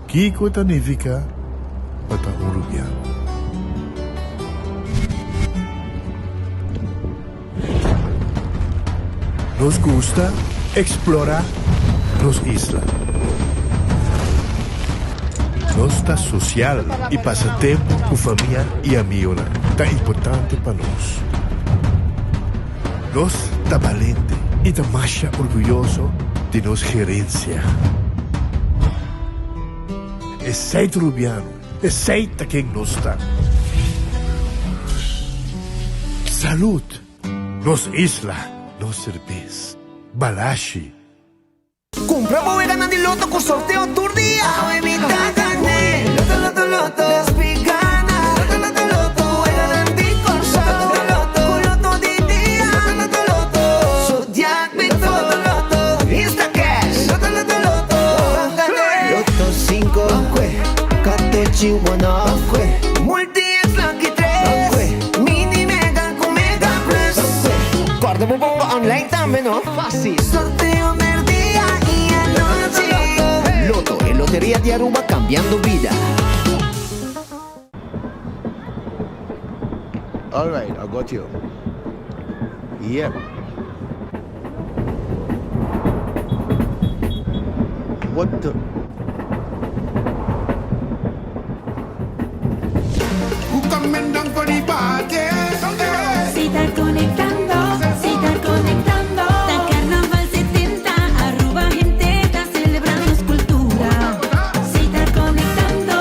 Kiko ta nifiká pa ta un rubiano? Nos gusta eksplorá nos isla. Nos ta sosial i pasa tempu ku famia i amionan ta importante pa nos. Nos ta balente i ta masha orguyoso di nos gerensia. Esei ta Rubiano, esei ta ken nos ta. Salud! Nos isla, nos serbes. Balashi. Cumpra bo weganan di loto cu sorteo tur dia. Awe mi ta gane. Loto, loto, loto. Despi gana. Loto, loto, loto. Weganan di Corsou. Loto, loto, loto. Cu loto di dia. Loto, loto, loto. Zodiac Big Four. Loto, loto, loto. Instacash. Loto, loto, loto. Ban gane. Loto cinco. Ban cue. Catochi one off. Ban cue. Multi X Lucky tres. Ban cue. Mini Mega cu Mega Plus. Ban cue. Corda bo bomba online tambe no. Fácil. Sorteo merdia y anochi. Lotto, e loteria di Aruba cambiando bida. Alright, I got you. Yep. What the. Si ta conectando, si ta conectando. Ta Carnaval 70, Aruba hende ta celebra nos cultura. Si ta conectando.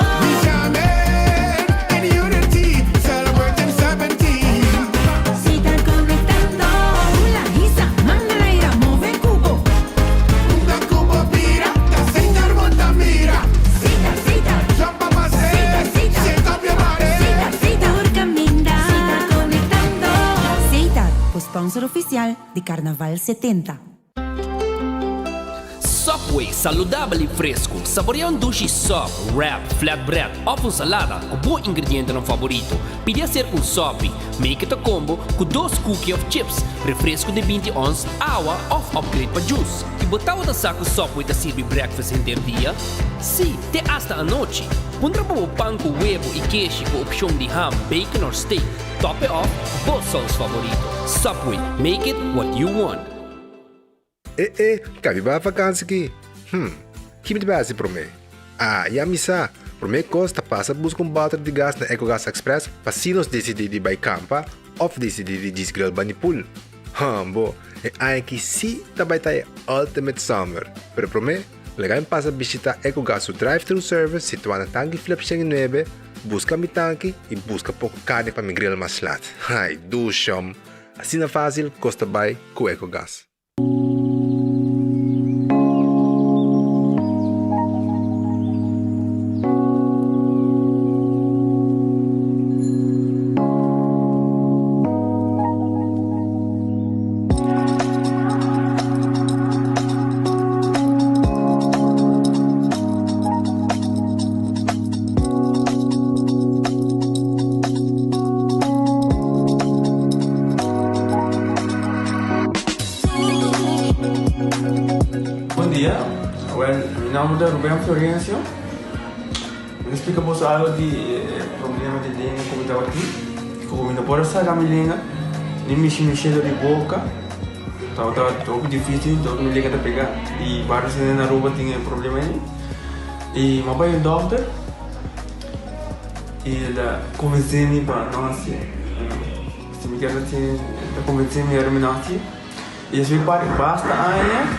Si ta conectando. Hula, hisa, man na laira, move cubo. Sita, sita. Sita, sita. Sita, sita. Tur caminda. Si ta conectando. Setar, bo sponsor oficial di Carnaval 70. Subway, saludabel y fresco. Saborea un dushi sub, wrap, flatbread of un salada cu bo ingredientenan favorito. Pidi hacer un sopi. Make it a combo cu dos cookie of chips, refresco di 20 ons, awa of upgrade pa juice. Y bo tabata sa cu Subway ta sirbi breakfast henter dia? Sí, te hasta anochi. Puntra pa bo pan cu webo y keshi cu opcion di ham, bacon or steak. Top it off bo saus favorito. Subway, make it what you want. E e, ka mi bai vakansi ki? Hm, ki mi ta bai hasi promé? Ah, ya mi sa! Promé kos ta pasa buska un bòter di gas na Ecogas Express pa si nos disidí di bai kampa òf disidí di djis grill bani pool. Hambo, e aña aki sí ta bai ta e ultimate summer! Pero promé, laga mi pasa bishitá Ecogas su drive-thru service situá na Tanki Flip 109, buska mi tanki i buska poko karni pa mi grill mas lat. Ai, dushom! Asina fásil kos ta bai ku Ecogas. Bon dia, wel mi nomber ta Ruben Florencio. Mi ta splika boso algo di e problema di lenga ku mi tabatin. Ku mi no por a saka mi lenga ni mishi mi shelo di boka. Tabata hopi dificil, tabata mi lenga ta pega. I varios hende na Aruba tin e problema ei. I mi a bai un dokter i el a konvensé mi pa no hasié. Si mi kier hasié, el ta konvensé mi ora mi no hasié. I despues di basta aña,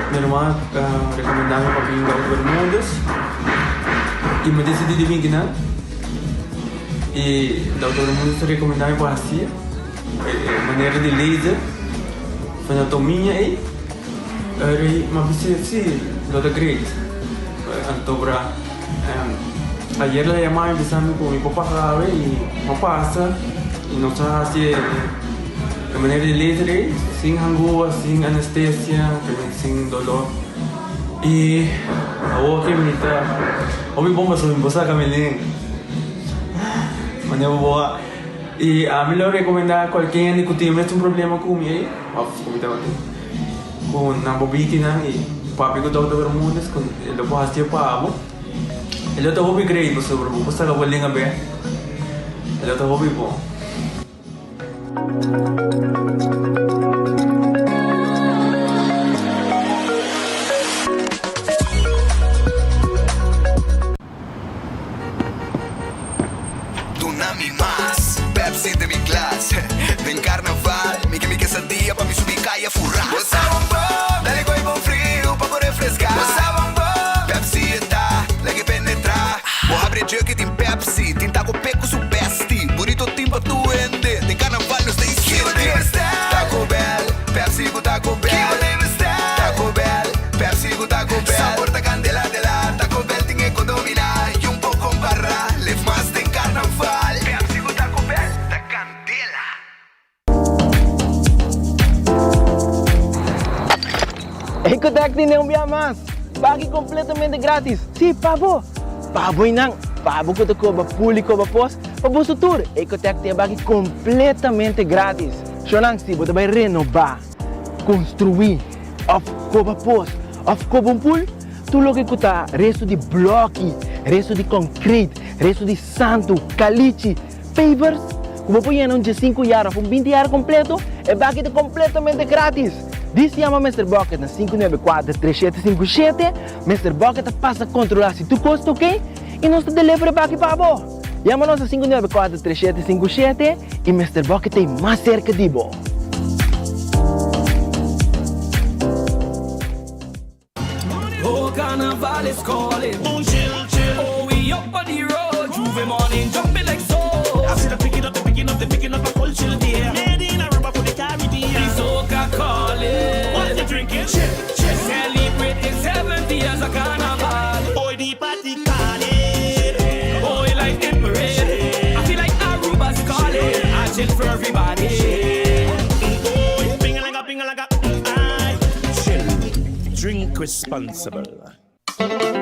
mi ruman a rekomendá mi pa bin Dokter Bermudez i mi a disidí di bin kinan. I Dokter Bermudez a rekomendá mi pa hasié e manera di laser, fenotomia ei. Eri mi a bisa si, lo ta great. Anto bra, ayer el a yama mi bisa mi ku mi por pasa awe i mi a pasa i nos a hasi e manera di laser ei sin hangua, sin anestesia, sin dolor. I awor ke mi ta hopi bon pasobra mi por saka mi lenga. Manera bo a i ami lo rekomendá kualke hende ku tin e mesun problema ku mi ei òf ku mi tabatin. Ku nan bo bitinan i. Papia ku Dòkter Bermudez ku e lo por hasié pa bo. E lo ta hopi great pasobra bo por saka bo lenga bek. E lo ta hopi bon. Duna mi mas Pepsi den mi glas Den carnaval mi ke mi quesadilla pa mi subi caya fura Bo sa bon bon, dale gooi bon friu pa bo refresca Bo sa bon bon, Pepsi e ta lag'e penetra Bo habri e jug y tin Pepsi Tin taco pe cu su bestie Burrito tin pa tur hende Den carnaval nos ta insisti Taco Bell, Pepsi cu Taco Bell Taco Bell, Pepsi cu Taco Bell Sabor ta candela dela Taco Bell tin e cu domina Y un poco compara Lef mas den carnaval Pepsi cu Taco Bell ta candela. Ecotec tene un bia mas! Pagi completamente gratis! Si, pa bo! Pa bo y nan! Pa bo cu ta coba pul y coba pos, pa boso tur! Ecotec tin e baki completamente gratis! Shonan, si bo ta bay renoba, construi, of coba pos, of coba un pul, tur loke cu ta resto di bloki, resto di concrete, resto di santo, calichi, pavers, cu bo por yena un diesinku yar of un binti yar completo, e baki ta completamente gratis! Dis yama Mister Bucket na 594 3757, Mister Bucket ta pasa controla si tur cos ta ok y nos ta deliver e baki pa bo! Yama nos na 594 3757 y Mister Bucket ta ey mas cerca di bo! Oh carnaval is calling Chill, chill Oh we up on the road J'ouvert morning jumping like so I see the picking up, the picking up, the picking up a culture there Made in Aruba for the Caribbean The soca calling What you drinking? Chill, chill Celebrating 70 years of carnaval Oh the party calling Oh like in parade I feel like Aruba's calling I chill for everybody Oh, ping like a ping like a Chill, drink responsible.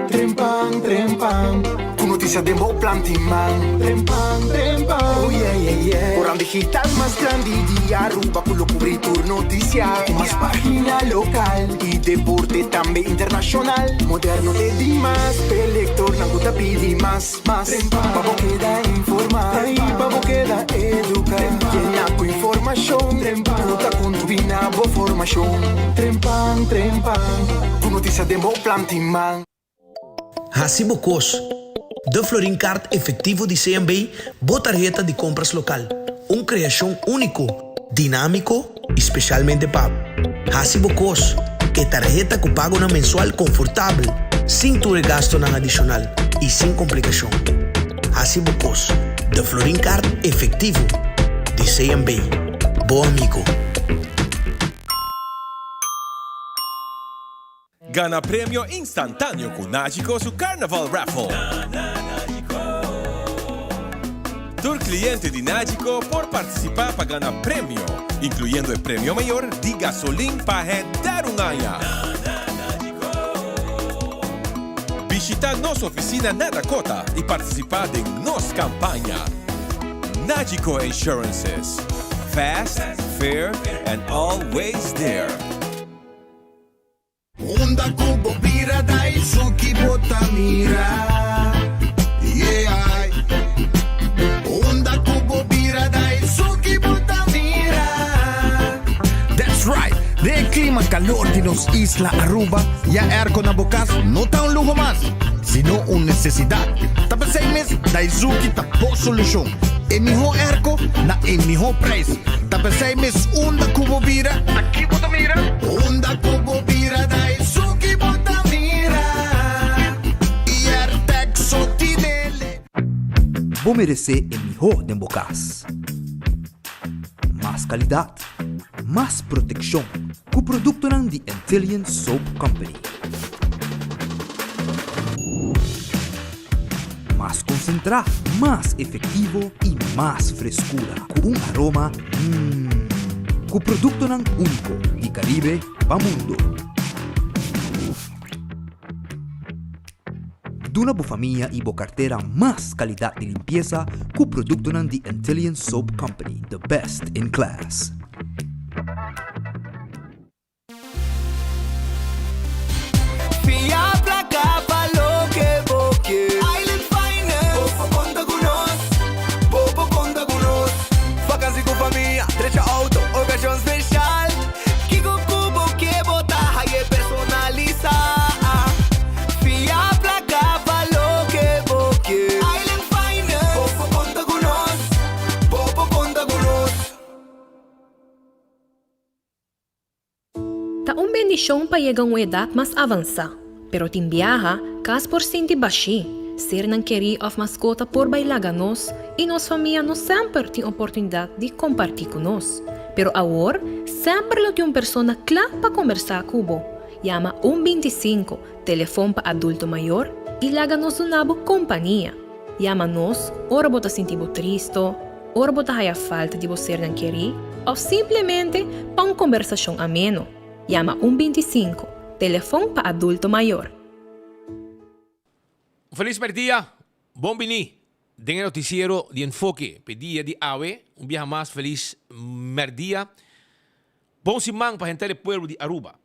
Trempan, trempan, ku notisia den bo planti man. Trempan, trempan, oh yeah, yeah, yeah. Koran digital mas grandi di Aruba ku lo kubri tur notisia. Ku mas pagina lokal i deporte tambe internashonal. Moderno te dimas, p'e lektornan ku ta pidi mas. Mas pa bo keda informá i pa bo keda eduká. Yena ku informashon ku ta kontribuí na bo formashon. Trempan, trempan, ku notisia den bo planti man. Hasi bo kos. De Florin Card Efectivo di CMB, bo tarheta di kompras lokal. Un kreashon úniko, dinámiko i spesialmente pa bo. Hasi bo kos, e tarheta ku pagonan mensual konfortabel, sin tur e gastonan adishonal i sin komplikashon. Hasi bo kos, de Florin Card Efectivo di CMB. Bo amigo. Gana premio instantáneo ku Nagico su Carnaval Raffle. Tur kliente di Nagico por partisipá pa gana premio, inkluyendo e premio mayor di gasolin pa henter un aña. Bishitá nos ofisina na Dakota i partisipá den nos kampaña. Nagico Insurances, fast, fair and always there. Unda ku bo bira Daisuki bo ta mira Yeah Unda ku bo bira Daisuki bo ta mira. That's right! Den e klima kalor di nos isla Aruba, ya airco na bo kas no ta un luho mas, sino un nesesidat. Ta p'esei mes Daisuki ta bo solushon. E mihó airco na e mihó prijs. Ta p'esei mes unda ku bo bira, ta ki bo ta mira? Unda ku bo bira ta esun ki bo ta mira. I Airtec so tinele. Bo meresé e mihó den bo kas. Mas kalidat, mas protekshon ku produktonan di Antillian Soap Company. Mas konsentrá, mas efektivo i mas freskura ku un aroma mmm. Ku produktonan úniko di Karibe pa mundu. Duna bo famia i bo kartera mas kalidat di limpiesa ku produktonan di Antillian Soap Company, the best in class. Fia placa pa loke bo ke. Island Finance, bo por conta cu nos, bo por conta cu nos. Vakantie cu famia, drecha auto, ocasion special. Kico cu bo ke bo ta haye personalisa. Fia placa pa loke bo ke. Island Finance, bo por conta cu nos, bo por conta cu nos. Ta un bendishon pa yega un edat mas avansá, pero tin biaha kas por sinti bashí, sernan kerí òf maskota por bai laga nos i nos famia no semper tin oportunidat di kompartí ku nos. Pero awor semper lo tin un persona kla pa kombersá ku bo. Yama un 25, telefon pa adulto mayor, i laga nos duna bo kompania. Yama nos ora bo ta sinti bo tristo, ora bo ta haya falta di bo sernan kerí òf simplemente pa un kombersashon ameno. Yama un 25, telefon pa adulto mayor. Un felis merdia, bon bini den e noticiero di Enfoke p'e dia di awe. Un biaha mas felis merdia. Bon siman pa henter e pueblo di Aruba.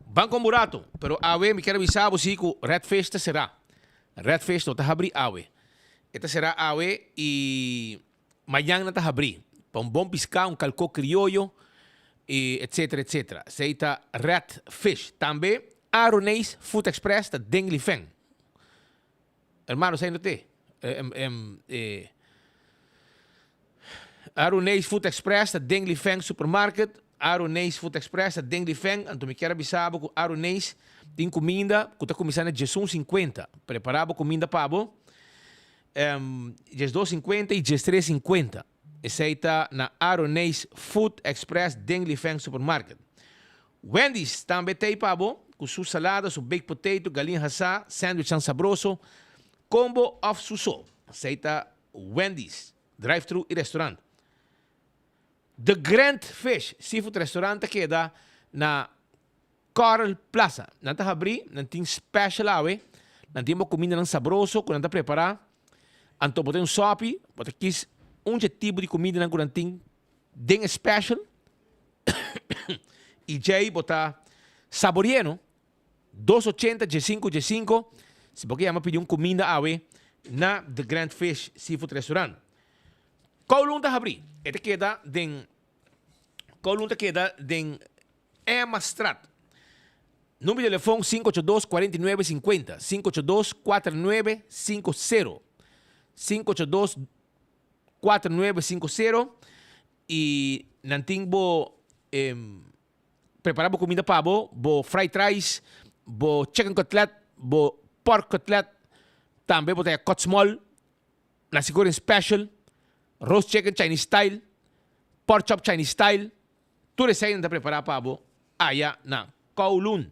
Ban con burato, pero awe mi kier a bisa bo si cu Red Fish ta cera. Red Fish no ta habri awe. E ta cera awe y mañan nan ta habri. Pa un bon pisca, un calco crioyo y etcetera etcetera. Esey ta Red Fish. Tambe Aroneis Food Express ta den Lifen. Hermano, esey no te. Aruneis Food Express ta den Lifeng Supermarket. Aruneis Food Express ta den Lifeng. Anto mi kier a bisa bo ku Aruneis tin kuminda ku ta kuminsá na diesun sinkuenta. Prepará bo kuminda pa bo. 12 sinkuenta i diestres sinkuenta. Esei ta na Aruneis Food Express den Lifeng Supermarket. Wendy's tambe t'ei pa bo ku su salada, su baked potato, galin hasá, sandwichnan sabroso, combo òf su so. Esei ta Wendy's, drive-thru i restaurant. The Grand Fish Seafood Restaurant ta keda na Coral Plaza. Nan ta habrí, nan tin special awe, nan tin bo kumindanan sabroso ku nan ta prepará. Anto bo ta un sòpi, bo ta kis un dje tipo di kumindanan ku nan tin den e special i djei bo ta sabore'é no. Dos ochenta dje sinku dje sinku si bo ke yama pidi un kuminda awe na The Grand Fish Seafood Restaurant. Kowloon ta habrí. E ta keda den Kowloon ta keda den Emmastraat. Number di telefon 582 49 50, 582 49 50, 582 49 50 i nan tin bo Prepara bo cuminda pa bo, bo fried rice, bo chicken cutlet, bo pork cutlet, tambe bo ta haya cut small, nasi goreng special, roast chicken Chinese style, pork chop Chinese style, tur esey nan ta prepara pa bo aya na Kowloon.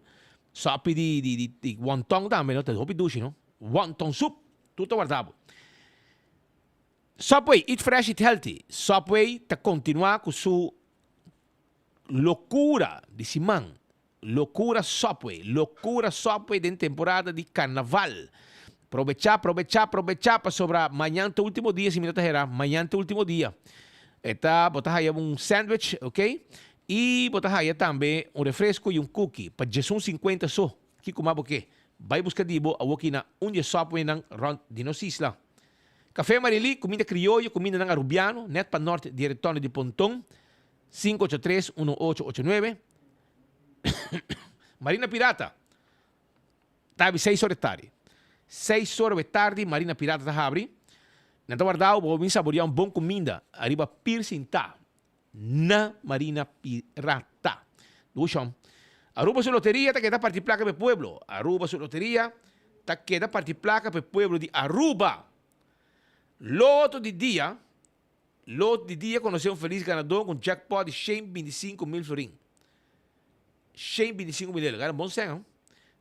Sopi di di di wonton tambe no, ta hopi dushi no, wonton soup, tur ta warda bo. Subway, eat fresh, eat healthy, Subway ta continua cu su Locura di siman, locura Subway, locura Subway den temporada di carnaval. Probecha, probecha, probecha pasobra mañan ta ultimo dia, si mi no ta hera, mañan ta ultimo dia. E ta, bo ta haya un sandwich, ok, y bo ta haya tambe un refresco y un cookie pa diesun cincuenta so. Kico mas bo ke? Bay busca di bo awoki na un di e Subwaynan rond di nos isla. Café Marily, cuminda crioyo, cumindanan Arubiano, net pa nort di e retorno di Ponton. 583 1889 Marina Pirata ta habri seis ora di tardi. Seis ora di tardi Marina Pirata ta habri. Nan ta wardao pa bo bin saborea un bon cuminda ariba pir sintá na Marina Pirata. Dushon. Aruba su loteria ta keda parti placa pa e pueblo. Aruba su loteria ta keda parti placa pa e pueblo di Aruba. Loto di dia Lot di dia konosé un felis ganadó ku un jackpot di shen binti sinku mil florin. Shen binti sinku mil euro, gana bon sèn ho.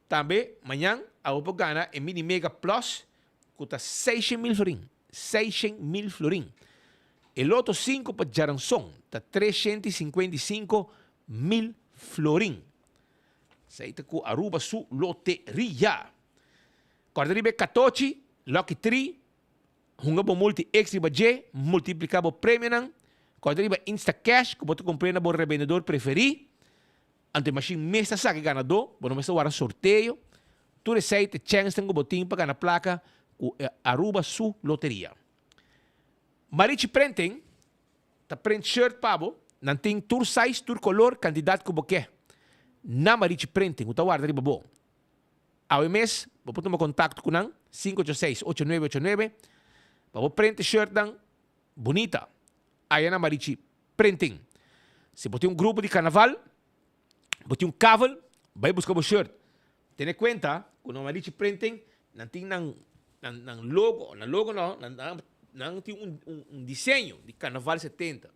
Tambe mañan abo por gana e mini mega plus ku ta seishen mil florin, seishen mil florin. E loto sinku pa djaranson ta treshent i sinkuenta i sinku mil florin. Esei ta ku Aruba su loteria. Kòrda riba e katochi, lucky tree, Hunga bo multi X riba dje, multiplica bo premionan, corda riba Instacash cu bo ta compr'e na bo rebendedor preferi. Anto e mashin mes ta saka e ganadó, bo no mester wara sorteo. Tur esei ta e chènsnan ku bo tin pa gana plaka ku e Aruba su loteria. Marichi Printing ta print shirt pa bo, nan tin tur size, tur kolor, kantidat ku bo ke. Na Marichi Printing ku ta warda riba bo. Awe mes bo por tuma kontakto ku nan, 586 8989, pa bo print e shirtnan bunita. Aya na Marichi Printing. Si bo tin un grupo di karnaval, bo tin un kavel, bai buska bo shirt. Tene kuenta ku na Marichi Printing nan tin nan nan nan logo, nan logo no, nan nan nan tin un un un diseño di karnaval setenta.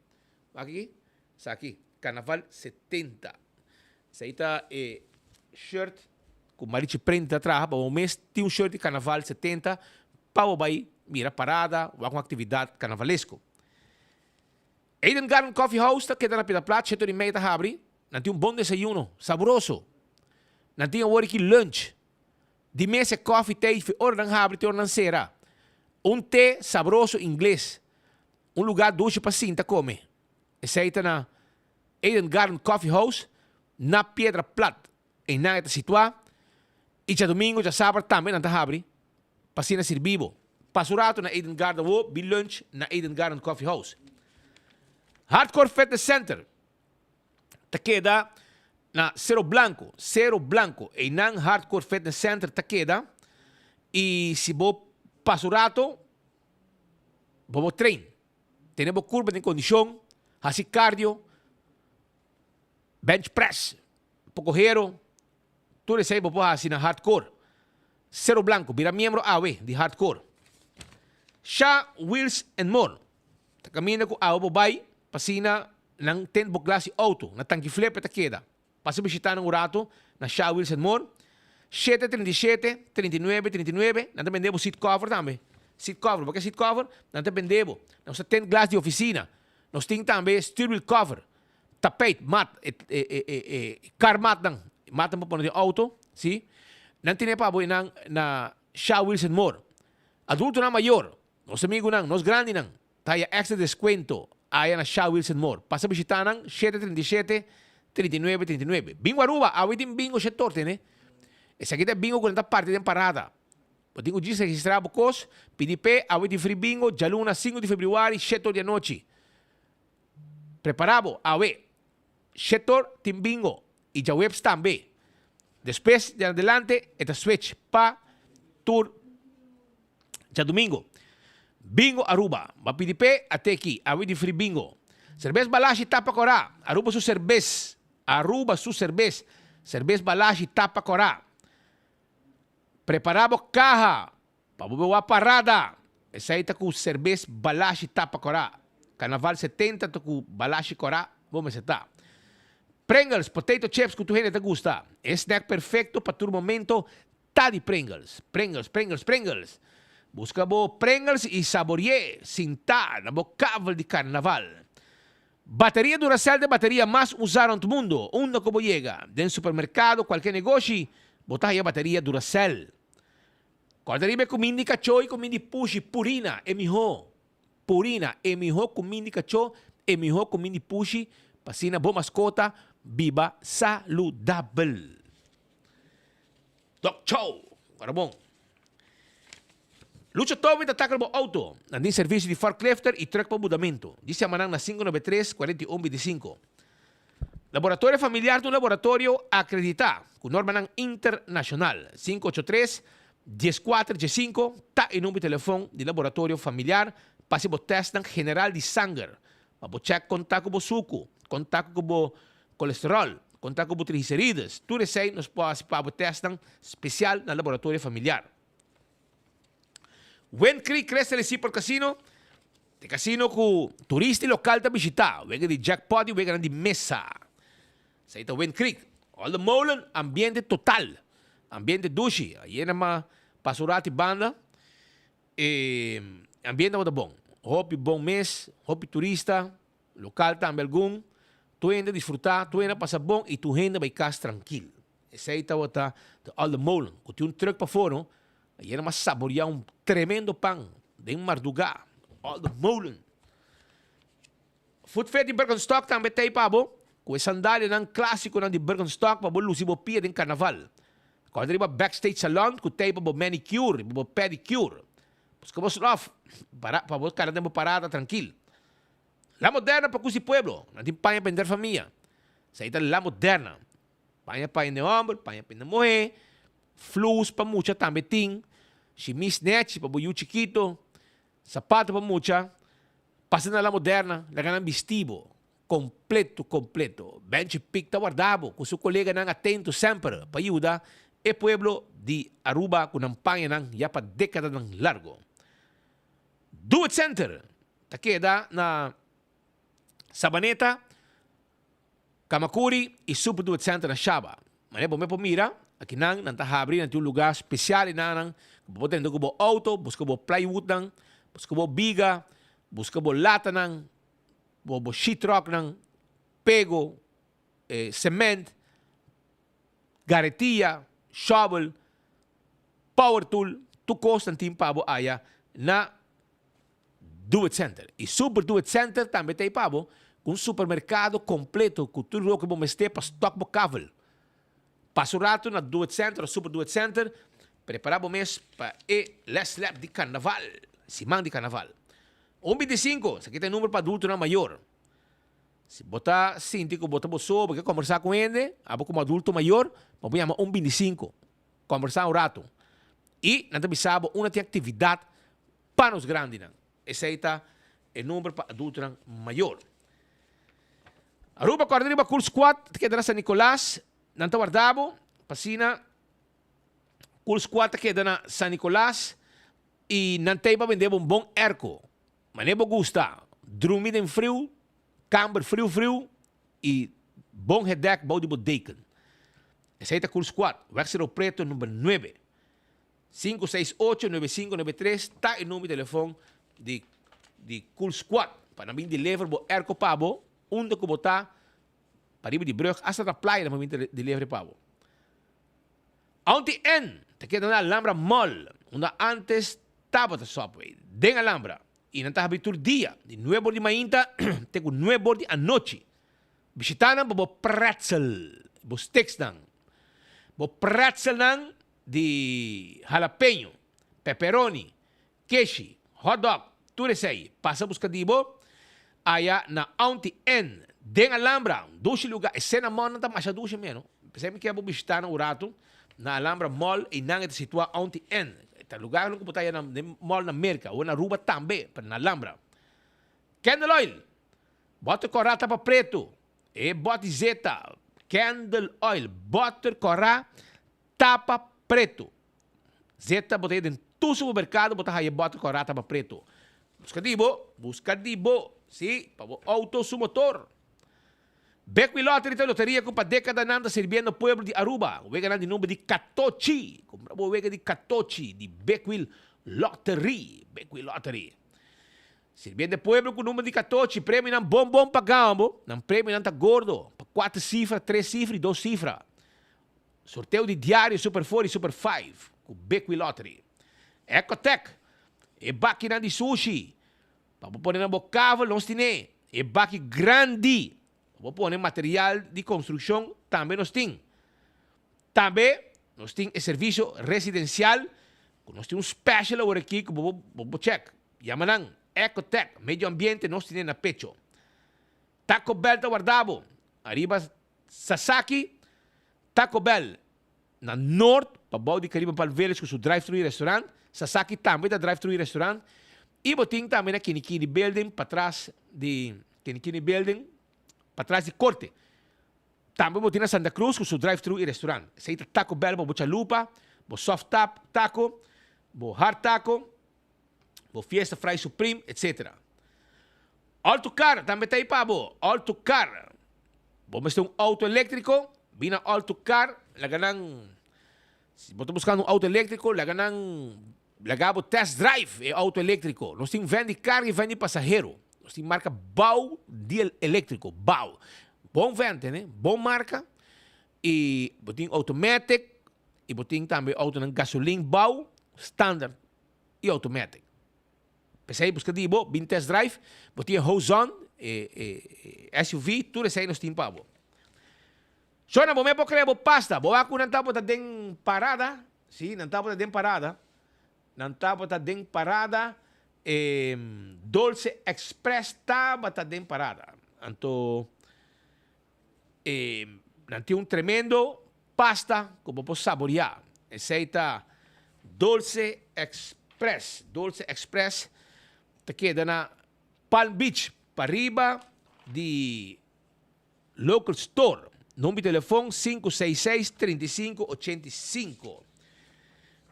Wak aki, esaki, karnaval 70. Esei ta e shirt ku Marichi Printing ta traha pa bo mes tin un shirt di karnaval 70 pa bo bai mira parada, wak un aktividat karnavalesko. Eden Garden Coffee House ta keda na Pida Plat, shete ora i media ta habri. Nan tin un bon desayuno, sabroso. Nan tin awor aki lunch. Di mes e coffee te fi ora nan habri te ora nan sera. Un te sabroso ingles. Un lugar dushi pa sinta come. Esei ta na Eden Garden Coffee House na Piedra Plat. Einan e ta situá i djadumingu djasabra tambe nan ta habri pa asina sirbi bo. Pasa un ratu na Eden Garden wo bi lunch na Eden Garden Coffee House. Hardcore Fitness Center ta keda na Cerro Blanco, Cerro Blanco. Einan Hardcore Fitness Center ta keda i si bo pasa un ratu bo bo train. Tene bo kurpa den kondishon, hasi cardio, bench press. Poko hero, tur esei bo por hasi na Hardcore. Cero Blanco, bira miembro awe di Hardcore. Sha Wheels and More ta kaminda ku awe bo bai pa asina nan tent bo glas di outo na Tanki Flip e ta keda. Pasa bishita nan un rato na Sha Wheels and More. 737 39 39 nan ta bende bo seat cover tambe. Seat cover, bo ke seat cover? Nan ta bende bo. Nos ta tent glas di ofisina. Nos tin tambe stuurwiel cover. Tapijt, mat, e e e e car matnan, matnan pa pone den auto, si. Nan tene pa bo einan na Sha Wilson Moore. Adultonan mayor, nos amigunan, nos grandinan, ta haya extra descuento aya na Sha Wilson Moore. Pasa bishita nan, 737, 39, 39. Bingo Aruba, awe tin bingo shetor tene. Esaki ta e bingo ku nan ta parti den parada. Bo tin ku djis registra bo kos, pidi p'e, awe tin free bingo, djaluna 5 di februari, shetor di anochi. Prepara bo awe. Shetor tin bingo y djaweps tambe. Despues di adelante e ta switch pa tur djadumingo. Bingo Aruba. Bo a pidi p'e a te aki. Awe di free bingo. Serbes Balashi tapa kora. Aruba su serbes. Aruba su serbes. Serbes Balashi tapa kora. Prepara bo kaha. Pa bo bewa parada! Esei ta ku serbes balashi tapa kòrá. Karnaval 70 ta ku balashi kòrá bo mester ta. Pringles, potato chips ku tur hende ta gusta. E snack perfekto pa tur momento ta di Pringles. Pringles, Pringles, Pringles! Buska bo Pringles i sabori'é sintá na bo kavel di karnaval. Bateria Duracell ta e bateria mas usá rònt mundu. Unda ku bo yega, den supermerkado, kualke negoshi, bo ta haya bateria Duracell. Kòrda riba e kuminda di kachó i kuminda di pushi, Purina, e mihó. Purina, e mihó kuminda di kachó, e mihó kuminda di pushi, pa asina bo maskota biba saludabel. Dog Chow, ora bon. Lucho Towing ta tackle bo auto. Nan tin servisio di forklifter i truck pa mudamentu. Di siama nan na 593 41 25. Laboratorio Familiar ta un laboratorio akreditá ku normanan internashonal. Sinku ocho tres, dieskuater diesinku ta e number di telefon di Laboratorio Familiar pa hasi bo tèstnan general di sanger, pa bo chèk kon ta ku bo suku, kon ta ku bo kolesteròl, kon ta ku bo triglicerides. Tur esei nos por hasi pa bo tèstnan spesial na Laboratorio Familiar. Wind Creek Crystal y Seaport Casino ta e casino cu turista y local ta bishita. Wega di jackpot y weganan di mesa. Esey ta Wind Creek. Olde Molen, ambiente total. Ambiente dushi. Ayera ma pasa un rato y banda. E ambiente tabata bon. Hopi bon mes, hopi turista, local tambe algun. Tur hende a disfruta, tur hende a pasa bon y tur hende a bay cas trankil. Esei tabata de Olde Molen, ku tin un trùk pafó no. Ayera m'a saboreá un tremendo pan den mardugá. Olde Molen. Food Fit di Birkenstock tambe t'ei pa bo. Ku e sandalianan klásikonan di Birkenstock pa bo lusi bo pia den karnaval. Kòrda riba Backstage Salon ku tei pa bo manicure i pa bo pedicure. Buska bo slof para pa bo kana den bo parada trankil. La Moderna pa kusi pueblo, nan tin paña pa henter famia. Esei ta La Moderna. Paña pa hende hòmber, paña pa hende muhé, flus pa mucha tambe tin, shimis nèchi pa bo yu chikito, sapato pa mucha. Pasa na La Moderna, laga nan bisti bo completo completo. Benchi Pick ta warda bo cu su coleganan atento semper pa yuda e pueblo di Aruba cu nan pañanan ya pa decadanan largo. Do It Center ta keda na Sabaneta, Camacuri y Super Do It Center na Shaba. Manera bo me por mira, akinan nan ta habri, nan tin un lugar special enanan cu bo por drenta cu bo auto, busca bo plywoodnan, busca bo biga, busca bo latanan, bo bo sheetrocknan, pego, cement, garetia, shovel, power tool, tur cos nan tin pa bo aya na Do It Center. Y Super Do It Center tambe ta ey pa bo cu un supermercado completo cu tur loke bo mester pa stock bo kavel. Pasa un rato na Do It Center of Super Do It Center, prepara bo mes pa e les lep di carnaval, siman di carnaval. Un bintisinko, esaki ta e number pa adultonan mayor. Si bo ta sinti ku bo ta bo so, bo ke kombersá ku hende, abo komo adulto mayor, bo por yama un bintisinko, kombersá un rato. I nan ta bisa bo unda tin aktividat pa nos grandinan. Esei ta e number pa adultonan mayor. Aruba kòrda riba Cool Squad ta keda na San Nicolas, nan ta warda bo pa asina Cool Squad ta keda na San Nicolas. I nan t'ei pa bende bo un bon erko, manera bo gusta, drumi den friu, kamber friu friu i bon hedek bou di bo deken. Esei ta Cool Squad, Weg Cerro Preto number nuebe. Sinku seis ocho nuebe sinku nuebe tres ta e number di telefon di di Cool Squad pa nan bin deliver bo erko pa bo unda ku bo ta, pariba di brug asta na playa nan por bin deliver pa bo. Aunty N ta keda na Alhambra Mall, unda antes tabata Subway, den Alhambra, y nan ta habri tur dia, di nuebe or di mainta te cu nuebe or di anochi. Bishita nan pa bo pretzel, bo sticksnan, bo pretzelnan di jalapeño, pepperoni, keshi, hotdog, tur esey. Pasa busca di bo aya na Aunty N den Alhambra, un dushi lugar. E cinnamon nan ta masha dushi meno. P'esey mi kier bo bishita nan un rato na Alhambra Mall, eynan e ta situa Aunty N. E ta lugar ku bo ta haya na den mall na Merca, o na Aruba tambe, pero na Alhambra. Candle oil, boter kora tapa preto, e boti zeta, candle oil, boter kora tapa preto. Zeta bo ta haya den tur supermercado bo ta haya boter kora tapa preto. Busca di bo, busca di bo, si, pa bo auto su motor. Bekwin Lottery ta loteria ku pa dekadanan ta sirbiendo pueblo di Aruba. Weganan di number di katochi. Kumpra bo wega di katochi di Bekwil Lottery. Bekwin Lottery. Sirbiendo e pueblo ku number di katochi. Premionan bon bon pa gambo. Nan premionan ta gordo. Pa kuater sifra, tres sifra i dos sifra. Sorteo di diario Super Four i Super Five ku Bekwin Lottery. Ecotec. E bakinan di sushi. Pa bo pone na bo kavel nos tine e baki grandi. Pa bo pone material di konstrukshon tambe nos tin. Tambe nos tin e servisio residensial ku nos tin un special awor aki ku bo bo bo chek. Yama nan Ecotec Medio Ambiente nos tine na pecho. Taco Bell ta warda bo ariba Sasaki Taco Bell Na Noord, pabou di Caribbean Palm Village cu su drive-thru y restaurant. Sasaki tambe ta drive-thru y restaurant. Y bo tin tambe na Kinikini Building, patras di Kinikini Building, patras di Corte. Tambe bo tin na Santa Cruz cu su drive-thru y restaurant. Esey ta Taco Bell pa bo chalupa, bo soft tap taco, bo hard taco, bo fiesta fry supreme, etc. All to Car tambe ta ey pa bo. All to Car. Bo mester un auto electrico, bin na All to Car, laga nan, si bo ta buscando un auto electrico, laga nan laga bo test drive e auto electrico. Nos tin van di carga y van di pasahero. Nos tin marca Bao di electrico, Bao. Bon van tene, bon marca y bo tin automatic y bo tin tambe autonan gasolin Bao, standard y automatic. P'esei buska di bo, bin test drive, bo tin e Hozon, e SUV, tur esei nos tin pa bo. Shona, bo me por krea bo pasta. Bo wak ku nan tabata den parada. Sí, nan tabata den parada. Nan tabata den parada. E Dolce Express tabata den parada. Anto e nan tin un tremendo pasta ku bo por saboreá. Esei ta Dolce Express. Dolce Express ta keda na Palm Beach, pariba di Local Store. Number di telefon 566 35 85.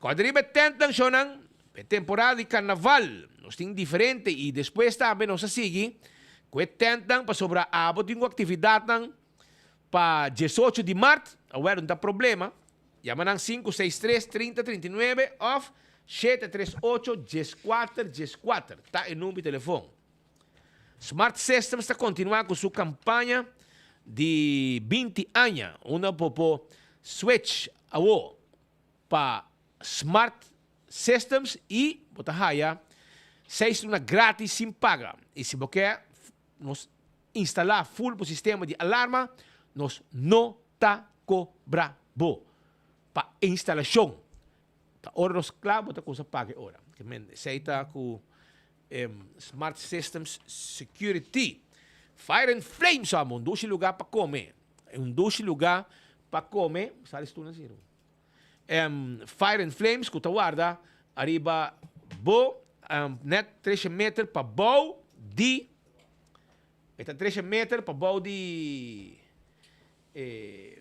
Kòrda riba e tèntnan shownan pa e temporada di karnaval. Nos tin diferente i despues tambe nos a sigui ku e tèntnan pasobra abo tin ku aktividatnan pa diesocho di mart. Awor no ta problema. Yama nan 563 30 39 òf 738 14 14 ta e number di telefon. Smart Systems ta kontinuá ku su kampaña di 20 aña unda bo por switch awo pa Smart Systems i bo ta haya seis luna gratis sin paga. I si bo ke nos instalá full bo sistema di alarma, nos no ta kobra bo pa instalashon. Ta ora nos kla bo ta kusa paga e ora. Esei ta ku Smart Systems Security. Fire and Flames amo, un dushi lugar pa come. Un dushi lugar pa come. Sali stuna si ru. Fire and Flames ku ta warda ariba bo net 13 meter pa bou di e ta 13 meter pa bou di eh,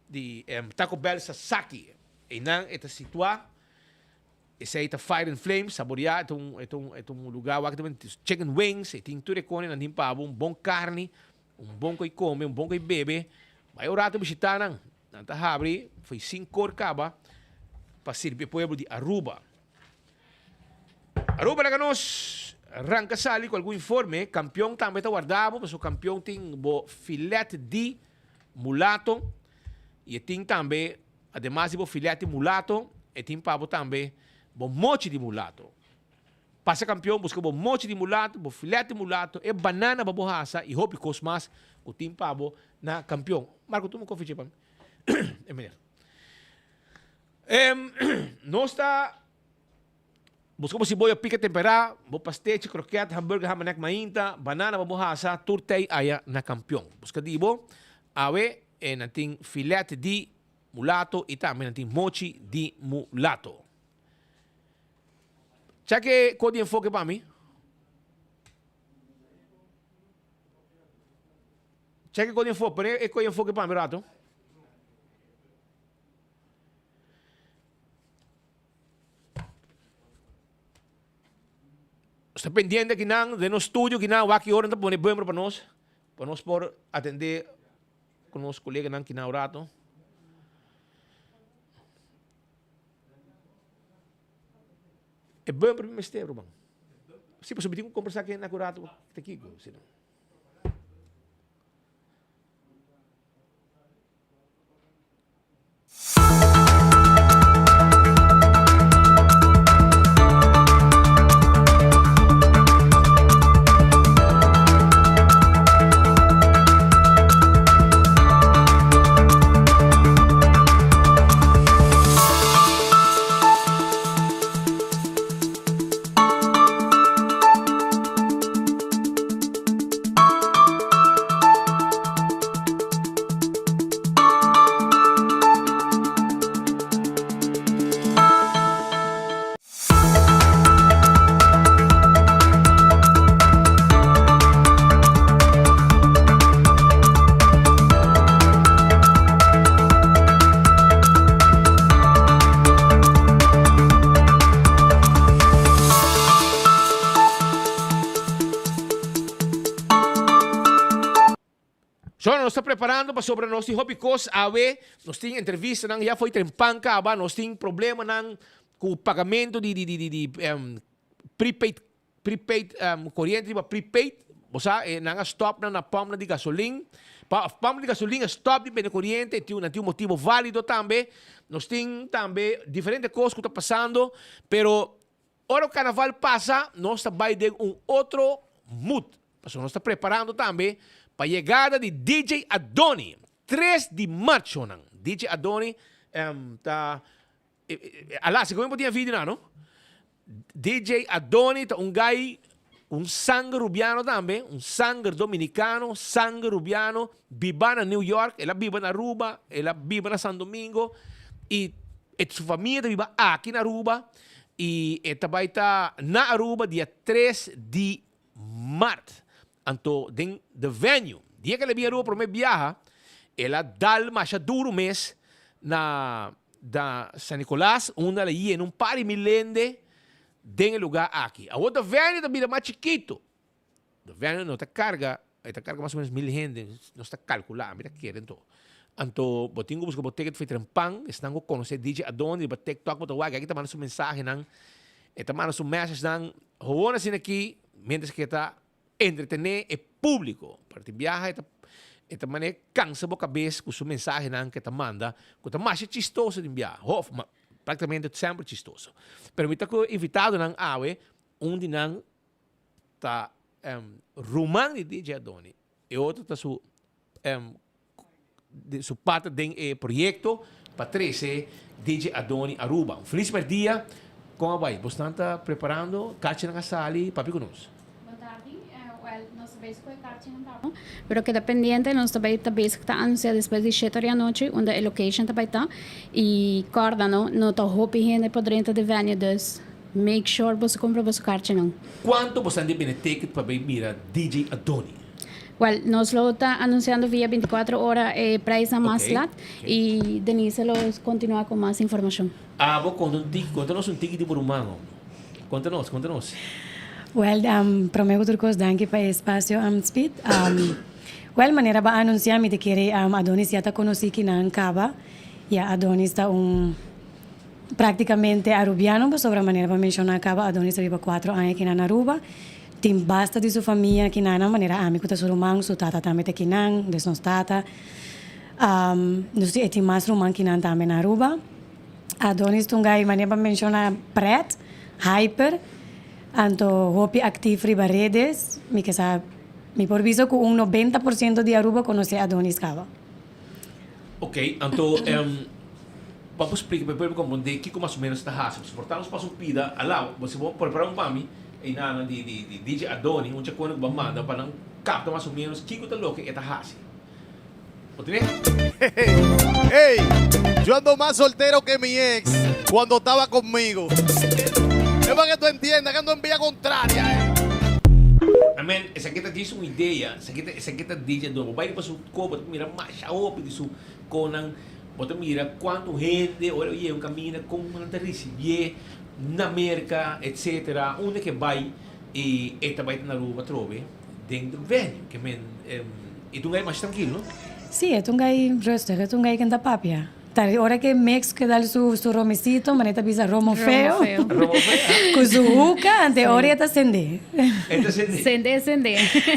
di Taco Bell Sasaki. Einan e ta situa. Esei ta Fire and Flames, saboreá, e ta un, e ta un, e ta un lugá wak ta bende chicken wings, e tin tur e kone nan tin pa bo, un bon karni, un bon koi kome, un bon koi bebe. Bai un rato bishitá nan. Nan ta habri fo'i sinkor kaba pa sirbi e pueblo di Aruba. Aruba laga nos ranka sali ku algun informe. Kampion tambe ta warda bo, pasobra kampion tin bo filet di mulato i e tin tambe Ademas di bo filet di mulato, e tin pa bo tambe bo mochi di mulato. Pasa kampion buska bo mochi di mulato, bo filet di mulato, e banana pa bo hasa i hopi kos mas ku tin pa bo na kampion. Marco, tuma un kofi che pa mi. E meneer. Nos ta buska bo siboyo pika temperá, bo pastechi, kroket, hamburger, hamanek mainta, banana pa bo hasa, tur tei aya na kampion. Buska di bo awe e nan tin filet di mulato i tambe nan tin mochi di mulato. Chek e kod di enfoke pa mi. Chek e kod di enfoke, pone e kod di enfoke pa mi rato. Nos ta pendiente akinan den nos studio akinan wak ki ora nan ta pone bumper pa nos, pa nos por atende ku nos koleganan kinan un rato. E bumper mi mester ruman. Si pasobra mi tin ku kombersá ku hende aki un rato ta kiko si no. So nos ta preparando pasobra nos tin hopi kos awe, nos tin entrevistanan ya fo'i trempan kaba, nos tin problemanan ku pagamento di di di di prepaid prepaid koriente riba prepaid, bo sa e nan a stop nan na pumpnan di gasolin, pa pump di gasolin a stop di bende koriente, tin nan tin un motibo valido tambe, nos tin tambe diferente kos ku ta pasando, pero Ora ku karnaval pasa, nos ta bai den un otro mood. Pasobra nos ta preparando tambe pa yegada di DJ Adoni. 3 di mart shownan. DJ Adoni ta Ala, si komo bo tin e video nan no? DJ Adoni ta un guy ku un sanger rubiano tambe, un sanger dominicano, sanger rubiano, biba na New York, el a biba na Aruba, el a biba na San Domingo y su famia ta biba aki na Aruba y e ta bai ta na Aruba dia 3 di mart. Anto den The Venue, dia ku el a bin Aruba prome biaha, el a dal masha duru mes na na San Nicolas unda el a yena un par di mil hende den e lugar aki. Awor The Venue ta bira mas chikito. The Venue no ta carga, e ta carga mas o menos mil hende, nos ta calcula, ami ta kere anto. Anto bo tin ku buska bo ticket for trempan, esnan ku konosé DJ Adoni riba TikTok bo ta wak, aki ta manda su mensahenan, e ta manda su messagenan, howon asina aki, mientras ku e ta entretené e públiko. Pero tin biaha e ta e ta manera kansa bo kabes ku su mensahenan ku e ta manda, ku ta masha chistoso tin biaha, hof, ma praktikamente semper chistoso. Pero mi ta ku invitadonan awe, un di nan ta ruman di DJ Adoni, e otro ta su su parte den e proyecto pa trece DJ Adoni Aruba. Un feliz merdia, con a bay? Bosnan ta preparando, kachinan a sali, papia cu nos. Bon tardi, wel nos ta bezig cu e kachinan pa bo, pero keda pendiente, nos ta bay ta bezig ta anuncia despues di shete ora di anochi unda e location ta bay ta y corda no, no ta hopi hende por drenta di venue dus make sure boso cumpra boso kachinan. Cuanto bosan di bende ticket pa bay mira DJ Adoni? Wel, nos lo ta anunciando via 24 ora e prijsnan mas Ok, lat y Denise lo continua cu mas informacion. Abo conta un tiki, conta nos un tiki di bo ruman hombre. Conta nos, conta nos. Wel, prome cu tur cos danki pa e espacio, Speed. Wel, manera bo a anuncia mi ta kere Adonis ya ta conoci kinan caba. Ya Adonis ta un practicamente Arubiano pasobra manera bo a menciona caba Adonis ta biba cuatro aña kinan na Aruba. Tin basta di su famia kinan nan manera ami ku ta su ruman, su tata tambe ta kinan, des nos tata. Nos e tin mas ruman kinan tambe na Aruba. Adonis ta un gai manera pa menshoná pret, hyper, anto hopi aktif riba redes. Mi ke sa, mi por bisa ku un 90% di Aruba konosé Adonis kaba. Ok, anto pa bo splika pa e pueblo komprondé kiko mas o ménos ta hasi. Por ta nos pasa un pida alá, bo si bo prepará un pa mi, einan di di DJ Adoni, un chakone ku bo a manda pa nan kapta mas o ménos kiko ta loke e ta hasi. Bo tene? Hey, yo ando más soltero que mi ex cuando estaba conmigo. Es pa que tú entiendas que ando en vía contraria, eh. Amen, esaki ta djis un idea, esaki ta esaki ta DJ Adoni. Bo bai riba su ko, bo ta mira masha hopi di su konan, bo ta mira kuantu hende ora e yega un kaminda kon nan ta risibié na Merka etcetera, unda ke bai i e ta bai ta na Aruba atrobe den de venue ke men e ta un gai masha trankil no? Sí, e ta un gai rustig, e ta un gai ke no ta papia. Ta di ora ke mix ke dal su su romecito, manera ta bisa romo feo. Romo feo. Ku su hookah, ante ora e ta sende. E ta sende. Sende, sende.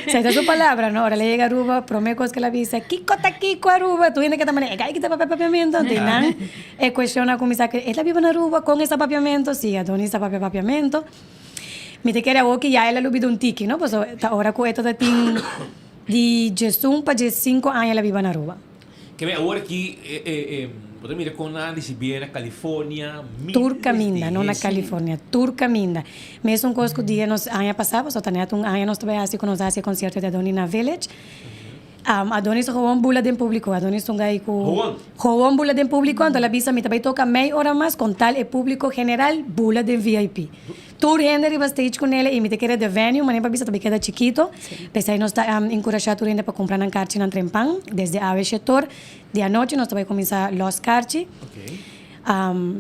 Sa ta su palabra, no? Ora el a yega Aruba, prome kos ke el a bisa, Kiko ta kiko Aruba? Tur hende ke ta manera, e gai ki ta papia papiamento. Ante nan e kuestion a kuminsá ke el ta biba na Aruba, kon e sa papiamento? Si, Adonis ta papia papiamento. Mi ta kere awor ki ya el a lubida un tiki, no? Pasobra ta ora ku e ta tin di diesun pa diessinko aña el a biba na Aruba. Keme awor aki bo ta mira kon nan a risibié na California, miles Tur kaminda, di no na hende. California, tur kaminda. Mesun kos ku dia nos aña pasá, pasobra ta nèt un aña nos ta bai hasi ku nos a hasi e konsierto di Adoni na Village. Adonis ta gewoon bula den públiko. Adonis ta un gai ku. Gewoon? Gewoon bula den públiko, anto el a bisa mi ta bai toka mei ora mas kon tal e públiko general bula den VIP. Tur hende riba stage ku nele i mi ta kere de venue, manera pa bisa ta bai keda chikito. P'esei nos ta enkurashá tur hende pa kumpra nan karchinan trempan. Desde awe shetor di anochi nos ta bai kuminsá lòs karchi.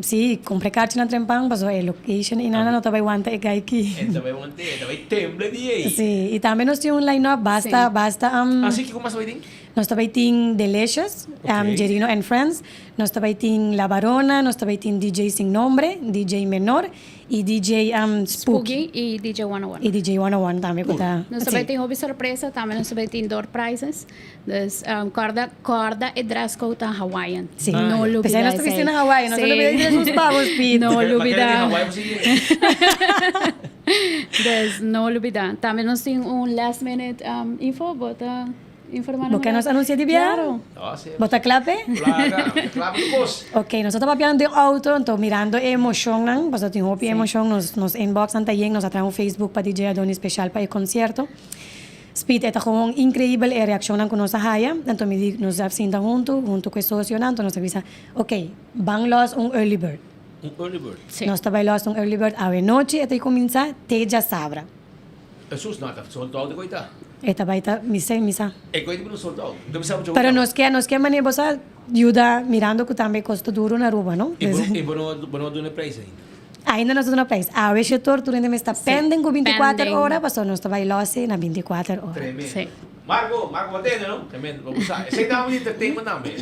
Sí, kumpra e karchinan trempan pasobra e location i nada no ta bai wanta e gai ki. E ta bai want'é, e ta bai tembla di ei. Sí, i tambe nos tin un line-up basta, basta. Ah sí, kiko mas ta bai tin? Nos ta bai tin Delicious, Jerino and Friends, nos ta bai tin La Barona, nos ta bai tin DJ Sin Nombre, DJ Menor i DJ Spooky i DJ 101. I DJ 101 tambe ku ta. Nos ta bai tin hopi sorpresa, tambe nos ta bai tin door prizes. Dus kòrda kòrda e dress code ta Hawaiian. Sí. No lubida P'esei nos ta bisti na Hawaii, no ta lubida di dress nos pavos, Piet. No lubida. Dus no lubida. Tambe nos tin un last minute info, bo ta. Informa Bo ke nos anuncia di bia? Claro. Bo ta kla p'e? Kla pa kos. Ok, nos ta papiando den auto, anto mirando e emocionnan, pasobra tin hopi emocion, nos nos inboxnan ta yen, nos a traha un Facebook pa DJ Adonis special pa e concierto. Speed, e ta gewoon increibel e reaccionnan cu nos a haya, anto mi di nos a sinta hunto, hunto cu e socionan, anto nos a bisa, ok, ban los un early bird. Un early bird? Nos ta bay los un early bird awe nochi, e ta cuminsa te djasabra. Esus no ta sold out e koe ta. E ta bai ta mi se mi sa. E koe ta bira sold out. Mi ta bisa mucha Pero nos ke nos ke manera bo sa yuda mirando ku tambe kos ta duro na Aruba no. I bo i bo no bo no duna e prijs ainda. Ainda nos no duna prijs. Awe shetor tur hende mes ta pending ku 24 ora pasobra nos ta bai lose na 24 ora. Tremendo. Marco, Marco bo tende no? Tremendo. Bo sa. Esei ta un entertainment tambe.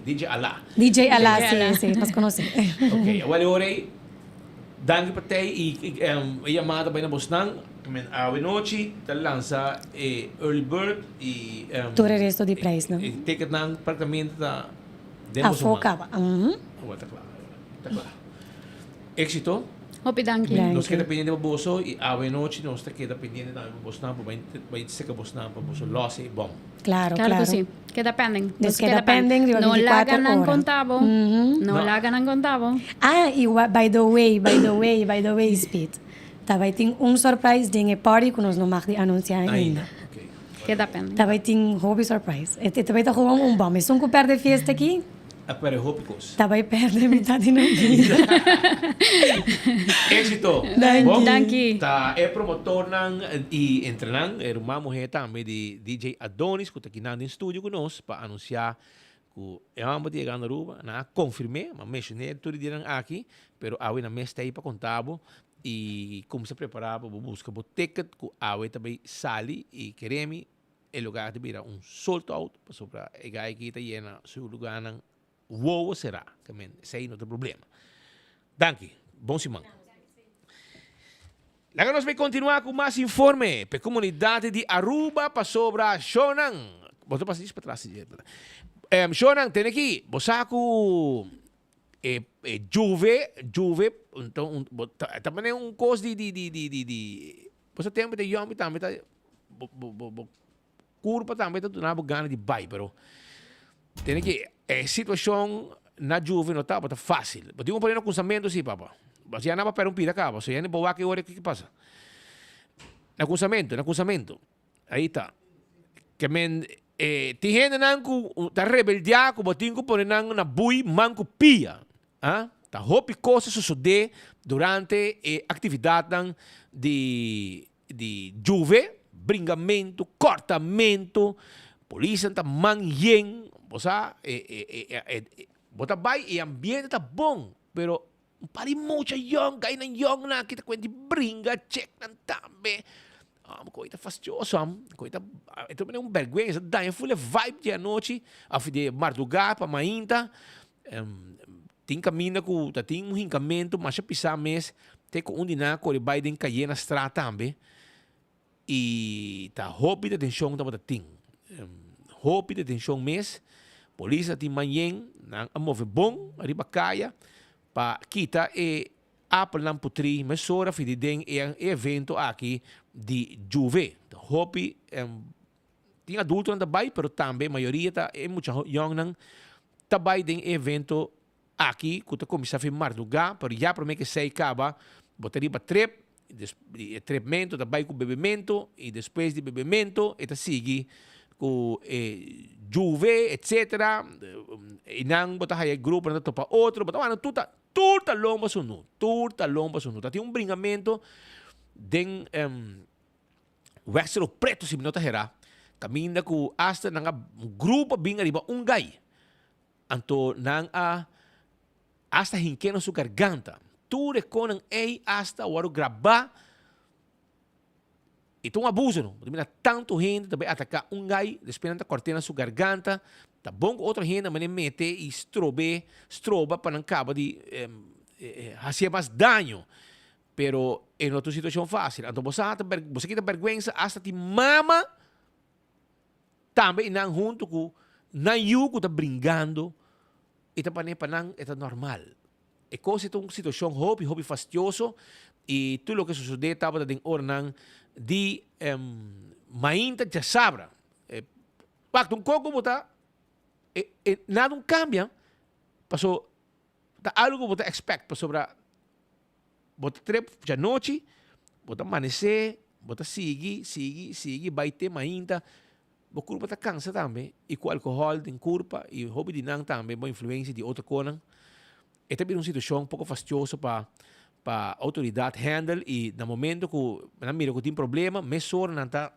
DJ Ala. DJ Ala si si nos konosé. Ok, awel e ora ei. Danki pa tei y e yamada bai na bosnan. Men awe nochi ta lansa e early bird y Tur e resto di prijsnan. E ticketnan practicamente ta den boso Afo man. caba. Awor ta cla, ta cla. Exito. Hopi danki. Nos keda pendiente pa boso y awe nochi nos ta keda pendiente tambe pa bosnan pa bai seca bosnan pa boso los e bon. Claro, Claro claro. cu si. Keda pending. Dus keda pending riba No 24 laga nan ora. conta bo. No laga nan conta bo. Ah, y by the way, by the way, by the way, Speed. Ta bay tin un surprise den e party cu nos no mag di anuncia ainda. Keda pending. Ta bay tin hopi surprise. E ta bay ta gewoon un bom. Esun cu perde fiesta aki. A perde hopi cos. Ta bay perde mitad di nan bida. Exito. Danki. Bon. Danki. Ta e promotornan y entre nan e ruman muher tambe di DJ Adonis cu ta kinan den studio cu nos pa anuncia cu e homber ta yegando Aruba. Nan a confirme, m'a mencione tur e dianan aki, pero awe nan mes ta ey pa conta bo y cuminsa prepara pa bo busca bo ticket cu awe ta bay sali y keremi e lugar ta bira un sold out pasobra e guy aki ta yena su lugarnan wowo sera. Esey no ta problema. Danki. Bon siman. Laga nos bay continua cu mas informe p'e comunidad di Aruba pasobra shownan, bo ta pasa djis patras shownan tene aki bo sa cu e Juve, Juve ta manera un cos di di di di di bo sa tempo ta yombi tambe ta bo bo bo Curpa tambe ta duna bo gana di bai, pero tene ki e situacion na Juve no tabata facil. Bo tin un pone na cunsamento si, papa. Bo ya naba perde un pida caba, so ya ni bo wak e ora ki pasa. Na cunsamento, na cunsamento. Ahí ta. Ke men eh, tin hendenan cu ta rebeldia cu bo tin cu pone nan na bui man cu pia. Ah, ta hopi cos a sosode durante e actividadnan di di Juve, bringamento, cortamento, polisnan ta man yen, bo sa, e, e, e, e, e, bo ta bai e ambiente ta bon, pero un par di mucha yong, gainan yong nan aki ta cuenta di bringa, checknan tambe. Ah, koe ta fastioso, am. Koe ta, e ta un bergüenza, daña full e vibe di anochi, of di mardugá pa mainta. Tin kaminda ku ta tin un hinkamentu masha pisá mes te ku un di nan a kore bai den kaye na straat tambe i ta hopi detenshon tabata tin. Hopi detenshon mes. Polis a tin manyen, nan a move bon riba kaya pa kita e apelnan putrí mesora fidi den e evento aki di Juve. Ta hopi Tin adultonan ta bai, pero tambe mayoria ta e mucha yòngnan ta bai den e evento aki ku ta kuminsá fin mardugá, pero ya promé ku esei kaba bo ta riba trip, e tripmentu ta bai ku bebementu i despues di bebementu e ta sigui ku e juve etsetera, einan bo ta haya e gruponan ta topa otro, bo ta wak tur ta tur ta lomba sunú, tur ta lomba sunú. Ta tin un bringamentu den. Wèkselo preto si mi no ta herá, kaminda ku asta nan a grupo a bin ariba un gai. Anto nan a asta hink'é na su garganta. Tur e konan ei asta a wòrdu grabá i ta un abuso no. Bo ta mira tantu hende ta bai ataká un gai, despues nan ta kòrt'é na su garganta. Ta bon ku otro hende a manera mete i strob'é, stroba pa nan kaba di hasié mas daño. Pero e no ta un situacion facil. Anto bo sa ta bo sa kita berguensa hasta tin mama tambe y nan hunto cu nan yu cu ta bringando y ta pone pa nan e ta normal. E cos e ta un situacion hopi hopi fastioso y tur loke sosode tabata den oranan di mainta djasabra. Wak, un koko bo ta, e, e, nada un cambia, paso ta algo ku bo ta expect, pasobra bo ta trep djanochi, bo ta manesé, bo ta sigui, sigui, sigui, bai te mainta, bo kurpa ta kansa tambe, i ku alkohòl den kurpa i hopi di nan tambe bo influensia di otro konan, e ta bira un situashon poko fastioso pa pa outoridat handle i na momento ku nan mira ku tin problema mesora nan ta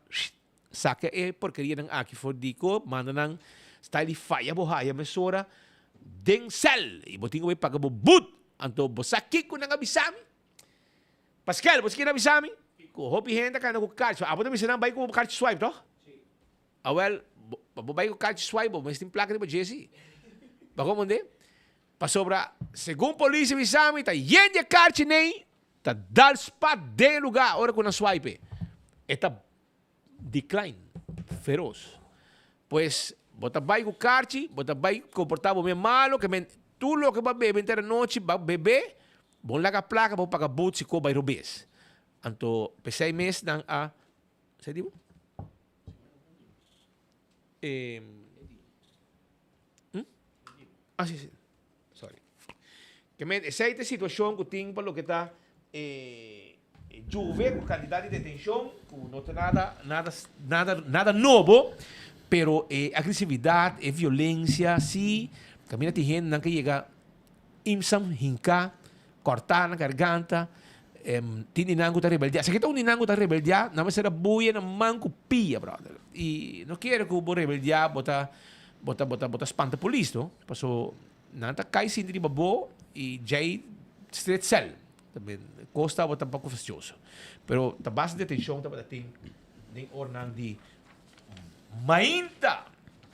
Saka e porkerianan aki for di ko, manda nan style di faya bo haya mesora den sel i bo tin ku bai paga bo but. Anto bo sa kiko nan a bisa mi? Paskel, bo sa kiko nan a bisa mi? Ku hopi hende a kanda ku karchi. Abo ta bisa nan bai ku karchi swipe, toch? Awel, pa bo bai ku karchi swipe bo mester tin plaka riba dje si. Bo a komprende? Pasobra segun polis a bisa mi ta yen di e karchi nei ta dal spat den e luga ora ku nan swipe. E ta decline feroz. Pues bo ta bai ku karchi, bo ta bai komportá bo mes malo, ke men tur loke bo a bebe henter anochi bo a bebe, bo no laga plaka pa bo paga but si ko bai robes. Anto p'esei mes nan a, sa di bo? E, hm? Ah, si, si. Sorry. Ke men esei ta e situashon ku tin pa loke ta e Juve ku kantidat di detenshon ku no ta nada nada nada nada nobo pero e agresividat e violensia si kaminda tin hendenan ke yega imsam hinká kòrtá na garganta tin di nan ku ta rebeldiá esaki ta un di nan ku ta rebeldiá nan mester a buya nan man ku pia brother i no kere ku bo rebeldiá bo ta bo ta bo ta bo ta spanta polis no paso nan ta kai sinti riba bo i djei stret sèl ta kos tabata un poko fastioso pero ta basta detenshon tabata tin den oranan di mainta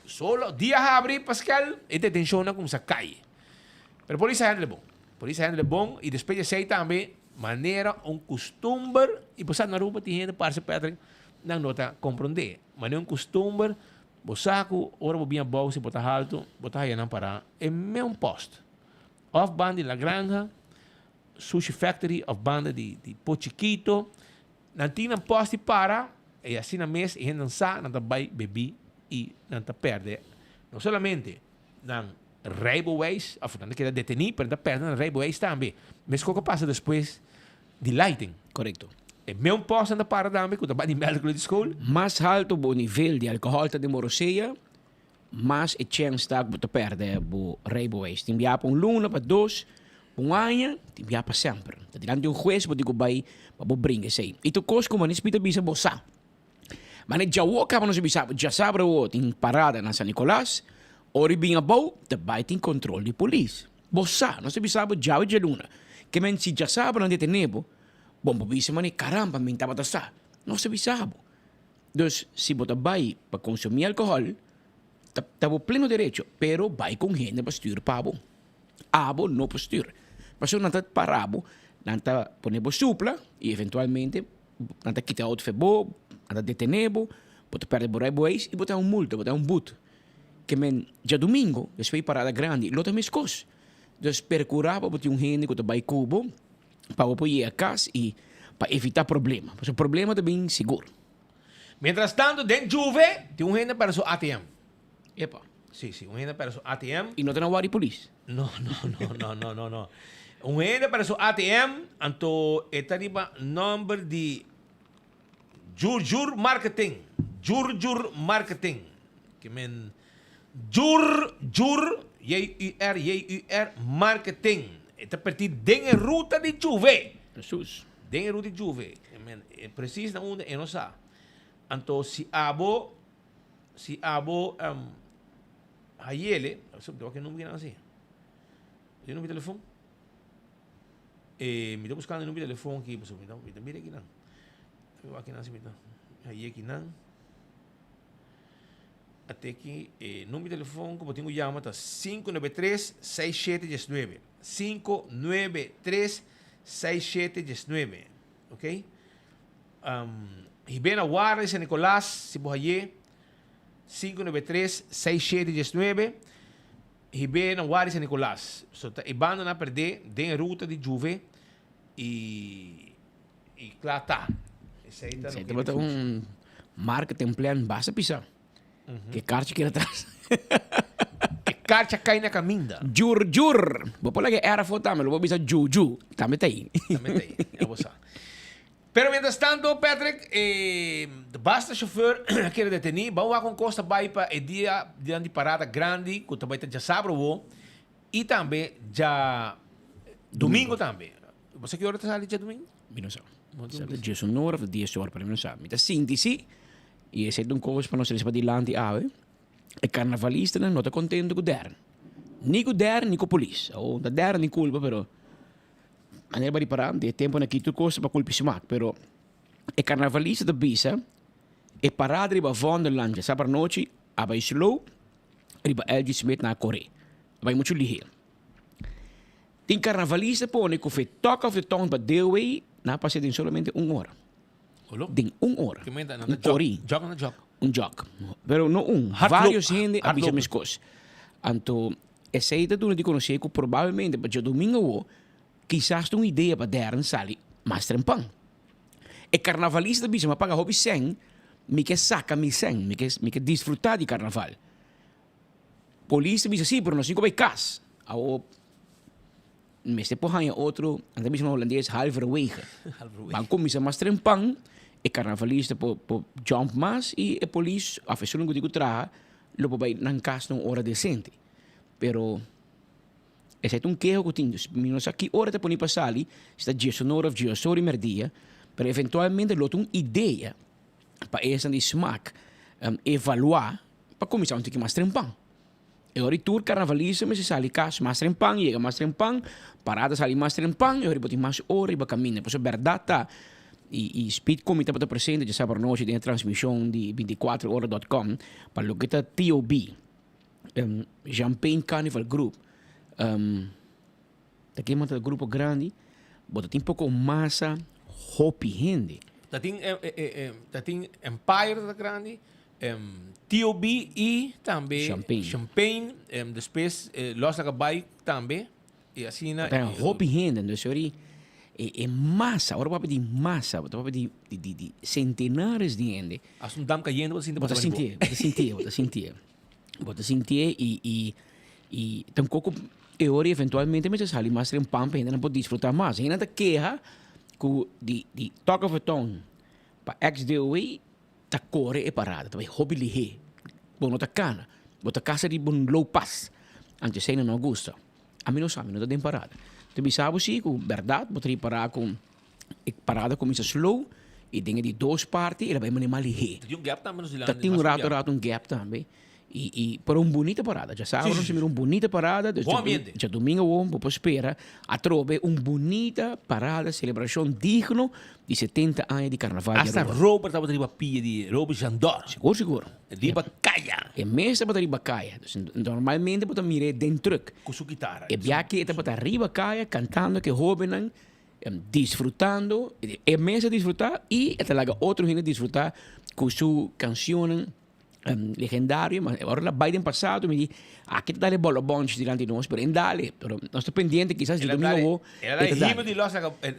solo dia habri paskel e detenshonnan kumsa kai pero polis a handle bon polis a handle bon i despues di esei tambe manera un kustumber i bo sa na Aruba tin hende parse Patrick nan no ta komprende manera un kustumber Bo sa ku ora bo bin abou si bo ta haltu, bo ta haya nan pará e meun post. Òf banda di La Granja, Sushi Factory òf banda di di Po Chikito. Nan tin nan post di para i asina mes e hendenan sa nan ta bai bebí i nan ta pèrdè no solamente nan rijbewijs òf nan ta keda detení pero nan ta pèrdè nan rijbewijs tambe. Meskos ku a pasa despues di lighting. Korekto. E meun post nan ta para tambe ku ta bai di melklo di skol. Mas haltu bo nivel di alkohòl ta den bo rosea, mas e chèns ta ku bo ta pèrdè bo rijbewijs. Tin bia pa un luna, pa dos, pa un aña, tin bia pa semper. Ta dilanti un hues bo tin ku bai pa bo bringa esei. I tur kos ku Manis Pita bisa bo sa. Mane djawo kaba nos a bisa bo djasabra awo tin parada na San Nicolas, ora i bin abou ta bai tin kontrol di polis. Bo sa, nos a bisa bo djawe djaluna. Ke men si djasabra nan detene bo, bon bo bisa mane caramba min tabata sa. Nos a bisa bo. Dus si bo ta bai pa konsumí alkohòl, ta ta bo pleno derecho, pero bai ku un hende pa stür pa bo. Abo no por stür. Pasobra nan ta para bo, nan ta pone bo supla i eventualmente nan ta kita outo fe bo, nan ta detene bo, bo ta pèrdè bo rijbewijs i bo ta un multa, bo ta un but. Ke men djadumingo despues di parada grandi lo ta meskos. Dus perkurá pa bo tin un hende ku ta bai ku bo pa bo por yega kas i pa evitá problema. Pasobra problema ta bin sigur. Mientras tanto den Juve tin un hende pèrdè su ATM. Epa. Sí, sí, un hende pèrdè su ATM. I no ta na wari polis? No, no, no, no, no, no, no. Un hende pèrdè su ATM, anto e ta riba nòmber di Jur Jur Marketing. Jur Jur Marketing. Ke men Jur Jur, J-U-R, J-U-R, Marketing. E ta pertí den e ruta di Juve. Precies. Den e ruta di Juve. Ke men precies na unda e no sa. Anto si abo, si abo hayele, wak e number kinan asi? Tin number di telefon? E mi ta buscando e number di telefon aki pasobra mi ta mi ta mira akinan. Mi wak akinan si mi ta haye akinan. Ate aki e number di telefon ku bo tin ku yama ta 593 6719. 593 6719. Ok. Um, Hibena Warda di San Nicolas, si bo haye 593 6719. Hib'é na Wadi San Nicolas. So ta e banda nan a perdé den e ruta di Juve y y kla ta. Esei ta Esei loke tabata un marketing plan basta pisá. Ke karchi keda atras. E karchi a kai na kaminda. Jur jur. Bo por laga e R afó tambe, lo bo bisa ju ju. Tambe ta ei. Tambe ta ei, ya bo sa. Pero mientras tanto, Patrick, e basta chauffeur a keda detení. Ban wak un kos ta bai pa e dia dilanti parada grandi ku ta bai ta djasabra awo i tambe djadumingu tambe. Bo sa ki ora ta sali djadumingu? Mi no sa. Sa ta djes un ora of dies ora, pero mi no sa. Mi ta sinti si, i esei ta un kos pa nos trese padilanti awe, e karnavalistanan no ta kontento ku Dern. Ni ku Dern ni ku polis. Awor, ta Dern di kulpa, pero manera bo a ripará di e tempunan aki tur kos ta pa kulpa i smak, pero e karnavalista ta bisa e parada riba Vondellaan djasabra anochi a bai slow riba LG Smith nan a kore, a bai muchu lihé. Tin karnavalista pone ku fe talk of the town pa Dewey nan a pas'é den solamente un ora. Den un ora. Un kori. Un jog. Pero no un, varios hende a bisa meskos. Anto esei ta duna di konosé ku probablemente pa djadumingu awo kisas ta un idea pa Darren sali mas trempan. E karnavalista ta bisa mi a paga hopi sèn, mi ke saka mi sèn, mi ke mi ke disfrutá di karnaval. Polis ta bisa si, pero nos tin ku bai kas. Awo mester por haña otro, nan ta bisa na holandes halverwege. Ban kuminsá mas trempan, e karnavalista por por jump mas i e polis òf esun ku tin ku traha lo por bai nan kas na un ora desente. Pero esei ta un keho ku tin. Mi no sa ki ora ta pone pa sali, si ta diesun ora òf dies ora di mèrdia, pero eventualmente lo ta un idea pa esnan di smak evaluá pa kuminsá un tiki mas trempan. E ora di tur karnavalista mester sali kas mas trempan, yega mas trempan, parada sali mas trempan, e ora bo tin mas ora riba kaminda. Pasobra bèrdat ta, i i Speed Comedy tabata presente djasabra anochi den e transmishon di bintikuater ora dòt kòm pa loke ta TOB. Champagne Carnival Group ta kema ta grupo grandi bo ta tin poko masa hopi hende. Ta tin ta tin Empire ta grandi TOB y tambe Champagne, Champagne despues Los Laga Bai tambe. Y asina. Ta hopi hende, entonces ori e, e masa, ora papia di masa, bo ta papia di, di, di, di centenares di hende. As un dam cayendo, bo ta sinti Bo ta sinti, bo ta sinti, bo ta sinti. Bo ta sinti y, y, y tampoco e ori eventualmente mester sali mas den pan pa hendenan por disfruta mas. Hendenan ta keha cu di, di Talk of the Town pa XDOW ta kore e parada, ta bai hopi lihé. Bo no ta kana, bo ta kasa riba un low pass. Anto esei no gusta. Ami no sa, mi no ta den parada. Ta bisa bo si ku bèrdat bo ta ripará ku e parada kuminsá slow i den e di dos parti el a bai manera mas lihé. Ta tin un gap tambe nos dilanti. Ta tin un rato rato un gap tambe. I i pero un bunita parada. Djasabra nos a mira un bunita parada. Bon ambiente. Djadumingu awor bo por spera atrobe un bunita parada, selebrashon digno di setenta aña di karnaval di Aruba. Hasta Robert tabata riba pia di Robert Jandor. Sigur sigur. Riba kaya. E mes tabata riba kaya. Dus normalmente bo ta mir'é den trùk. Ku su kitara. E biaha e tabata riba kaya kantando ku e hóbennan, disfrutando. E mes a disfrutá i e ta laga otro hende disfrutá ku su kanshonnan. Legendario, ma ora la bai den pasado mi di aki ta dale bolobonchi dilanti nos, pero en dale, pero nos ta pendiente kisas di domingo awo El a dale himno di Los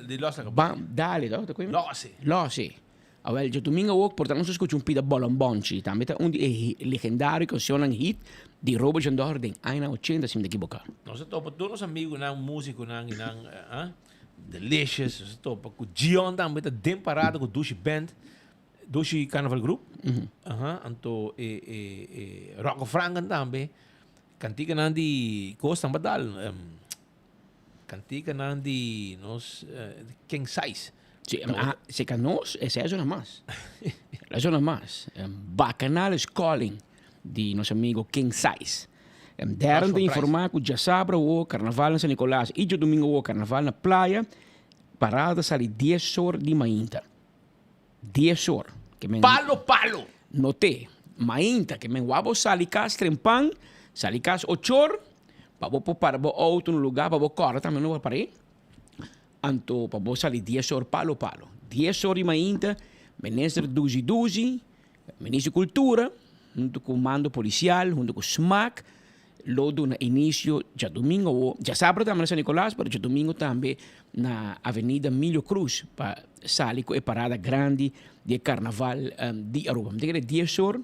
di Los Bam, dale, to, ta koe? Lose. Lose. Awel, djadumingo awo por ta nos a skucha un pida bolobonchi, tambe ta un di e legendario kanshonnan hit di Robert Jandor den añanan ochenta si mi ta ekiboká. Nos a topa tur nos amigunan, musikonan i nan, ah, Delicious, nos a topa ku Gion tambe ta den parada ku Dushi Band. Dushi Carnaval Group. Aha, anto e e e Rocco Franken tambe. Kantikanan di kos nan badal. Um, kantikanan di nos uh, King Size. Sí, ah, se ka nos, esa es una más. Esa es una más. Um, Bacchanal is calling di nos amigo King Size. Um, Darren te informa ku djasabra wo carnaval na San Nicolas y djadomingo wo carnaval na playa. Parada sali 10 or di mainta. Dies or. Ke men. Palo palo! No te. Mainta ke men wak bo sali kas trempan, sali kas ochor, pa bo por para bo outo na lugar pa bo kòrda tambe no por par'é. Anto pa bo sali dies or palo palo. Dies or di mainta, minister Duzi Duzi, minister di kultura, huntu ku mando polisial, huntu ku smak, Lo duna inicio djadumingo awo, djasabra tambe na San Nicolas, pero djadumingo tambe na Avenida Milio Cruz pa sali cu e parada grandi di e carnaval di Aruba. Mi ta kere dies or,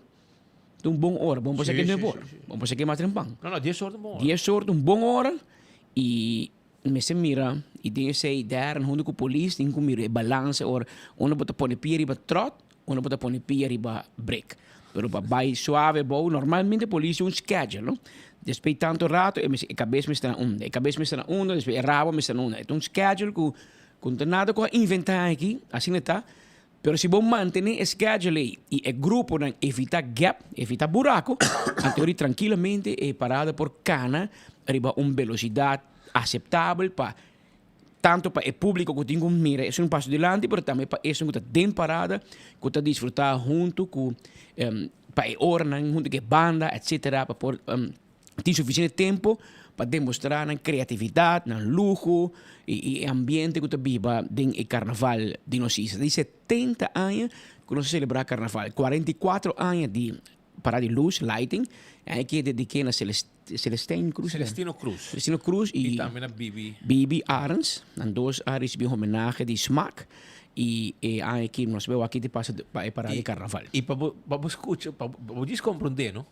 Ta un bon ora. Bon por sa ke nuebe ora. Bon por sa ke mas trempan. No, no, dies or ta un bon ora. Dies or ta un bon ora y mester mira y den esey dèrn hunto cu polis tin cu mira e balance ora unda bo ta pone pia riba trot, unda bo ta pone pia riba brek. Pero pa bay suave abou normalmente polis tin un schedule no. Despues tanto rato e mester e cabes mester na unda, e cabes mester na unda, despues e rabo mester na unda. E ta un schedule cu cu no ta nada cu a inventa aki, asina ta. Pero si bo mantene e schedule ei y e gruponan evita gap, evita buraco, anto ori trankilamente e parada por cana riba un velocidad aceptabel pa tanto pa e publico cu tin cu mira esun paso dilanti, pero tambe pa esun cu ta den parada cu ta disfruta hunto cu pa e oranan hunto cu e banda etcetera pa por Tin suficiente tempo pa demostra nan creatividad, nan luho y e ambiente cu ta biba den e carnaval di nos isla. Di setenta aña cu nos a celebra carnaval, 44 aña di parada di luz, lighting, y aña aki e dedique na Celestijn Cruz. Celestino Cruz. Celestino Cruz y Y tambe na Bibi. Bibi Arends, nan dos a ricibi un homenahe di smaak y e aña aki nos beu aki ta pasa pa e parada di carnaval. Y pa bo pa bo scucha, pa bo djis comprende no,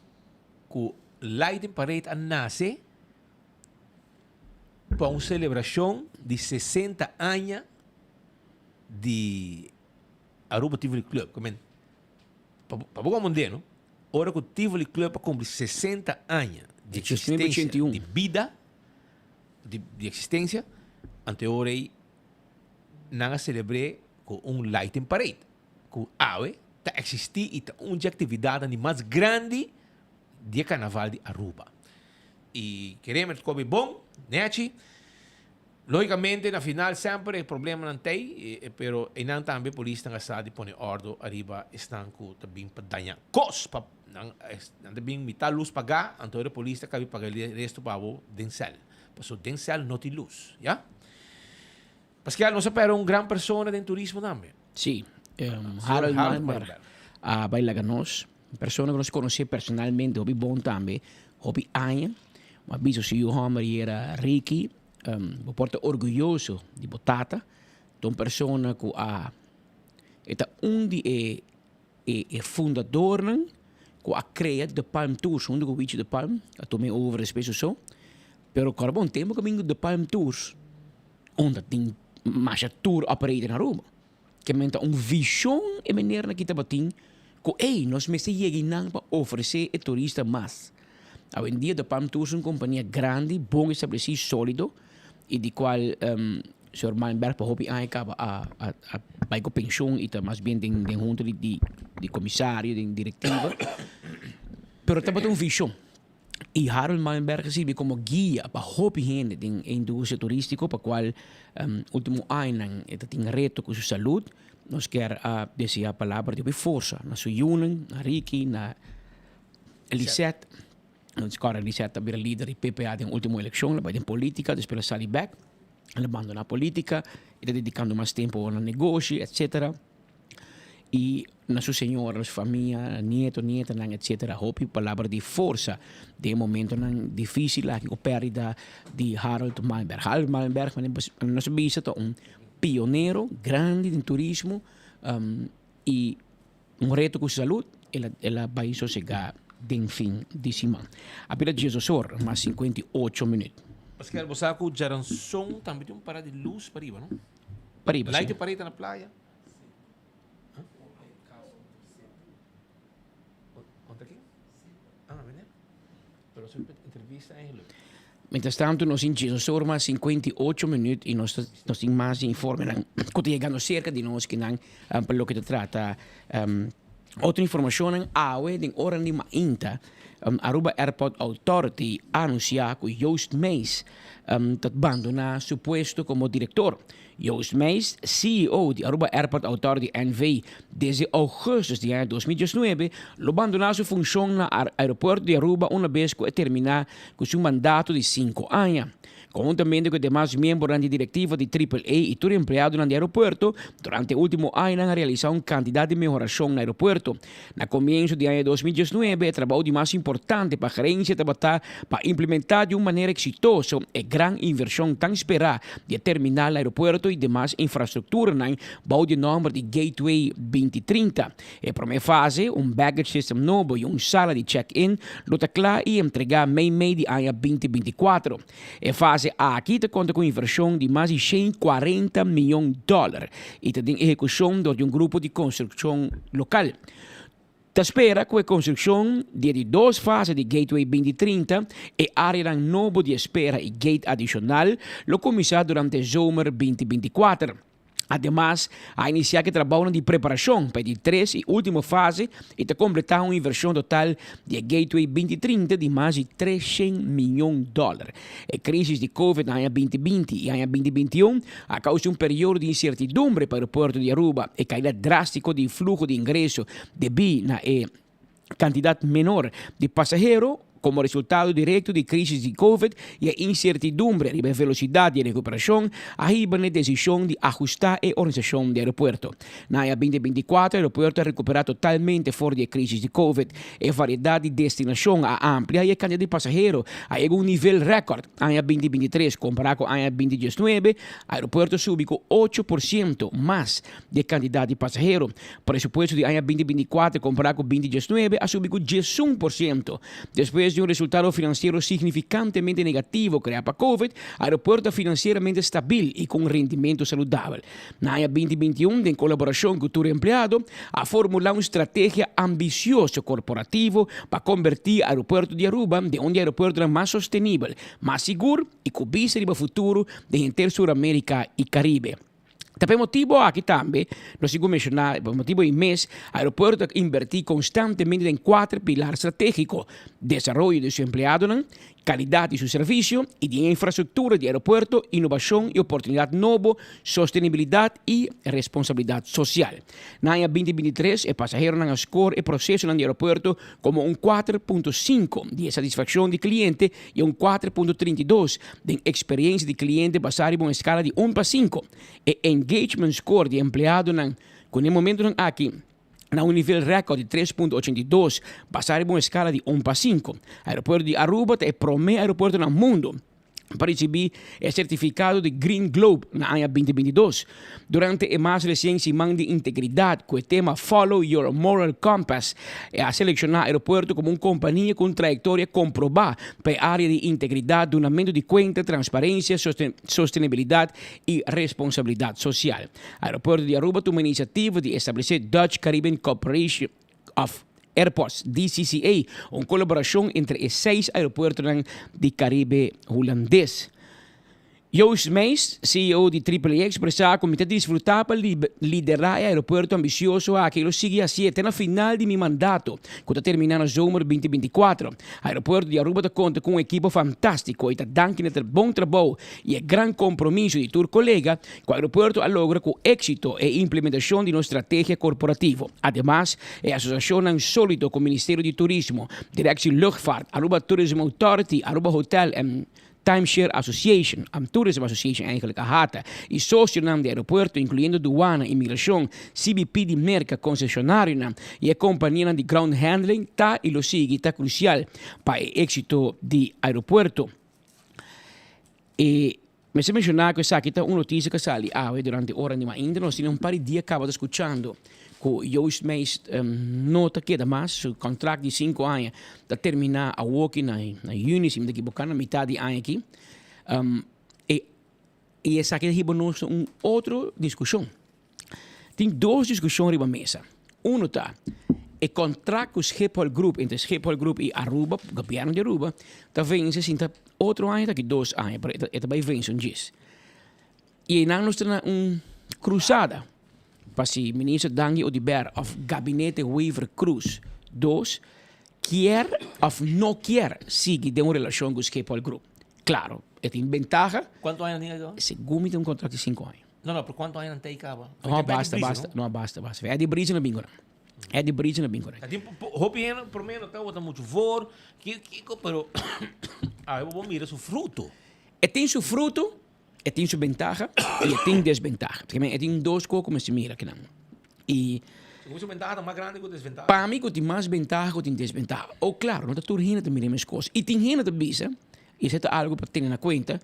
ku Lighting Parade a nase pa un selebrashon di 60 aña di Aruba Tivoli Club. Ku men, pa bo pa bo komprendé no, ora ku Tivoli Club a kumpli 60 aña di eksistensia, di bida, di di eksistensia, anto e ora ei nan a selebr'é ku un Lighting Parade. Ku awe ta eksistí i ta un dje aktividatnan di mas grandi di e karnaval di Aruba. I kereme kobe bon, nechi. Lógikamente na final semper e problemanan t'ei, pero einan tambe polisnan a sa di pone òrdu ariba esnan ku ta bin pa daña kos, pa nan nan ta bin mitá lus pagá, anto e polis ta kabi paga e resto pa bo den sèl. Pasobra den sèl no tin lus, ya. Paske nos a pèrdè un gran persona den turismo tambe. Sí, Harold Malmberg a bai laga nos. Un persona ku nos konosé personalmente hopi bon tambe, hopi aña. Bo a bisa su yu hòmber i era Ricky, bo por ta orguyoso di bo tata. Ta un persona ku a, e ta un di e e fundadornan ku a krea De Palm Tours huntu ku Wichi De Palm, a tuma e over despues oso. Pero kòrda bo un tempu ku a bin ku De Palm Tours unda tin masha tour operator na Aruba. Ke men ta un vishon e menernan aki tabatin ku ey nos mester yega einan pa ofresé e turista mas. Awendia De Palm Tours un kompania grandi, bon establesí, sólido i di kual Señor Malmberg pa hopi aña kaba a a bai ku penshon i ta mas bien den den hunta di di di komisario, den direktiva. Pero tabata un vishon. I Harold Malmberg a sirbi komo guia pa hopi hende den e industria turístiko pa kual último añanan e ta tin reto ku su salud. Nos kier a deseá palabra di hopi forsa na su yunan, na Ricky, na Lisette. Nos kòrda Lisette a bira lider di PPA den último elekshon, el a bai den polítika, despues el a sali bèk, el a bandoná polítika, e ta dedikando mas tempu na negoshi, etcetera. I na su señora, na su famia, na nieto, nietanan, etcetera. Hopi palabra di forsa den e momentonan difísil aki ku pèrdida di Harold Malmberg. Harold Malmberg, manera nos a bisa, ta un pionero grandi den turismo i Un reto ku salud, el a bai sosegá den fin di siman. A bira diesdos or mas 58 minüt. Pascal, bo sa ku djaranson tambe tin un parada di lus pariba, no? Pariba, si. Light di parada ta na playa. Kontra ken? Ah, meneer. Pero su entrevista eigenlijk. Mientras tanto nos tin diesdos or mas 58 minuut y nos ta nos tin mas informenan cu ta yegando cerca di nos kinan pa loke ta trata otro informacionnan awe den oranan di mainta Aruba Airport Authority a anuncia cu Joost Meijs ta bandona su puesto como director. Joost Meijs, ceo di Aruba Airport Authority NV. desde augustus di aña 2019, lo bandona su funcion na aeropuerto di Aruba una bes cu e termina cu su mandato di cinco aña. Conhuntamente cu e demas miembronan di directiva di Triple A y tur empleadonan di aeropuerto, durante e ultimo añanan a realisa un cantidad di mehoracion na aeropuerto. Na comienso di aña 2019, e trabou di mas importante. importante pa gerencia tabata pa implementa di un manera exitoso e gran inversion tan spera di e terminal aeropuerto y demas infrastructuranan bou di e nomber di Gateway 2030. E prome fase, un baggage system nobo y un sala di check-in lo ta cla y entrega mei mei di aña 2024. E fase aki ta konta ku un invershon di mas di 140 mion dòler i ta den ehekushon dor di un grupo di konstrukshon lokal. Ta spera ku e konstrukshon di e di dos fase di Gateway 2030, e áreanan nobo di espera i gate adishonal lo kuminsá durante zomer 2024. Ademas, a inisiá ku e trabounan di preparashon pa e di tres i último fase i ta kompletá un invershon total di e Gateway 2030 di mas di 300 mion dòler. E krísis di Covid na aña 2020 i aña 2021 a kousa un periodo di insertidumbre pa aeropuerto di Aruba. E kaida drástiko di fluho di ingreso debí na e kantidat menor di pasahero komo resultado direkto di krisis di Covid i e insertidumbre riba e velosidat di e rekuperashon a hiba na e desishon di ahustá e organisashon di aeropuerto. Na aña 2024 aeropuerto a rekuperá totalmente for di e krisis di Covid. E variedat di destinashon a amplia i e kantidat di pasahero a yega un nivel rèkòrt. Aña 2023 kompará ku aña 2019 aeropuerto subi ku 8% mas di e kantidat di pasahero. Presupuesto di aña 2024 kompará ku 2019 a subi ku 11%. Despues di un resultado finansiero signifikantemente negativo kreá pa Covid, aeropuerto ta finansieramente stabil i ku un rendimentu saludabel. Na aña 2021, den kolaborashon ku tur empleado, a formulá un strategia ambisioso korporativo pa kombertí aeropuerto di Aruba den un di aeropuertonan mas sostenibel, mas sigur i ku bista riba futuro den henter Sur Amerika i Karibe. Ta pa e motibo aki tambe, nos tin ku menshoná, pa e motibo ei mes, aeropuerto ta inbertí konstantemente den kuater pilar stratégiko, desaroyo di su empleadonan, kalidat di su servisio i di e infrastruktura di aeropuerto, inovashon i oportunidat nobo, sostenibilidat i responsabilidat sosial. Na aña 2023 e pasaheronan a skor e prosesonan di aeropuerto komo un 4.5 di e satisfakshon di kliente i un 4.32 den eksperensia di kliente basá riba un eskala di un pa sinku. E engagement score di empleadonan ku na e momentunan aki na un nivel rèkòrt di 3.82 basá riba un eskala di un pa sinku. Aeropuerto di Aruba ta e promé aeropuerto na mundu pa risibí e sertifikado di Green Globe na aña 2022. Durante e mas resien Siman di Integridat ku e tema Follow Your Moral Compass, e a selekshoná aeropuerto komo un kompania ku un trayektoria komprobá pa e área di integridat, dunamentu di kuenta, transparensia, sostenibilidat i responsabilidat sosial. Aeropuerto di Aruba tuma inisiativa di establesé Dutch Caribbean Cooperation of Airports, DCCA, un kolaborashon entre e seis aeropuertonan di Karibe Hulandes. Joost Meijs, ceo di Triple A, ekspresá ku mi ta disfrutá pa liderá e aeropuerto ambisioso aki i lo sigui hasié te na final di mi mandato, ku ta terminá na zomer 2024. Aeropuerto di Aruba ta konta ku un ekipo fantástiko i ta danki na e bon trabou i e gran kompromiso di tur kolega ku aeropuerto a logra ku éksito e implementashon di nos strategia korporativo. Ademas, e asosiashonnan sólido ku Ministerio di Turismo, Directie Luchtvaart, Aruba Tourism Authority, Aruba Hotel en Timeshare Association, Tourism Association eigenlijk, AHATA, i sosionan di aeropuerto, inkluyendo Duana, Imigrashon, CBP di Merka, konseshonarionan i e kompanianan di ground handling, ta i lo sigui ta krusial pa e éksito di aeropuerto. E mester menshoná ku esaki ta un notisia ku a sali awe durante ora di mainta. Nos tin un par di dia kaba ta skuchando ku Joost Meijs no ta keda mas. Su kontrakt di sinku aña ta terminá awoki na yüni, si mi ta ekiboká, na mitad di aña aki. E i esaki ta hiba nos na un otro diskushon. Tin dos diskushon riba mesa. Uno ta e kontrakt ku Schiphol Group, entre Schiphol Group i Aruba, gobièrnu di Aruba, ta vense sin ta otro aña ta aki dos aña, pero e ta bai vense un djis. I einan nos ta na un krusada pa si Minister Dangui Oduber òf Gabinete Wever Croes dos kier òf no kier sigui den un relashon ku Schiphol Group. Klaro, e tin bentaha. Kuantu aña nan tin aki? Segun mi tin un kontrakt di sinku aña. No, no, pero kuantu aña nan ta ei kaba? No, basta, basta. No, basta, basta. Eddie Bridge na bingo nan. Eddie Bridge na bingo nan. Tin hopi hende promé no tabata muchu voor, kiko, pero awe bo mira su fruto. E tin su fruto, e tin su bentaha i e tin desbentaha. E tin dos kos ku mester mira kinan. I. Ku bentaha ta mas grandi ku desventaha. Pa mi ku tin mas bentaha ku tin desventaha. O klaro, no ta tur hende ta mira e mes kos. I tin hende ta bisa, i esei ta algu pa tene na kuenta,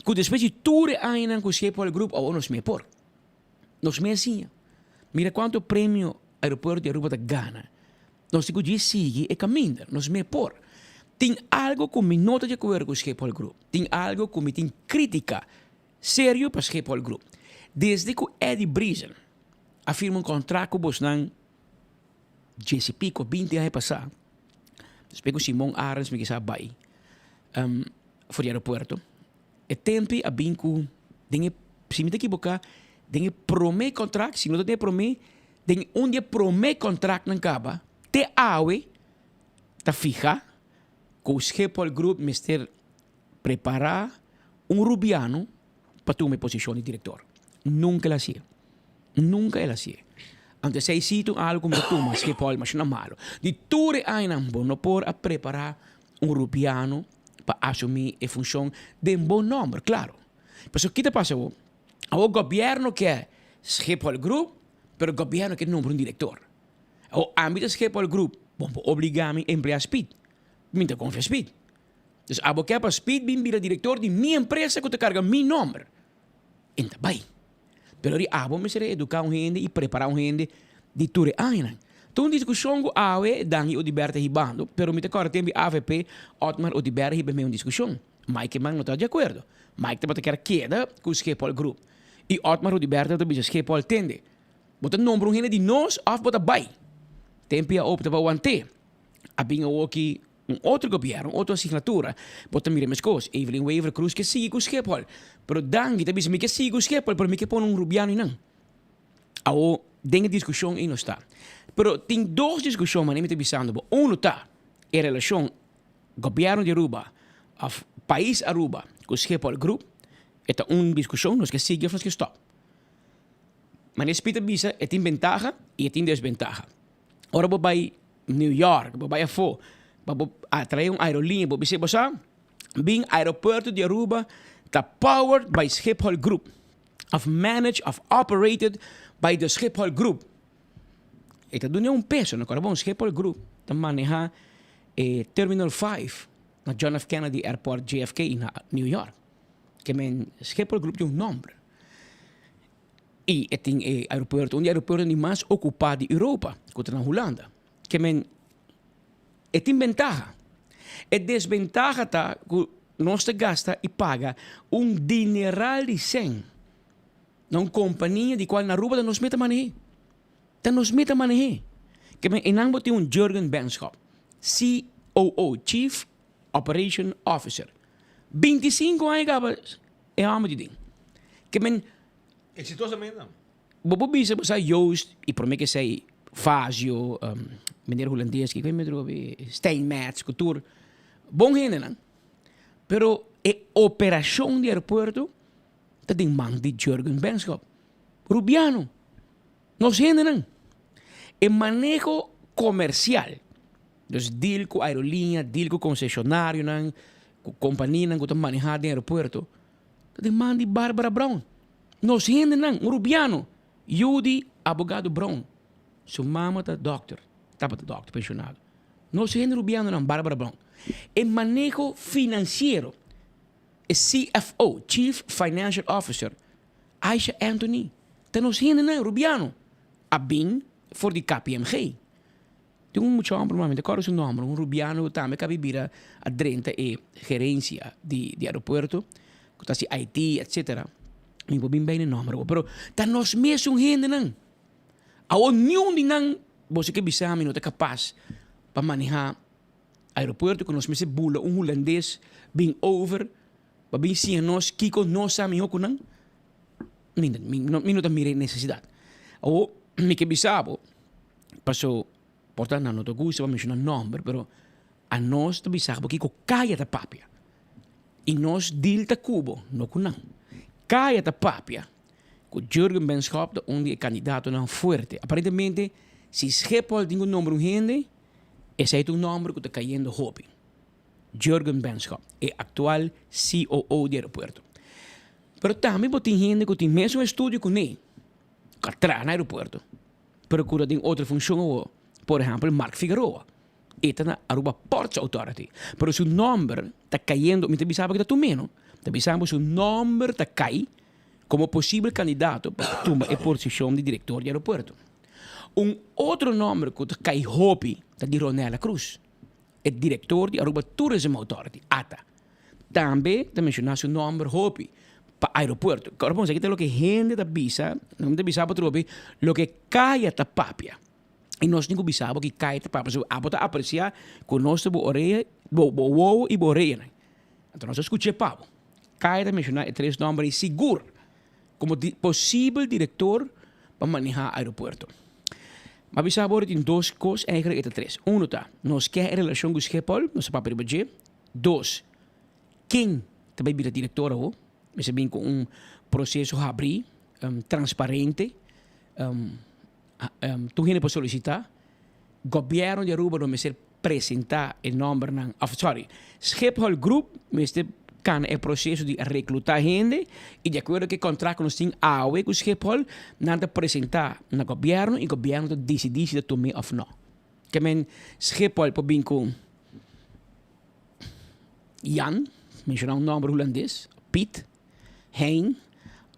ku despues di tur e añanan ku Schiphol Group awor nos mei por. Nos mei a siña. Mira kuantu premio aeropuerto di Aruba ta gana. Nos tin ku djis sigui e kaminda. Nos mei por. Tin algu ku mi no ta di akuerdo ku Schiphol Group. Tin algu ku mi tin kritika serio pa Schiphol Group. Desde ku Eddie Briesen a firma un kontrakt ku bosnan djes i piko, binti aña pasá, despues ku Simon Arends mi kisa a bai for di aeropuerto, e tempi a bin ku den e, si mi ta ekiboká, den e promé kontrakt, si no ta den e promé, den un di e promé kontraktnan kaba, te awe ta fiha ku Schiphol Group mester Prepará un rubiano pa tuma e posishon di direktor. Nunka el a hasié. Nunka el a hasié. Anto esei sí ta un algu ku mi ta tuma Schiphol mashina malu. Di tur e añanan bo no por a prepará un rubiano pa asumí e funshon den bo nòmber, klaro. Pasobra ki ta pasa awor? Awor gobièrnu ke Schiphol Group, pero gobièrnu ke nombra un direktor. Awor ami ta Schiphol Group, bo por obligá mi empleá Speed. Mi ta konfia Speed. Dus abo ke pa Speed bin bira director di mi empresa ku ta karga mi nomber. En ta bai. Pero di abo mester a eduká un hende i prepará un hende di tur e añanan. Ta un diskushon ku awe Dangui Oduber ta hibando, pero mi ta kòrda tempu di avp Otmar Oduber a hiba mei un diskushon. Mike Eman no ta di akuerdo. Mike tabata kier keda ku Schiphol Group. I Otmar Oduber tabata bisa Schiphol tende, bo ta nombra un hende di nos òf bo ta bai. Tempu a opta pa want'é. A bin awoki Un otro gobierno, un otro asignatura, bo ta mira meskos. Evelyn Wever Croes ke sigui ku Schiphol. Pero Dangui ta bisa mi ke sigui ku Schiphol, pero mi ke pone un rubiano einan. Awo den e diskushon ei no sta. Pero tin dos diskushon manera mi ta bisando bo. Uno ta e relashon gobierno di Aruba of pais Aruba ku Schiphol Group. E ta un diskushon, nos ke sigui of nos ke stop. Manera Speed ta bisa e tin bentaha i e tin desbentaha. Ora bo bai New York, bo bai afó, pa bo atraé un aerolínea, bo bis'é, bo sa, bin aeropuerto di Aruba ta powered by Schiphol Group, of managed of operated by the Schiphol Group. E ta dun'é un peso, no? Kòrda bon, Schiphol Group ta manehá e Terminal 5 na John F. Kennedy Airport, JFK, na New York. Ke men Schiphol Group tin un nòmber. I e tin e aeropuerto, un di e aeropuertonan di mas okupá di Europa, ku ta na Hulanda. Ke men, e tin bentaha. E desbentaha ta ku nos ta gasta i paga un dineral di sèn na un kompania di kual na Aruba ta nos meta maneh'é. Ta nos meta maneh'é. Ke men, einan bo tin un Jurgen Benschop, COO, Chief Operation Officer. 25 aña kaba e hòmber di den. Ke men. Exitosamente nan. Bo por bisa bo sa Joost i prome ke esei Fazio, meneer Hulandes kiko e metro Steinmetz ku tur bon hendenan. Pero e operashon di aeropuerto ta den man di Jurgen Benschop. Rubiano. Nos hendenan. E maneho komersial, dus deal ku aerolínea, deal ku konseshonarionan, ku kompanianan ku ta manehá den aeropuerto, ta den man di Barbara Brown. Nos hendenan, un rubiano, yu di abogado Brown. Su mama ta dòkter, tabata dòkter penshonado. Nos hende rubianonan, Barbara Brown. E maneho finansiero, e CFO, Chief Financial Officer, Aisha Anthony, ta nos hendenan rubiano a bin for di KPMG. Tin un mucha homber, mi ta kòrda su nòmber, un rubiano ku tambe kabi bira a drenta e gerensia di di aeropuerto, ku ta hasi IT, etcetera. Mi por bin bay na e nòmber awor, pero ta nos mesun hendenan. Awor niun di nan, boso ke bisa mi, no ta kapas pa maneha aeropuerto ku nos mester bula un hulandes bin over Pa bin siña nos kiko nos sa mihó ku nan? Mi mi no ta mira e nesesidat. Awor, mi ke bisa bo, paso por ta nan no ta gusta pa menshoná nòmber, pero anos ta bisa bo kiko kaya ta papia. I nos deal ta ku bo, no ku nan. Kaya ta papia ku Jurgen Benschop ta un di e kandidatonan fuerte. Aparentemente, si Schiphol tin ku nombra un hende, esei ta un nòmber ku ta kayendo hopi. Jurgen Benschop, e aktual COO di aeropuerto. Pero tambe bo tin hende ku tin mesun estudio ku ne, ku a traha na aeropuerto. pero ku ta den otro funshon awor. Por ehèmpel Mark Figueroa. E ta na Aruba Ports Authority. Pero su nòmber ta kayendo, mi ta bisa bo ku ta tumeno, ta bisa bo su nòmber ta kai komo posibel kandidato pa tuma e posishon di direktor di aeropuerto. Un otro nòmber ku ta kai hopi ta di Ronella Cruz, e direktor di Aruba Tourism Authority, ata. Tambe ta menshoná su nòmber hopi pa aeropuerto. Ora bo esaki ta loke hende ta bisa, no ta bisa bo atrobe, loke kaya ta papia. I nos tin ku bisa bo ki kaya ta papia. So abo ta apresiá ku nos ta bo orea, bo wowo i bo oreanan. Anto nos a skuch'é pa bo. Kaya ta menshoná e tres nòmber ei sigur komo di posibel direktor pa manehá aeropuerto. M'a bisa bo tin dos kos, eigenlijk e ta tres. Uno ta, nos ke e relashon ku Schiphol, nos a papia riba dje. Dos, ken ta bai bira direktor awo? Mester bin ku un proseso habrí, transparente, tur hende por solisitá. Gobièrnu di Aruba lo mester presentá e nòmbernan, òf sòri, Schiphol Group mester kana e proseso di reklutá hende i di akuerdo ku e kontrakt ku nos tin awe ku Schiphol, nan ta presentá na gobièrnu i gobièrnu ta disidí si ta tum'é òf nò. Ke men Schiphol por bin ku Jan, menshoná un nòmber hulandes, Piet, Hein,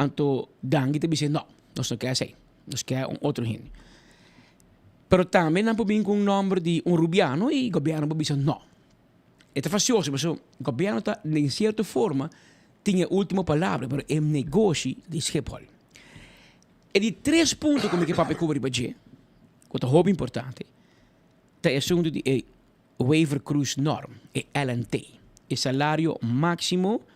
anto Dangui ta bis'é nò, nos no ke esei, nos ke un otro hende. Pero tambe nan por bin ku un nòmber di un rubiano i gobièrnu por bisa nò. E ta fasioso pasobra gobièrnu ta den sierto forma tin e último palabra pero e negoshi di Schiphol. E di tres punto ku mi ke papia ku bo riba dje, ku ta hopi importante, ta e asuntu di e Wever Croes norm, e LNT, e salario máksimo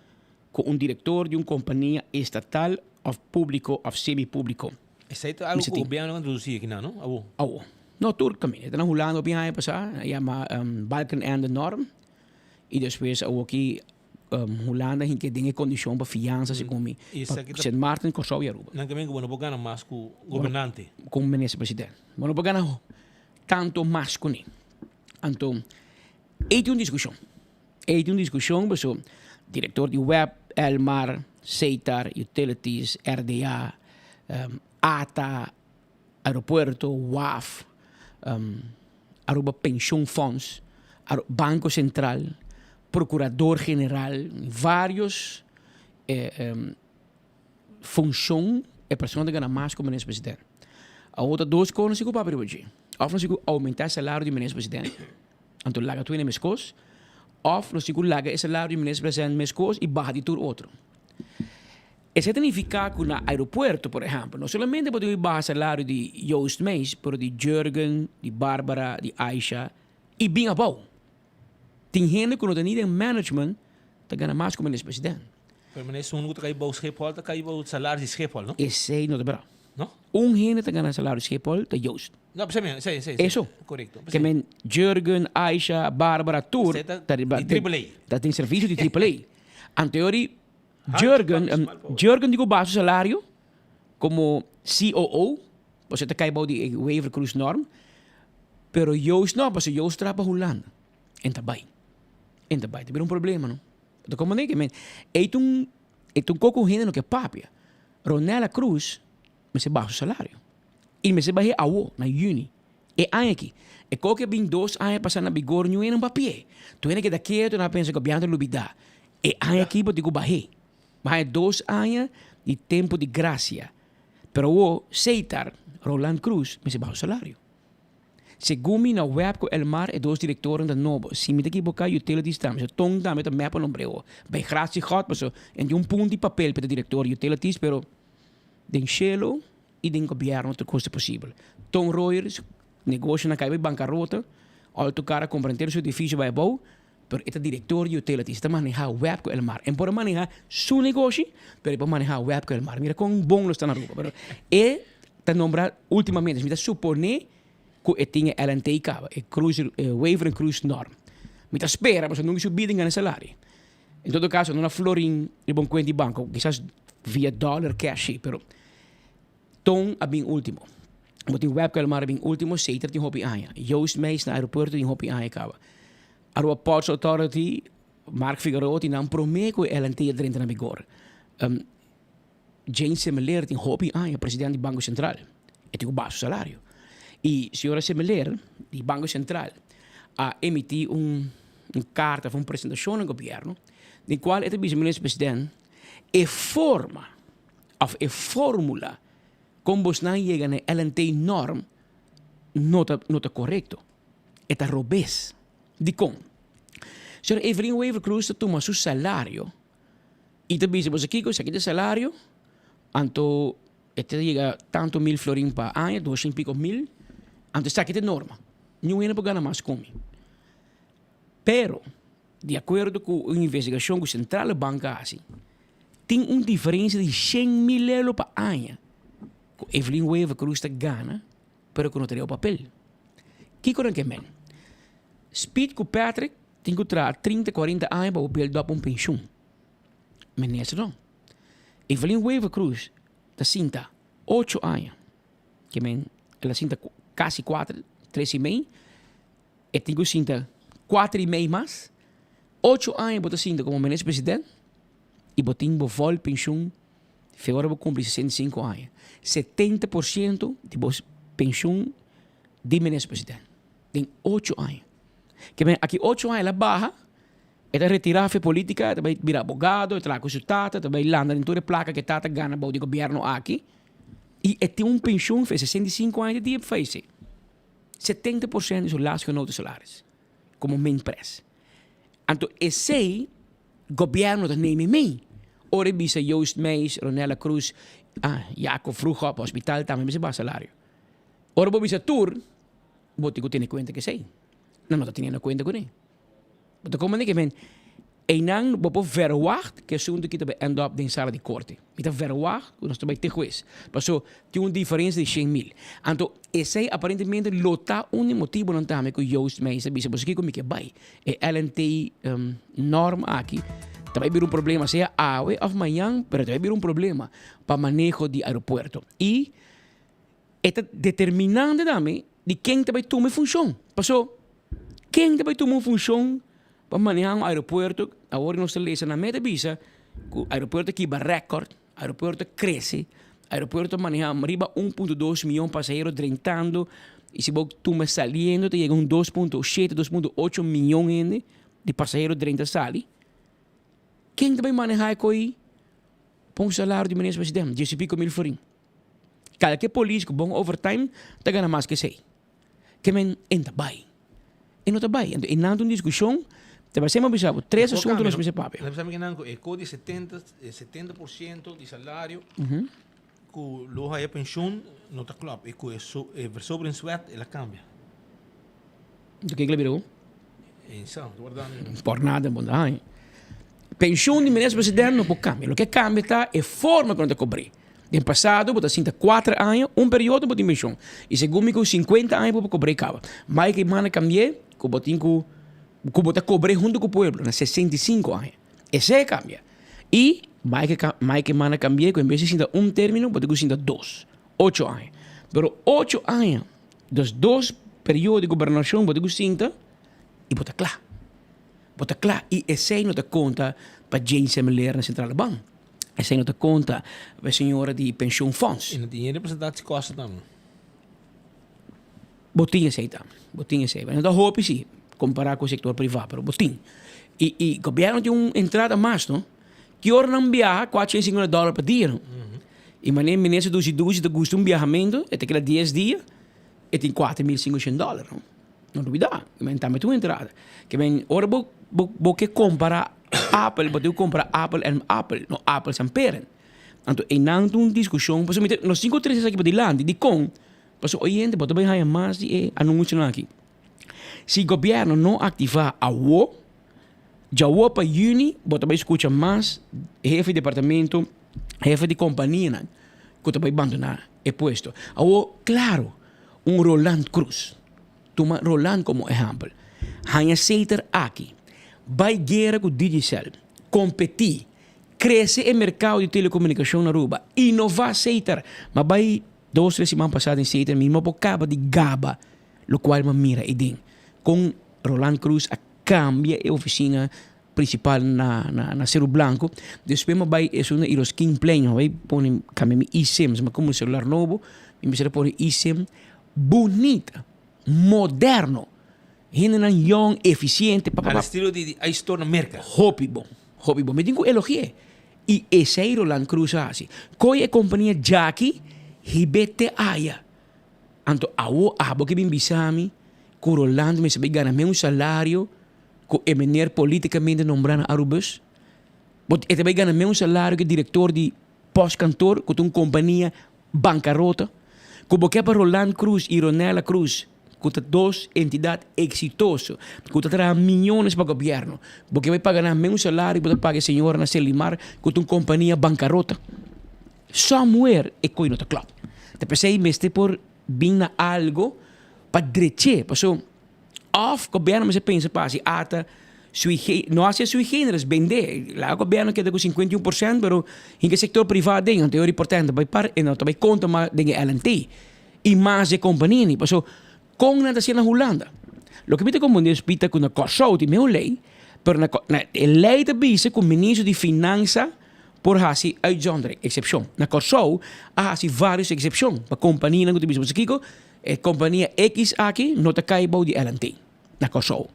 ku un direktor di un kompania estatal òf públiko òf semi-públiko. Esei ta algu ku gobièrnu a introdusí aki nan, no? Awo. Awo. No tur kaminda. E ta na Hulanda hopi aña pasá, a yama Balkenende norm i despues awoki Hulanda hinke den e kondishon pa fiansa segun mi pa Sint Maarten, Kòrsou i Aruba. Nan ke men ku bo no por gana mas ku gobernante. Ku un minister president. Bo no por gana tantu mas kuné. Anto ei tin un diskushon. Ei tin un diskushon paso direktor di web, Elmar, Setar, Utilities, RDA, ata, Aeropuerto, waf, Aruba Pensioen Fonds, Banco Central, Procurador General, varios funcion e persona ta gana mas cu Minister President. Awor ta dos cos nos tin cu papia riba dje. Of nos tin cu aumenta e salario di Minister President, anto laga tur hende mescos, of nos tin cu laga e salario di Minister President mescos y baha di tur otro. Esei ta nifiká ku na aeropuerto, por ehèmpel, no solamente bo tin ku baha salario di Joost Meijs, pero di Jurgen, di Barbara, di Aisha i bin abou. Tin hende ku no ta ni den management ta gana mas ku minister president. Pero meneer esun ku ta kai bou Schiphol ta kai bou salario di Schiphol, no? Esei no ta berdad. No? Un hende ta gana salario di Schiphol ta Joost. No, p'esei mi, esei, esei. Eso. Korekto. Ke men Jurgen, Aisha, Barbara, tur ta riba. Di triple A. Ta den servisio di triple A. Anteori Jurgen, Jurgen di ku baha su salario komo COO, pasobra e ta kai bou di e Wever Croes norm, pero Joost no, pasobra Joost traha pa Hulanda. En ta bai. En ta bai. Ta bira un problema, no? Ta komprende ke men ei ta un ei ta un koko hende no ke papia. Ronella Croes mester baha su salario. I mester bah'é awo, na yüni. E aña aki. E koke bin dos aña pasá na bigor ñu hende no papia. Tur hende keda ketu nan a pensa gobièrnu ta lubidá. E aña aki bo tin ku bah'é. Bo haña dos aña di tempu di grasia. Pero awor Seitar, Roland Croes, mester baha su salario. Segun mi na web ku Elmar e dos direktornan ta nobo. Si mi ta kiboká Utilities tambe. So Ton tambe ta mep a nombr'é awor. Bij gratie God paso en tin un punt di papel pa e ta direktor di Utilities pero den shelo i den gobièrnu tur kos ta posibel. Ton Royer su negoshonan kai bai bankarota, Alto Car a kumpra henter su edifisio bai abou. Pero e ta director di utilities, e ta maneha web cu Elmar. En por a maneha su negoshi, pero e por maneha web cu Elmar. Mira con bon lo sta na Aruba. Pero e ta nombra ultimamente, mi ta supone cu e tin e LNT caba, e cruise, e Wever en Cruise norm. Mi ta spera, pasobra nunca su bida gana salario. En todo caso, no na florin riba un cuenta di banco, kisas via dollar cash si, pero Ton a bin ultimo. Bo tin Webke Elmar a bin ultimo, Seter tin hopi aña. Joost Meijs na aeropuerto tin hopi aña kaba. Aruba Ports Authority, Mark Figueroa tin nan prome ku e LNT a drenta na vigor. Jane Semeleer tin hopi aña president di Banko Sentral. E tin ku baha su salario. Y señora Semeleer di Banco Central a emiti un un carta of un presentacion na gobierno den cual e ta bisa Minister President e forma of e formula con bosnan yega na e LNT norm no ta no ta corecto. E ta robes. Dikon? Señor Evelyn Wever Croes ta tuma su salario y ta bisa boso kiko esaki ta e salario anto e ta yega tanto mil florin pa aña, doshen y pico mil, anto esaki ta e norma. Niun hende por gana mas ku mi. Pero, di akuerdo ku un investigashon ku Centrale Bank a hasi, tin un diferensia di shen mil euro pa aña ku Evelyn Wever Croes ta gana pero ku no ta riba papel. Kiko nan ke men? Speed ku Patrick tin ku traha trinta, kuarenta aña pa bo build up un penshun. Minister no. Evelyn Wever Croes ta sinta ocho aña, ke men el a sinta kasi kuater, tres i mei, e tin ku sinta kuater i mei mas, ocho aña bo ta sinta komo minister president i bo tin bo vol penshun Fe ora bo cumpli 65 aña, 70% di bo pensioen di minister president. Den ocho aña. Ke men aki ocho aña el a baha, e ta retira fe politica, e ta bay bira abogado, e ta laga cu su tata, e ta bay landa den tur e placa cu e tata gana bou di gobierno aki. Y e tin un pensioen fe 65 aña di dia pa fayece. 70% di su laatst genoten salaris. Como minprijs. Anto esey Gobierno ta neem e mee. Ora e bisa Joost Meijs, Ronella Cruz, ah, Jacob Vroegop, hospital tambe mester baha salario. Ora bo bisa tur, bo tin cu tene cuenta cu esey. Nan no ta teniendo cuenta cu ne. Bo ta comprende ke men, eynan bo por verwacht cu e asunto aki ta bay end up den sala di corte. Mi ta verwacht cu nos ta bay te huez. Paso tin un diferencia di shen mil. Anto esey aparentemente lo ta un di motibonan tambe cu Joost Meijs a bisa boso kico mi ke bay. E LNT norm aki ta bai bira un problema sea awe of mañan, pero ta bai bira un problema pa maneho di aeropuerto. Y e ta determinante tambe di ken ta bai tuma e funcion. Paso ken ta bai tuma un funcion pa maneha un aeropuerto? Awor nos ta lesa nan meta bisa cu aeropuerto kiba record, aeropuerto crece, aeropuerto maneha riba 1.2 miyon pasahero drentando y si bo tuma saliendo ta yega un 2.7, 2.8 miyon hende di pasahero drenta sali. Ken ta bay maneha e coy pa un salario di minister president? Dies y pico mil florin. Kalke polis cu bon overtime ta gana mas cu esey. Ke men en ta bay. E no ta bay. Anto e nan ta un discusion. Ta bay sema bisa bo tres asunto nos mester papia. Nan bisa mi cu e co di 70, e 70% di salario cu lo haya pensioen no ta klop. E cu e so, e verzorgingswet el a cambia. Anto ke kla bira bo? E sa, no ta warda mi. Por nada bo no ta haña. Pensioen di minister president no por cambia. Loke cambia ta e forma cu nan ta cobri. Den pasado bo ta sinta kuater aña, un periodo bo tin penshon. I segun mi ku sinkuenta aña bo por kobr'é kaba. Mai ke manda kambi'é ku bo tin ku ku bo ta kobr'é huntu ku pueblo na 65 aña. Esei a kambia. I mai ke mai ke manda kambi'é ku en bes di sinta un término bo tin ku sinta dos, ocho aña. Pero ocho aña, dus dos periodo di gobernashon bo tin ku sinta i bo ta kla. Bo ta kla. I esei no ta konta pa Jane Semeleer na Centrale Bank. Esei no ta konta pa e señora di pensioen fonds. E no tin representatie kosten tambe. Bo tin esei tambe, bo tin esei. No ta hopi si, kompara ku sektor priva, pero bo tin. I i gobièrnu tin un entrada mas no. Ki ora nan biaha 450 dòler pa dia no. I manera minister dushi dushi ta gusta un biahamentu, e ta keda dies dia, e tin 4500 dòler no. No lubida, men tambe tin un entrada. Ke men ora bo bo bo ke kompara apel, bo tin ku kompara apel en apel, no apels en peren. Anto einan tin un diskushon, pasobra mi ta nos tin ku trese esaki padilanti, dikon? Pasobra oyente bo ta bai haña mas di e anunsionan aki. Si gobièrnu no aktivá awo, djawo pa yüni bo ta bai skucha mas hefe di departamento, hefe di kompanianan ku ta bai bandoná e puesto. Awo, klaro, un Roland Cruz. Tuma Roland komo ehèmpel. Haña seter aki. Bai guera ku Digicel. Kompetí. Krese e merkado di telekomunikashon na Aruba. Inová seter. Ma bai dos tres siman pasá den seter mi no por kaba di gaba lokual mi a mira ei den. Kon Roland Cruz a kambia e ofisina prinsipal na na Seru Blanco. Despues mi a bai esun na Iroskin Plein. Mi a bai pone kambia mi eSIM. Mi a kumpra un selular nobo. Mi mester a pone eSIM. Bunita, moderno, hendenan yong, eficiente, pa pa Al pa. estilo di di iStore na Merca. Hopi bon, hopi bon. Mi tin cu elogi'e. Y esey Roland Croes a haci. Coy e compania djaki, hib'e te aya. Anto awo abo ke bin bisa mi cu Roland mester bay gana meun salario cu e meneer politicamente nombra na Arubus? Bo e ta bay gana meun salario cu e director di postkantoor cu ta un compania bancarota? Cu bo ke pa Roland Croes y Ronella Croes cu ta dos entidad exitoso cu ta traha miyones pa gobierno, bo ke bay paga nan meun salario cu bo ta paga e señora na Celimar cu ta un compania bancarota? Somewhere e koe no ta klop. Ta p'esei mester por bin na algo pa drech'é. Paso of gobierno mester pensa pa hasi ata sui ge no hasi sui generis bendé. Laga gobierno keda ku 51% pero hinka e sector priva aden anto e ora importante bai par e no ta bai konta mas den e LNT i mas di e kompania ni. Paso kon nan ta hasi na Hulanda? Loke mi ta komprende es pita ku na Kòrsou tin meun lei pero na na e lei ta bisa ku ministro di finansa por hasi uitzondering, eksepshon. Na Kòrsou a hasi vários eksepshon pa kompanianan ku ta bisa boso kiko, e kompania X aki no ta kai bou di LNT na Kòrsou.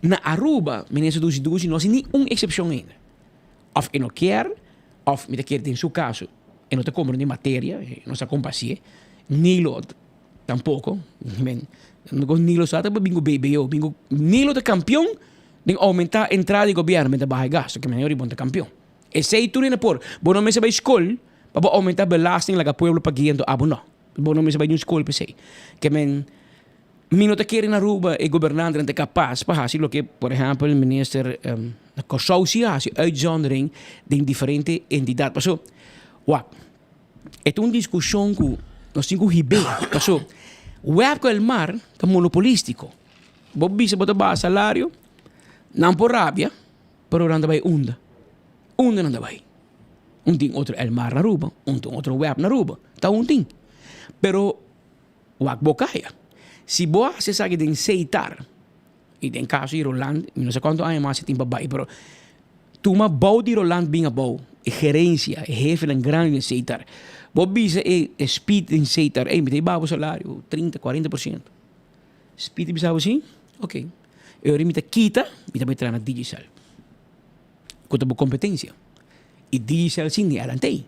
Na Aruba, minister Dusi Dusi no hasi ni un eksepshon ainda. Òf e no kier, òf mi ta kere den su kaso e no ta komprende materia, e no sa kon pa hasié. Nilo tampoko, Nilo sa ta bin ku BBO, bin ku Nilo ta kampion Den oumentá entrada di gobièrnu men ta baha e gastu, ke manera bo ta kampion. Esei tur hende por. Bo no mester bai skol pa bo oumentá belasting laga pueblo pagu'é anto abo no. Bo no mester bai niun skol p'esei. Ke men mi no ta kere na Aruba e gobernantenan ta kapas pa hasi loke por ehèmpel minister na Kòrsou si a hasi, uitzondering den diferente entidat. Paso wak e ta un diskushon ku nos tin ku hib'é. Paso web ku Elmar ta monopolistiko. Bo bisa bo ta baha salario, nan por rabia, pero nan ta bai unda? Unda nan ta bai? Un tin otro Elmar na Aruba, un tin otro web na Aruba, ta un tin. Pero wak bo kaya. Si bo hasi esaki den Seitar, y den caso di Roland, mi no sa cuanto aña mas e tin pa bai, pero tuma bou di Roland bin abou, e gerencia, e hefenan grandi den Seitar. Bo bisa e speed den Seitar, ey mi ta baha bo salario 30, 40%. Speedy bisa bo si? Ok. E ora mi ta kita, mi ta bai traha na Digicel. Ku ta bo kompetensia. I Digicel sin di adelant'ei.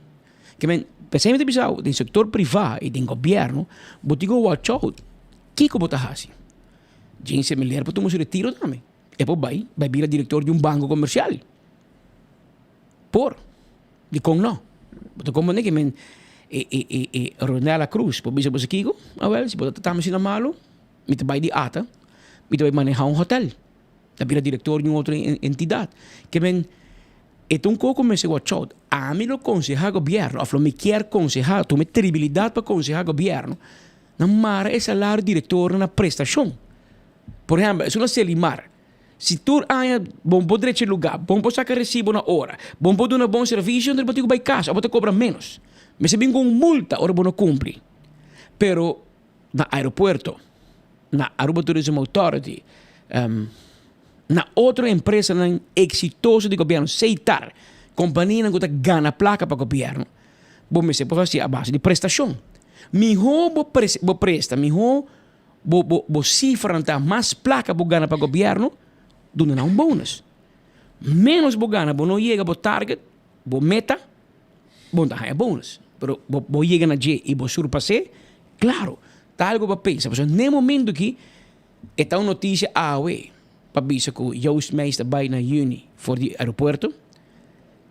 Ke men, p'esei mi ta bisa bo, den sektor privá i den gobièrnu, bo tin ku watch out kiko bo ta hasi. James Semeleer por tuma su retiro tambe. E por bai, bai bira direktor di un banko komersial. Por. Dikon no? Bo ta komprende ke men e e e e Ronella Cruz por bisa boso kiko? Awel, si bo ta tratami asina malu, mi ta bai di ata, mi ta bai maneha un hotel, ta bira direktor di un otro entidat. Ke men e ta un kos ku mester watch out. Ami lo konseha gobièrnu òf lo mi kier konseha, tuma e tribilidat pa konseha gobièrnu na mara e salario direktornan na prestashon. Por ehèmpel, esun na Selimar. Si tur aña bon por drecha e lugá, bon por saka resibo na ora, bon por duna bon servisio, entonces bo tin ku bai kas òf bo ta kobra ménos. Mester bin ku un multa ora bo no kumpli. Pero na aeropuerto, na Aruba Tourism Authority, na otro empresanan eksitoso di gobièrnu, Seitar, kompanianan ku ta gana plaka pa gobièrnu, bo mester por hasi a base di prestashon. Mihó bo bo presta, mihó Bo bo bo sifranan ta mas plaka bo gana pa gobièrnu, duna nan un bonus. Ménos bo gana, bo no yega bo target, bo meta, bo no ta haña bonus. Pero bo bo yega na dje i bo surpas'é, klaro, ta algu pa pensa. Pasobra n'e momentu aki e ta un notisia awe pa bisa ku Joost Meijs ta bai na yüni for di aeropuerto.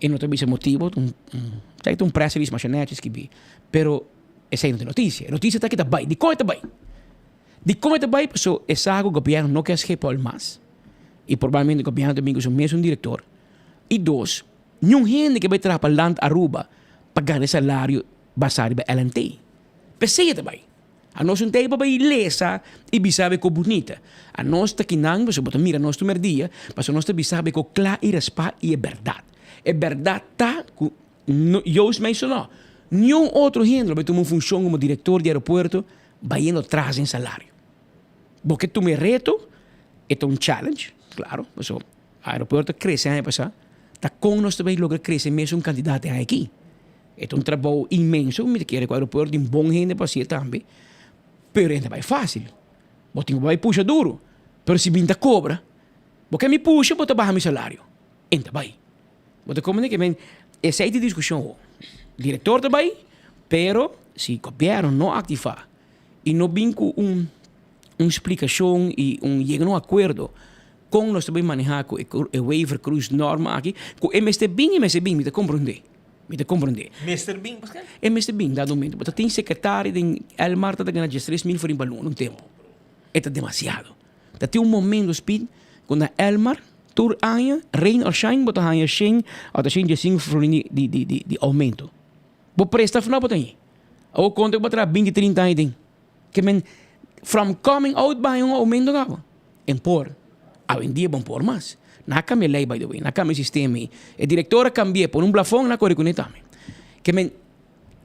E no ta bisa motibu, un un ta un press release masha nèchi skibí, pero. Esei no ta e notisia. E notisia ta ke ta bai. Dikon e ta bai? Dikon e ta bai? Paso e sa ku gobièrnu no ke Schiphol mas i probablemente gobièrnu ta bin ku su mesun direktor. I dos, niun hende ke bai traha pa Land Aruba pa gana e salario basá riba LNT. P'esei e ta bai. Anos un tei pa bai lesa i bisa bo ku bunita. Anos ta kinan pasobra bo ta mira nos tur merdia pasobra nos ta bisa bo ku kla i raspá i e bèrdat. E bèrdat ta ku No, Joost mensonó, niun otro hende lo bai tuma un funshon komo direktor di aeropuerto bayendo tras den salario. Bo ke tuma e reto, e ta un challenge, klaro, pasobra aeropuerto a krese aña pasá, ta kon nos ta bai logra krese mesun kantidat den aña aki? E ta un trabou inmenso, mi ta kere ku aeropuerto tin bon hende pa hasié tambe. Pero e no ta bai fácil. Bo tin ku bai pusha duru. Pero si bin ta kobra, bo ke mi pusha, bo ta baha mi salario. E no ta bai. Bo ta komprende ke men esei ta e diskushon ho. Direktor ta bai, pero si gobièrnu no aktivá i no bin ku un un splikashon i un yega na un akuerdo kon nos ta bai manehá ku e Wever Croes norm aki, ku e mester bin, e mester bin, mi ta komprende. Mi ta komprende. Mester bin, paske? E mester bin, dado momento. Bo ta tin sekretario den Elmar ta ta gana diestres mil florin pa luna un tempu. E ta demasiado. Ta tin un momento, Speed, ku na Elmar tur aña, rain or shine, bo ta haña shen òf ta shen diesinku florin di di di di di oumento. Bo presta afnò bo ta hañ'é. Awor konta ku bo a traha binti, trinta aña den. Ke men from coming out bo haña un oumento kaba. En por. Awendia bo por mas. Nan a kambia lei by the way, nan a kambia e sistema ei. E direktor a kambi'é, pone un blafon, nan a kore kuné tambe. Ke men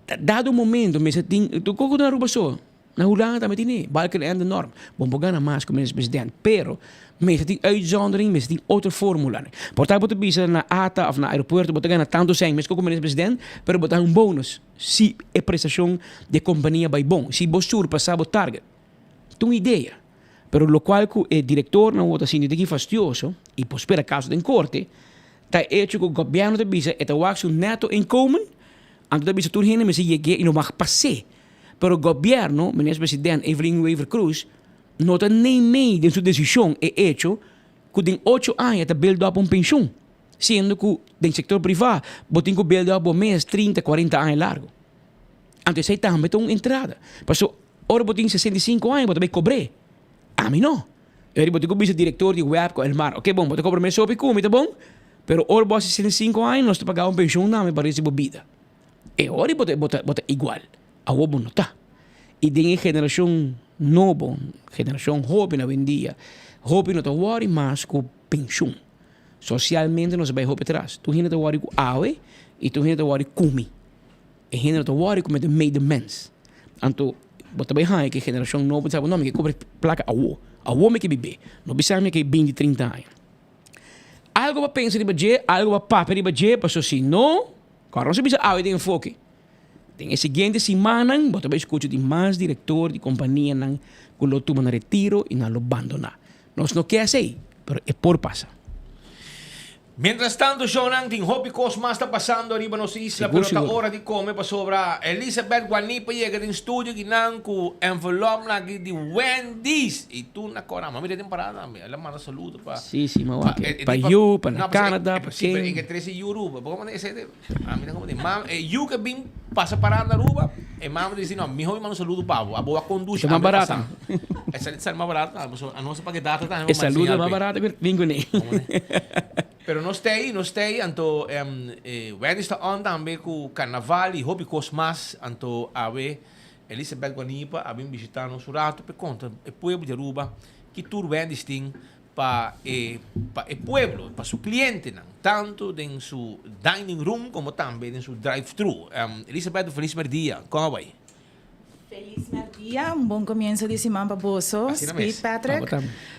ta dado un momento mester tin, tur kos ku ta na Aruba so, na Hulanda tambe tin e, Balkenende norm. Bo por gana mas ku minister president, pero mester tin uitzondering, mester tin otro formulanan. Por ta bo ta bisa na ata òf na aeropuerto bo ta gana tantu sèn meskos ku minister president, pero bo ta haña un bonus si e prestashon di e kompania bai bon, si bo surpasá bo target. Ta un idea. Pero locual cu e directornan wou ta sinti diki fastioso y por spera caso den corte, ta e hecho cu gobierno ta bisa e ta wak su netto inkomen, anto ta bisa tur hende mester yeg'é y no mag pas'é. Pero gobierno, Minister President Evelyn Wever Croes, no ta neimei den su decision e hecho cu den ocho aña ta build up un pensioen, siendo cu den sector priva bo tin cu build up bo mes trinta, cuarenta aña largo. Anto esey tambe ta un entrada. Paso Ora bo tin 65 aña bo ta bay cobr'é. Ami no. E ora bo tin cu bisa director di web cu Elmar, ok bon, bo ta cobra mes hopi cu mi, ta bon? Pero ora bo a 65 aña nos ta paga un pensioen nami pa resti bo bida. E ora bo ta bo ta bo ta igual. Awor bo no ta. Y den e generacion nobo, generacion hoben awendia, hopi no ta worry mas cu pensioen. Socialmente nos a bay hopi atras. Tur hende ta worry cu awe y tur hende ta worry cu mi. E hende no ta worry ku mester made mens. Anto bo ta bai haña ku e generashon nobo ta bisa no mi ke kobra plaka awo. Awo mi ke bib'é. No bisa mi ke binti trinta aña. Algo bo a pensa riba dje, algo bo a papia riba dje, pasobra si no, kòrda nos a bisa awe den enfoke. Den e siguiente simannan bo ta bai skucha di mas direktor di kompanianan ku lo tuma nan retiro i nan lo bandoná. Nos no ke esei, pero e por pasa. Mientras tanto shownan tin hopi cos mas ta pasando ariba nos isla Sigur, pero ta sigur. ora di come pasobra Elizabeth Guanipa yega den studio kinan cu envelopnan aki di Wendy's y tur na cora mami ta den parada tambe el a manda saludo pa Sí, sí, ma pa wak. e e Pa di pa yu, pa no na pasobra e Canada, e pa si pero ken. e ke trece yu Aruba bo como ese de ami ta como di mam e yu ke bin pasa parada Aruba e mama ta disi no miho mi manda un saludo pa bo abo a conduci E ta mas ami a barato. pasa. E sali mas barato tambe pasobra anos a paga e data tambe E saludo mas barato ku bin kuné. Pero nos ta ei, nos ta ei, anto Wendy's ta on tambe ku karnaval i hopi kos mas. Anto awe Elizabeth Guanipa a bin bishita nos un rato pa e konta e pueblo di Aruba ki tur Wendy's tin pa e pa e pueblo, pa su klientenan, tantu den su dining room komo tambe den su drive thru. Elizabeth un felis merdia, kon a bai? Felis merdia, un bon comienzo di siman pa boso, Asina Speed mes. Patrick. Pa bo tambe.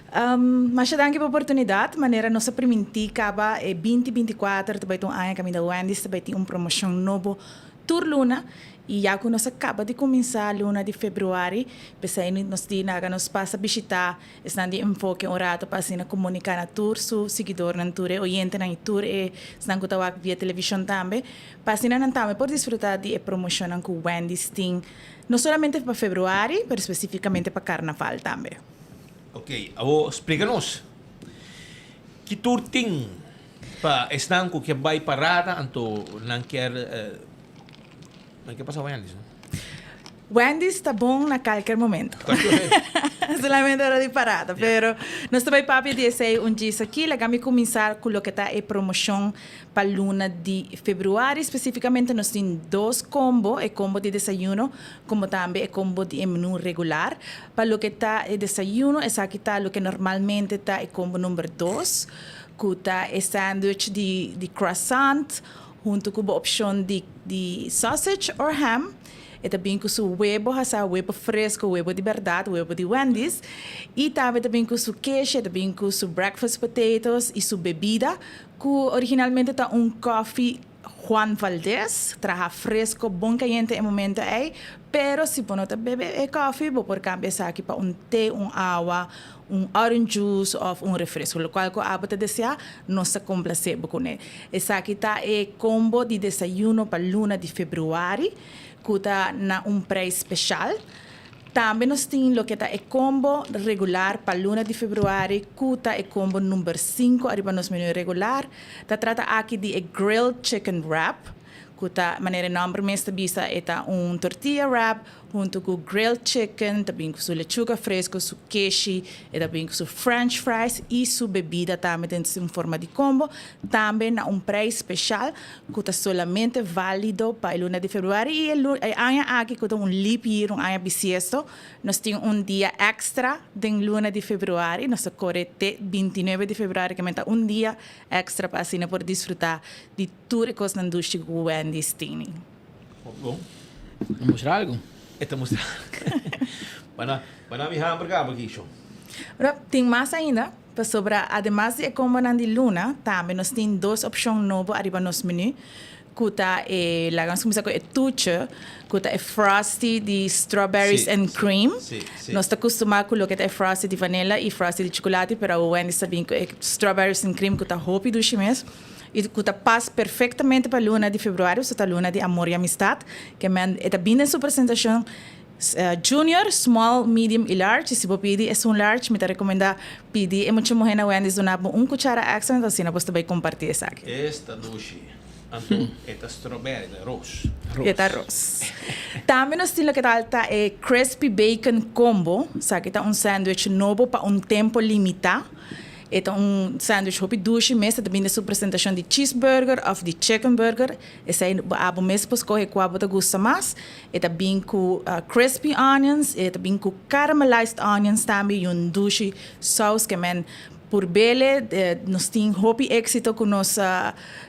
Masha danki pa oportunidad. Manera nos a priminti caba e binti binti kuater ta bai ta un aña caminda Wendy's ta bai tin un promocion nobo tur luna y ya cu nos a caba di cuminsa luna di februari, p'esey nos di naga nos pasa bishita Esnan di enfoke un rato pa asina komuniká na tur su siguidornan, tur e oyentenan i tur e esnan ku ta wak via televishon tambe, pa asina nan tambe por disfrutá di e promoshonnan ku Wendy's tin, no solamente pa februari, pero spesífikamente pa karnaval tambe. Ok, awor splika nos ki tur tin pa esnan ku ke bai parada anto nan kier nan kier pasa Wendy's no? Wendy's ta bon na kalker momento. Solamente ora di parada. Pero nos ta bai papia di esei un djis aki. Laga mi kuminsá ku loke ta e promoshon pa luna di februari. Spesifikamente nos tin dos kombo, e kombo di desayuno komo tambe e kombo di e menú regular. Pa loke ta e desayuno, esaki ta loke normalmente ta e kombo number dos, ku ta e sandwich di di croissant huntu ku bo opshon di di sausage or ham. E ta bin ku su webo hasá, webo fresco, webo di bèrdat, webo di Wendy's. I tambe ta bin ku su keshi, e ta bin ku su breakfast potatoes i su bebida, ku originalmente ta un kòfi. Juan Valdez, traha fresco bon cayente e momento ey, pero si bo no ta bebe e koffie, bo por cambia esaki pa un te, un awa, un orange juice of un refresco, locual cu abo ta desea, nos ta complace bo cune. Esaki ta e combo di desayuno pa luna di februari, cu ta na un prijs special. Tambe nos tin loke ta e combo regular pa luna di februari cu ta e combo number cinco ariba nos menu regular. Ta trata aki di e grilled chicken wrap cu ta manera e nomber mes ta bisa e ta un tortilla wrap hunto cu grilled chicken, ta bin cu su lechuga fresco, su keshi, e ta bin cu su french fries y su bebida tambe den un forma di combo, tambe na un prijs special cu ta solamente valido pa e luna di februari y e aña aki cu ta un leap year, un aña bisiesto, nos tin un dia extra den luna di februari, nos ta core te bintinuebe di februari, ke men ta un dia extra pa asina por disfruta di tur e cosnan dushi cu Wendy's tini. Bon. Ta mustra algo? E ta mustra. Bana, bana mi hamburger aki, shon. Pero tin mas ainda. Pasobra ademas di e kombonan di luna, tambe nos tin dos opshon nobo ariba nos menu, ku ta e, laga nos kuminsá ku e tuche, ku ta e frosty di strawberries and cream. Nos ta kustumá ku loke ta e frosty di vanilla i frosty di chukulati, pero awor Wendy's ta bin ku e strawberries and cream ku ta hopi dushi mes i ku ta pas perfektamente pa luna di februari, pasobra ta luna di amor i amistat. Ke men e ta bin den su presentashon Junior, small, medium y large. Y si bo pidi esun large, mi ta recomenda pidi e mucha muhe na Wendy's duna bo un cuchara extra, enton asina bos ta bay comparti esaki. Esta dushi. Anto e ta strawberry, ta ros. E ta ros. Tambe nos tin loke tal ta e crispy bacon combo. Esaki ta un sandwich nobo pa un tempo limita. E ta un sandwich hopi dushi mes, e ta bini den su presentacion di cheeseburger of di chicken burger. Esei abo mes por scoge cua bo ta gusta mas. E ta bin cu crispy onions, e ta bin cu caramelized onions tambe y un dushi saus ke men por bele. Nos tin hopi exito cu nos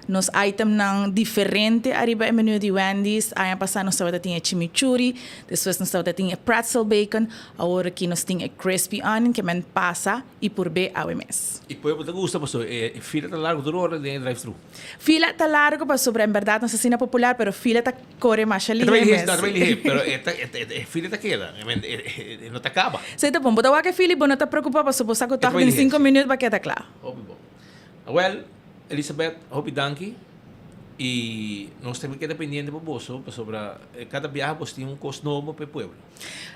nos itemnan diferente ariba e menu di Wendy's. Aña pasa nos tabata tin e chimichurri, despues nos tabata tin e pretzel bacon, awor aki nos tin e crispy onion ke men pasa y purbe awe mes. Y pueblo ta gusta pasobra e fila ta largo tur ora den e drive thru. Fila ta largo pasobra en berdad nos asina popular, pero fila ta core masha E ta bai lihe lihe, mes. ta bai lihe, pero e ta, e ta, e fila ta keda. I mean, e, e no ta caba. Sí, ta bon. Bo ta wak e fila y bo no ta preocupa pasobra bo sa cu E ta tog bai den lihe, cinco sí. minuut bo a keda cla. Hopi bon. Awel, Elisabeth, hopi danki. Y nos ta keda pendiente pa boso, pasobra cada biaha bos tin un cos nobo pa e pueblo.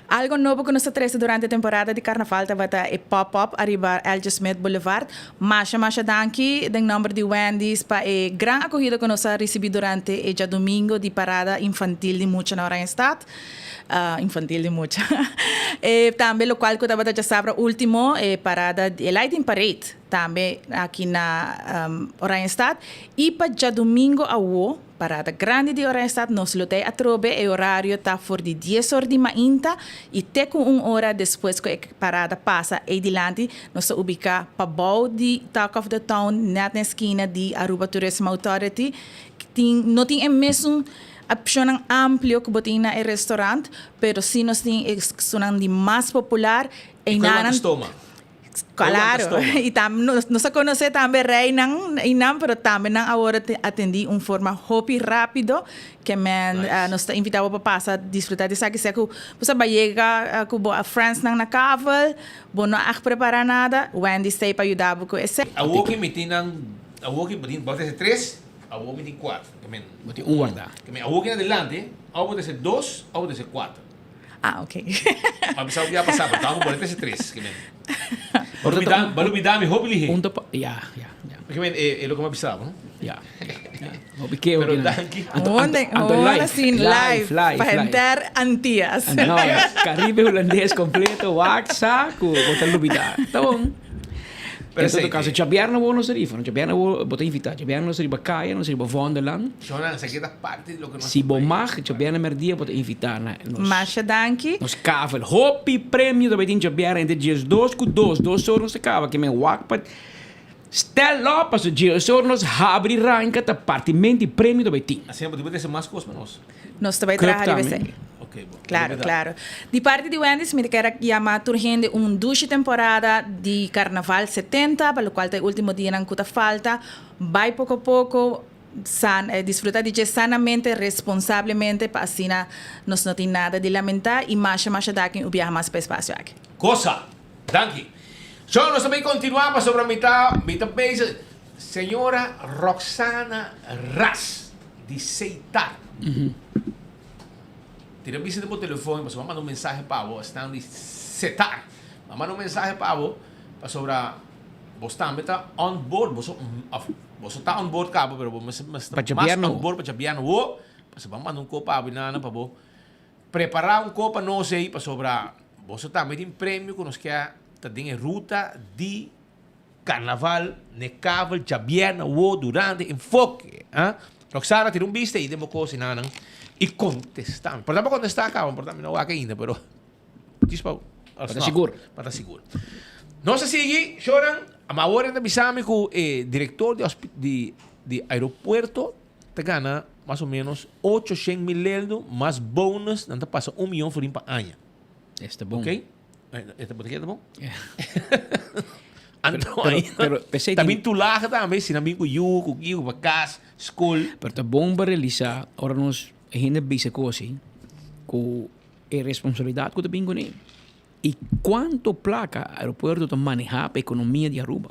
Algo nobo cu nos ta trece durante temporada di Carnaval tabata e pop-up ariba LG. Smith Boulevard. Masha masha danki den nomber di Wendy's pa e gran acogida cu nos a ricibi durante e djadomingo di parada infantil di mucha na Oranjestad. Infantil di mucha. E tambe locual cu tabata djasabra ultimo e parada e lighting parade tambe aki na Oranjestad. Y pa djadomingo awo. Parada grandi di Oranjestad nos lo t'ei atrobe, e orario ta for di dies or di mainta y te cu un ora despues cu e parada pasa ei dilanti nos ta ubica pabou di Talk of the Town net na eskina di Aruba Tourism Authority. Tin no tin e mesun opcionnan amplio cu bo tin na e restaurant pero si nos tin e esunnan di mas popular Y cu e wanta stoma. Claro, y tam, nos a conoce tambe reynan y nan, pero tambe nan awor a atendi un forma hopi rapido, ke men nice. Nos ta invita bo pa pasa disfruta di esaki, sea cu bo sa bay yega cu bo friendsnan na kavel, bo no a prepara nada, Wendy's ta ey pa yuda bo cu esey. Awor ke mi tin nan, awor ke bo tin, bo ta tres, awor mi tin cuatro, ke men. Bo tin un warda. Ke men awor ke na adelante, awor bo ta dos, awor bo ta cuatro. Ah, ok. Ma bisa ya pasá, pero tawako boleta ese tres. Ke men. Ba lubida mi hopi lihe. Un ta pa, ya, ya, ya. Ke men, e, e loke mi a bisa bo, no? Ya, ya. Hopi keo Pero kinan. danki. Anto, anto, Onde, anto ora live, sin live, live, live, pa live. henter Antillas. No, Caribe Hulandes completo, wak sa ku bo ta lubida. Ta bon. Pero En todo esei caso, te. djabièrnè bo nos rifa, no? Djabièrnè bo, bo ta invitá. Djabièrnè nos riba kaya, nos riba Vondelland. Shona, esaki ta parti di loke nos Si bo mag, djabièrnè mèrdia bo ta invitá na nos. Masha danki. Nos kavel. Hopi premio ta bai tin djabièrnè entre diesdos ku dos. Dos or nos ta kaba. Ke men wak pa stel op pasobra dies or nos habri ranka ta partimenti premio ta bai tin. Asina bo tin por trese mas kos pa nos. Nos ta bai Club traha riba tambe. esei. Ok, bo. Claro, Obrigado. claro. Di parti di Wendy's mi ta kier a yama tur hende un dushi temporada di Carnaval 70, pa locual ta e ultimo dianan cu ta falta. Bai poco poco. San, disfruta di dje sanamente, responsablemente pa asina nos no tin nada di lamenta y masha masha daki un biaha mas pa e espacio aki. Cosa. Danki. So nos ta bay continua pasobra mi ta mi ta bezig Señora Roxana Ras di Seitar. Tira bisa den bo telefon pasobra manda un mensahe pa bo esnan di Setar. M'a manda un mensahe pa bo pasobra bos tambe ta on board boso of boso ta on board caba pero bo mester mester Pa mas djabièrnè on board pa djabièrnè wo pasobra manda un ko pa bo nana pa bo Prepará un kopa nos ei pasobra boso tambe tin premio ku nos ke ta den e ruta di karnaval n'e kavel djabièrnè awo durante enfoke. A Roxana tira un bista ei den bo kos enanan i kontestá mi. Por ta bo kontestá kaba, por ta mi no wak ainda pero djis pa Pa ta sigur. Pa ta sigur. Nos a sigui, shornan, ma awor nan ta bisa mi ku e direktor di di aeropuerto ta gana mas o menos 800 mil leldo mas bonus nan ta pasa un miyon florin pa aña. Esta bon. Ok? Esta bo ta keda bon? Yeah. Anto Pero, ay, pero, pesey ta bin toelage tambe, si nan bin ku yu, ku kico, pa kas, skol. Pero ta bon pa realisa ora nos hende bisa cos así, cu e responsabilidad cu ta bin cune. Y cuanto placa aeropuerto ta maneha pa economia di Aruba.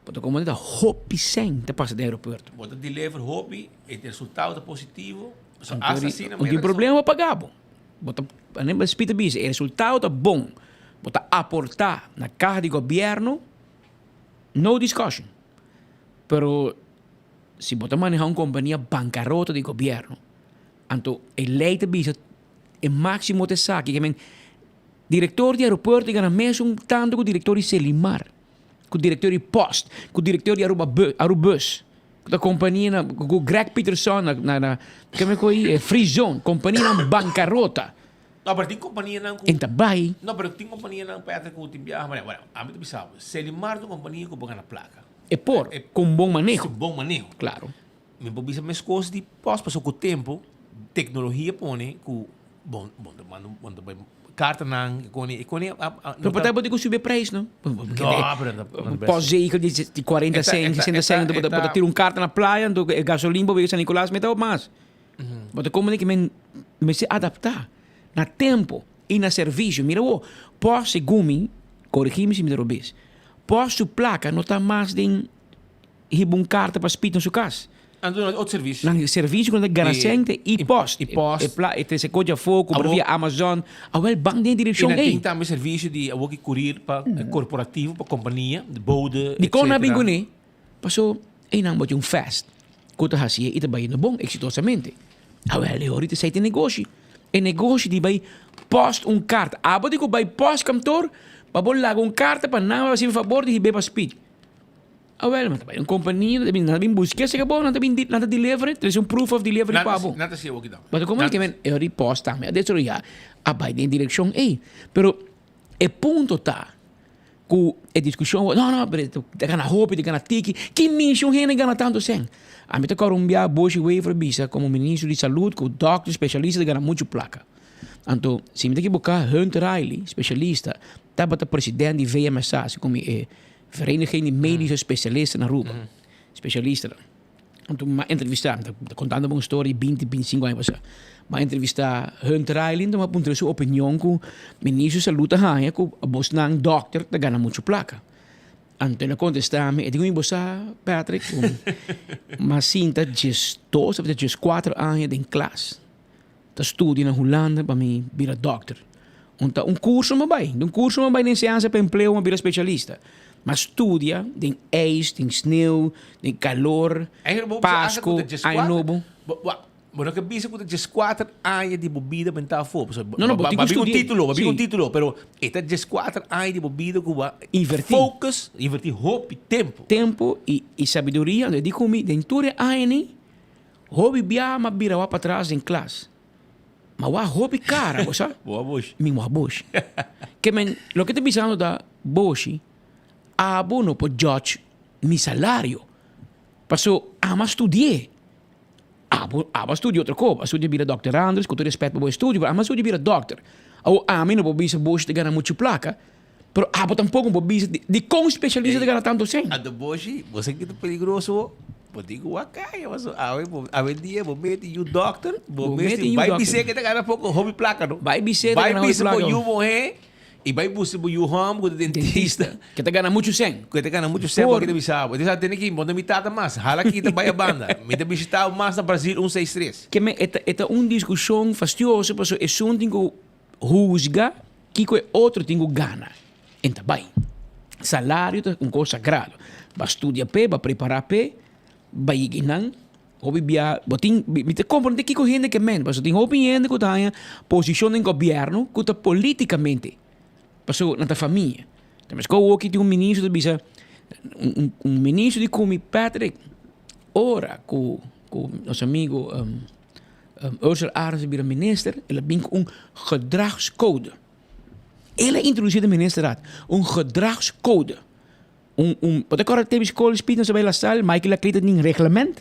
Pasobra como ta hopi cen ta pasa den aeropuerto. Bo ta deliver hopi, e resultado ta positivo. So Anto hasta di, asina un tin problema pa paga bo. Bo ta, anem Speed ta bisa, e resultado ta bon. Bo ta aporta na caha di gobierno, no discussion. Pero si bo ta maneha un compania bancarota di gobierno, anto e ley ta bisa e maximo ta esaki, ke men director di aeropuerto ta gana mesun tanto cu director di Selimar. Ku direkteur di Post, ku direkteur di Aruba Arubus, ku ta kompania na ku Greg Peterson na na na keme ku e Free Zone, kompanianan bankarota. No, pero tin kompanianan ku En ta bai. No, pero tin kompanianan Patrick ku tin biaha manera, bueno, ami ta bisa bo, Selimar ta un kompania ku por gana plaka. E por, ku un bon maneho. Ku bon maneho. Klaro. Mi por bisa meskos di Post, pasobra ku tempu teknologia pone ku Bon, bon ta manda, bon ta bai kartanan, e kone, e kone a, a, Pero por bo tin ku subi e prijs, no? No, pero no, no Postzekel di di 40 cent, 60 cent, bo ta bo ta tira un karta na playa, anto e gasolin bo bebe San Nicolas meta mas. Bo ta komende ke men mester adapta na tempo i na servisio. Mira bo, post segun mi, korigi mi si mi ta robes, post su plaka no ta mas den hiba un karta pa spit na su kas. Anto nan otro servisio. Nan servisio ku nan ta gana sèn ta e post. E post. E pla e trese kos di afó, kumpra via Amazon. Awel ban den e direkshon I nan ei. tin tambe servisio di awor ki kurir pa korporativo, pa kompania, di bode, etcetera. Dikon nan a bin kuné? Paso einan bo tin un fest ku ta hasié i ta bai yendo bon eksitosamente. Awel e ora ta esei ta e negoshi. E negoshi di bai post un karta. Abo di ku bai postkantoor pa bo laga un karta pa nan a hasi fabor di hib'é pa spit. Awel, nan ta bai un kompania, nan ta bin, nan ta bin busk'é si ka bo, nan ta bin, nan ta deliver, trese un proof of delivery pa bo. Nan ta hasi awor kidan. Pasobra komo ke men e ora di post tambe a desaroyá a bai den e direkshon ei. Pero e punto ta ku e diskushon, no no, pero ta gana hopi, ta gana tiki, ki mishi un hende gana tantu sèn? Ami ta kòrda un bia Boshy Wever a bisa komo ministro di salud ku dòkter, spesialista ta gana muchu plaka. Anto si mi ta ekiboká Hunt Riley, spesialista, tabata president di VMSA, segun mi e Vereniging di Medische Specialisten Aruba. Specialistanan. Anto mi a entrevista, mi ta contando bo un story di binti, binticinco aña pasa. Mi a entrevista Hunt Riley, anto mi a puntra su opinion cu Ministro di Salud ta haña cu bosnan dokter ta gana mucho placa. Anto el a contesta mi, e di cu mi bo sa Patrick, cu mi a sinta diesdos of diescuatro aña den klas. Ta studia na Hulanda pa mi bira dokter. Un ta un curso mi a bai, un curso mi a bai den enseñansa pa empleo mi a bira specialista. Mi a studia den ijs, den sneeuw, den calor, Pasco, Aña Nobo. Bo no ke bisa ku ta dieskuater aña di bo bida benta afó. No, no, bo tin ku studia. studia. Título, bo bin un título, pero e ta dieskuater aña di bo bida ku bo a Invertí. focus, invertí hopi tempu. Tempu i sabiduria. Anto e di ku mi den tur e añanan Hopi bia m'a bira wak patras den klas. Ma wak hopi kara, bo sa? Bo a boshi. Mi wak boshi. Ke men, loke ta bisando ta, boshi, abo no por judge mi salario. Paso, amo a studi'é. Abo, abo a studia otro kos. Abo a studia bira dokter Andres, ku tur respet pa bo estudio, pero amo a studia bira dokter. Awor, ami no por bisa boshi ta gana muchu plaka, pero abo tampoko no por bisa di, dikon spesialista ta gana tantu sèn. Anto boshi, bo sa ke ta peligroso? Bo tin ku wak kaya paso awe bo awe dia bo meti yu dokter, bo Bo mesti meti yu bai dokter. bis'é ke ta gana poko hopi plaka no. Bai bis'é ta Bai gana hopi bisa bo plaka. yu muhé i bai buska bo yu hòmber ku ta dentista. Ke ta gana muchu sèn. Ke ta gana muchu sèn Por. bo ke ta bisa bo. Entonces a tene ki bo no mi tata mas, hala kita bai a banda. Mi ta bishita bo mas na Brasil un seis tres. Ke men e ta e ta un diskushon fastioso paso esun tin ku husga kiko e otro tin ku gana. En ta bai. Salario ta un kos sagrado. Ba studia p'e, ba prepara p'e, ba yega einan. Hopi bia bo tin, mi ta komprende kiko hende ke men, pasobra tin hopi hende ku ta haña posishon den gobièrnu ku ta politikamente, pasobra nan ta famia. Ta meskos awoki tin un ministro ta bisa, un un ministro di kumi Patrick, ora ku ku nos amigo Ursel Arends a bira minister, el a bin ku un gedragscode. El a introdusí den ministerraad un gedragscode. Un, un, bo ta kòrda te skol speed nos a bai la sal, Michael Laclay ta tin reglement.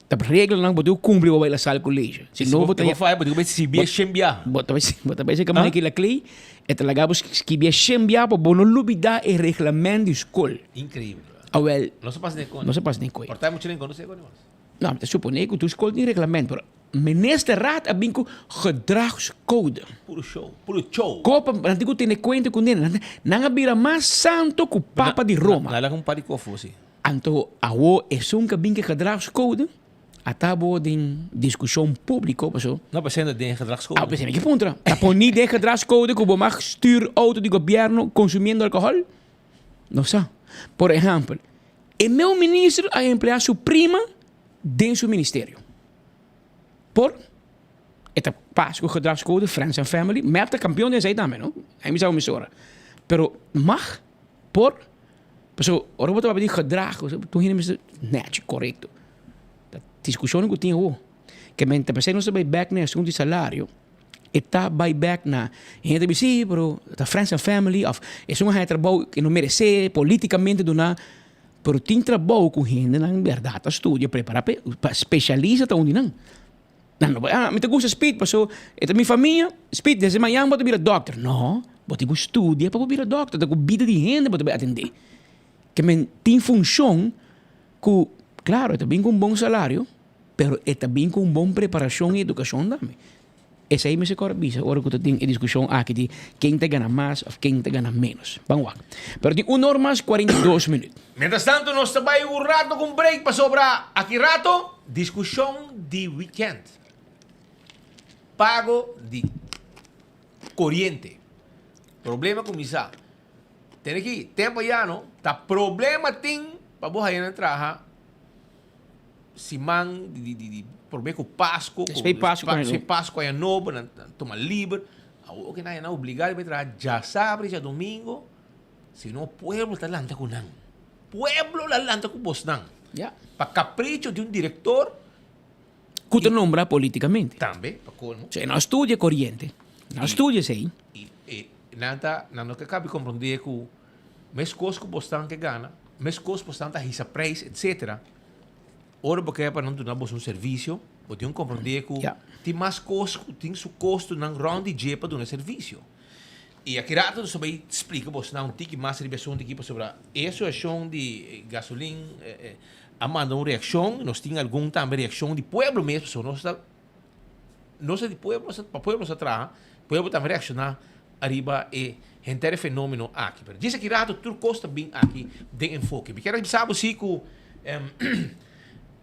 Ta reglanan bo tin ku kumpli bo bai la sal college. Si no bo ta Bo faya bo tin ku bai sibia shen bia. Bo ta bai bo ta bai seka Michael Laclay e ta laga bo skibia shen bia pa bo no lubida e reglement di skol. Increíble. Awel. No sa pasa den koni. No sa pasa den koi. Por ta mucha den koni no sa koni mas. No, mi ta supone ku tur skol tin reglement, pero Ministerraad a bin ku gedragscode. Puro show, puro show. Kopa, nan tin ku tene kuenta ku nene. Nan, nan a bira mas santo ku Papa di Roma. Nan laga un par di kofo si. Anto awo esun ku a bin ku e gedragscode a ta bo den diskushon públiko paso. No, pasobra den e gedragscode. Ah, pasobra mi ke puntra. Ta poni den e gedragscode ku bo mag stuur auto di gobièrnu konsumiendo alkohòl? No sa. Por ehèmpel, e meu minister a empleá su prima den su ministerio. Por e ta pas ku gedragscode, friends and family, mep ta kampion den esei tambe no, ai mi sa ku misora. Pero mag, por, pasobra ora bo ta papia di gedrag tur hende mester nèchi, korekto. Ta diskushonnan ku tin awor. Ke men ta p'esei nos ta bai bèk na e asuntu di salario, e ta bai bèk na hende ta bisa si pero ta friends and family òf esun a haña trabou ke no meresé politikamente duna. Pero tin trabou ku hendenan bèrdat ta studia, prepará p'e, pa spesialisa ta un di nan. Nan no por, ah, mi ta gusta Speed paso e ta mi famia, Speed desde mañan bo ta bira dòkter. No, bo tin ku studia pa bo bira dòkter, ta ku bida di hende bo ta bai atendé. Ke men tin funshon ku, klaro, e ta bin ku un bon salario, pero e ta bin ku un bon preparashon i edukashon tambe. Esei mester kòrda bisa ora ku ta tin e diskushon aki di ken ta gana mas òf ken ta gana ménos. Ban wak. Pero tin un or mas 42 minüt. Mientras tanto nos ta bai un rato ku un break pasobra aki rato diskushon di weekend. Pago di koriente. Problema kuminsá. Tene ki tempo ya no ta problema tin pa bo haya nan traha. Siman di di di prome ku Pasku, ku Despues Pasku pa despues Pasku aña nobo nan nan tuma liber. Awor ke nan nan obligá di bai traha djasabra i djadumingu, si no pueblo ta lanta ku nan. Pueblo la lanta ku bosnan. Ya. Pa kapricho di un direktor. Ku ta nombra politikamente. Tambe, pa kolmo. So e no a studia koriente. No a studia esei. I e nan ta nan no ke kabi komprondé ku Meskos ku bosnan ke gana, meskos bosnan ta hisa prijs, etcetera. Ora bo ke pa nan duna bos un servisio, bo tin un komprondé ku tin mas kos ku tin su kostonan rònt di dje pa duna servisio. I aki rato nos ta bai splika bosnan un tiki mas riba e asuntu aki pasobra e asosiashon di gasolin a manda un reakshon, nos tin algun tambe reakshon di pueblo mes pasobra nos ta nos ta di pueblo, pa pueblo nos ta traha, pueblo tambe reakshoná ariba e henter e fenomeno aki. Pero djis aki rato tur kos ta bin aki den enfoke. Mi kier a bisa bo si ku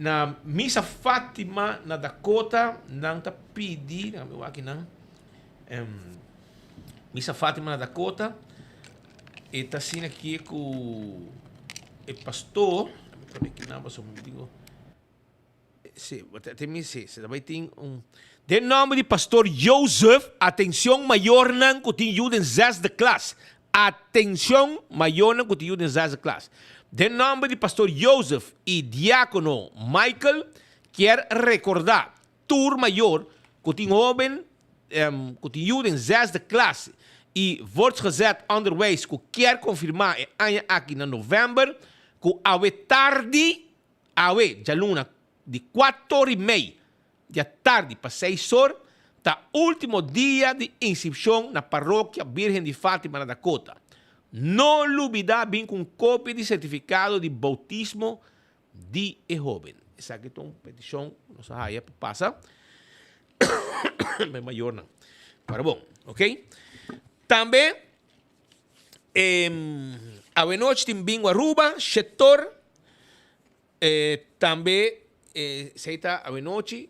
na Misa Fatima na Dakota nan ta pidi, mi wak aki nan, Misa Fatima na Dakota e ta asina aki ku e pastor, mi pone aki nan pasobra mi digo. Sí, te mi sí, se ta bai tin un. Den nomber di Pastor Joseph, atencion mayornan cu tin yu den zesde klas. Atencion mayornan cu tin yu den zesde klas. Den nomber di Pastor Joseph y Diacono Michael kier recorda tur mayor cu tin hoben cu tin yu den zesde klas y voortgezet onderwijs cu kier confirma e aña aki na november cu awe tardi Awe, djaluna, di kuator i mei di atardi pa seis or, ta ultimo dia di inskripshon na Parokia Birgen di Fatima na Dakota. No lubida bin ku un kopia di sertifikado di boutismo di e hoben. Esaki ta un peticion cu nos a haya pa pasa pa e mayornan. Para bon, ok? Tambe awenochi tin bingo Aruba, Shetor, tambe esey ta awenochi,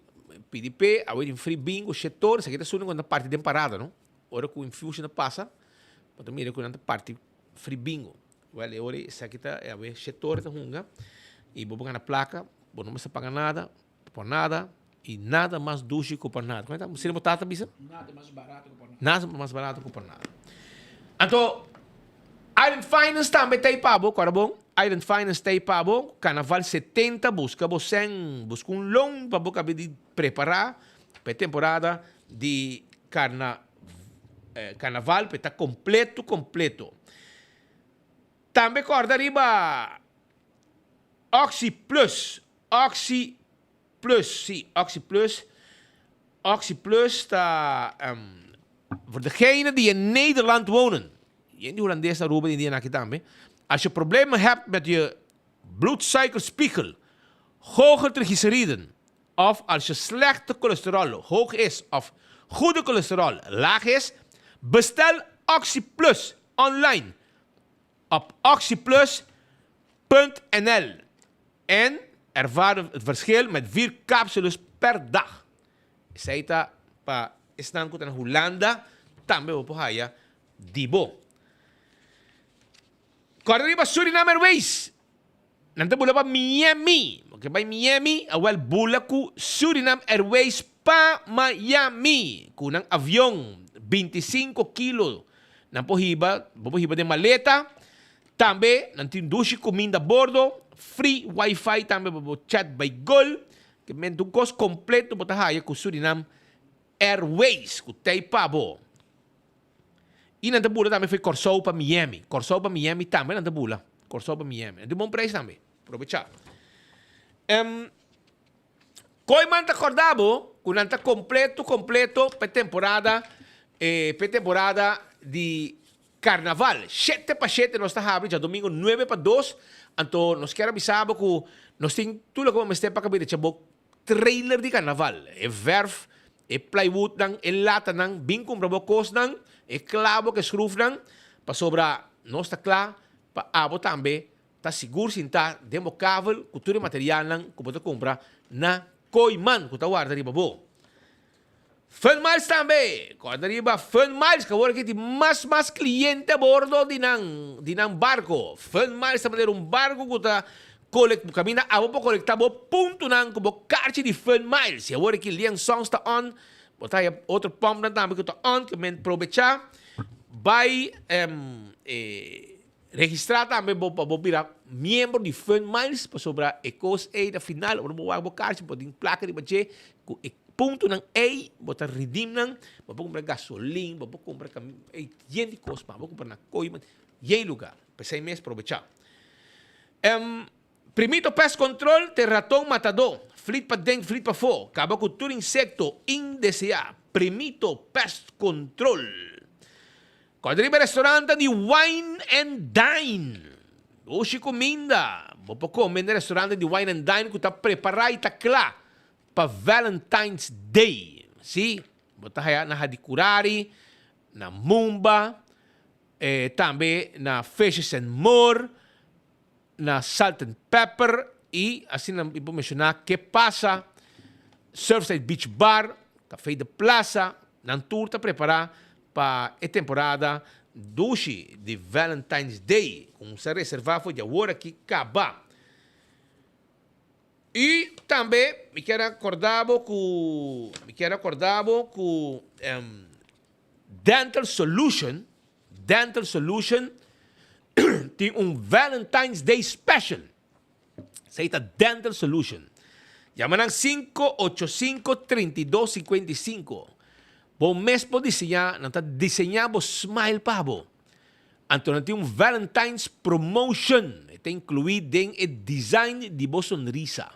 pidi p'e, awe tin free bingo, Shetor, esaki ta esun cu nan ta parti den parada, no? Ora cu Infusion a pasa, bo ta mira cu nan ta parti free bingo. Wel, e ora esaki ta e awe shetor ta hunga y bo por gana placa, bo no mester paga nada por nada y nada mas dushi cu por nada. Como ta? Asina bo tata bisa? Nada mas barato cu por nada. Nada mas barato cu por nada. Anto, Island Finance tambe ta ei pa bo, kòrda bon, Island Finance ta ei pa bo, Carnaval 70, busca bo sèn, busca un loan pa bo kabi di prepara pa e temporada di carna, carnaval, pa e ta completo completo. Tambe kòrda riba Oxi Plus, Oxi Plus, sí, Oxi Plus. Oxi Plus ta voor degenen die in Nederland wonen. Yen di Hulandes na Aruba den dia aki tambe. Als je problemen hebt met je bloedsuikerspiegel, hoge triglyceriden, of als je slechte cholesterol hoog is of goede cholesterol laag is, bestel Oxi Plus online op oxyplus punt nl en ervaar het verschil met vier capsules per dag. Esei ta pa esnan ku ta na Hulanda tambe bo por haya di bo. Kòrda riba Suriname Airways. Nan ta bula pa Miami. Bo ke bai Miami? Awel bula ku Suriname Airways pa Miami. Ku nan avion 25 kilo nan por hiba, bo por hiba den maleta. Tambe nan tin dushi kuminda a bordo, free wifi tambe pa bo chat bai gol. Ke men tur kos kompleto bo ta haya ku Suriname Airways ku t'ei pa bo. I nan ta bula tambe fo'i Kòrsou pa Miami. Kòrsou pa Miami tambe nan ta bula. Kòrsou pa Miami. Nan tin bon preis tambe. Probechá. Em, Kooiman ta kòrda bo ku nan ta kompleto kompleto pa e temporada, eh, pa e temporada di Karnaval. Shete pa shete nos ta habri djadomingo nuebe pa dos. Anto nos kier a bisa bo ku nos tin tur loke bo mester pa kabira dje bo trailer di karnaval. E verf, E plywoodnan, e latanan, bin kumpra bo kosnan, e klabo ku e skrufnan, pasobra nos ta kla pa abo tambe ta sigur sintá den bo kavel ku tur e materialnan ku bo ta kumpra na Kooiman ku ta warda riba bo. Fun Miles tambe! Kòrda riba Fun Miles ku awor aki tin mas mas kliente a bordo di nan di nan barko. Fun Miles ta manera un barko ku ta Kolek bo kaminda abo por kolektá bo puntonan ku bo karchi di Fun Miles. I awor aki Liang Songs ta on, bo ta haya otro pòmpnan tambe ku ta on, ke men probechá bai registrá tambe bo pa bo bira miembro di Fun Miles pasobra e kos ei na final ora bo wak bo karchi bo tin plaka riba dje ku e puntonan ei bo ta redeem nan, bo por kumpra gasolin, bo por kumpra yen di kos mas, bo por kumpra na Kooiman, yen lugar. P'esei mes probechá. Em, Primito Pest Control t'e raton matadó. Flit paden, flit pafó. Kaba ku tur insekto indeseá. Primito Pest Control. Kòrda riba e restaurantnan di Wine and Dine. Dushi kuminda. Bo por kome na e restaurantnan di Wine and Dine ku ta prepará i ta kla pa Valentine's Day. Sí, bo ta haya na Hadicurari, na Mumba, Tambe na Fishes and More, na Salt and Pepper y asina mi por menciona Que Pasa, Surfside Beach Bar, Café de Plaza, nan tur ta prepara pa e temporada dushi di Valentine's Day cu sa reserva for di awor aki caba. Y tambe mi kier a corda bo cu mi kier a corda bo cu Dental Solution, Dental Solution tin un Valentine's Day Special. Esei ta Dental Solution. Yama nan 585 32 55. Bo mes por diseñá, nan ta diseñá bo smile pa bo. Anto nan tin un Valentine's Promotion. E ta inkluí den e design di bo sonrisa.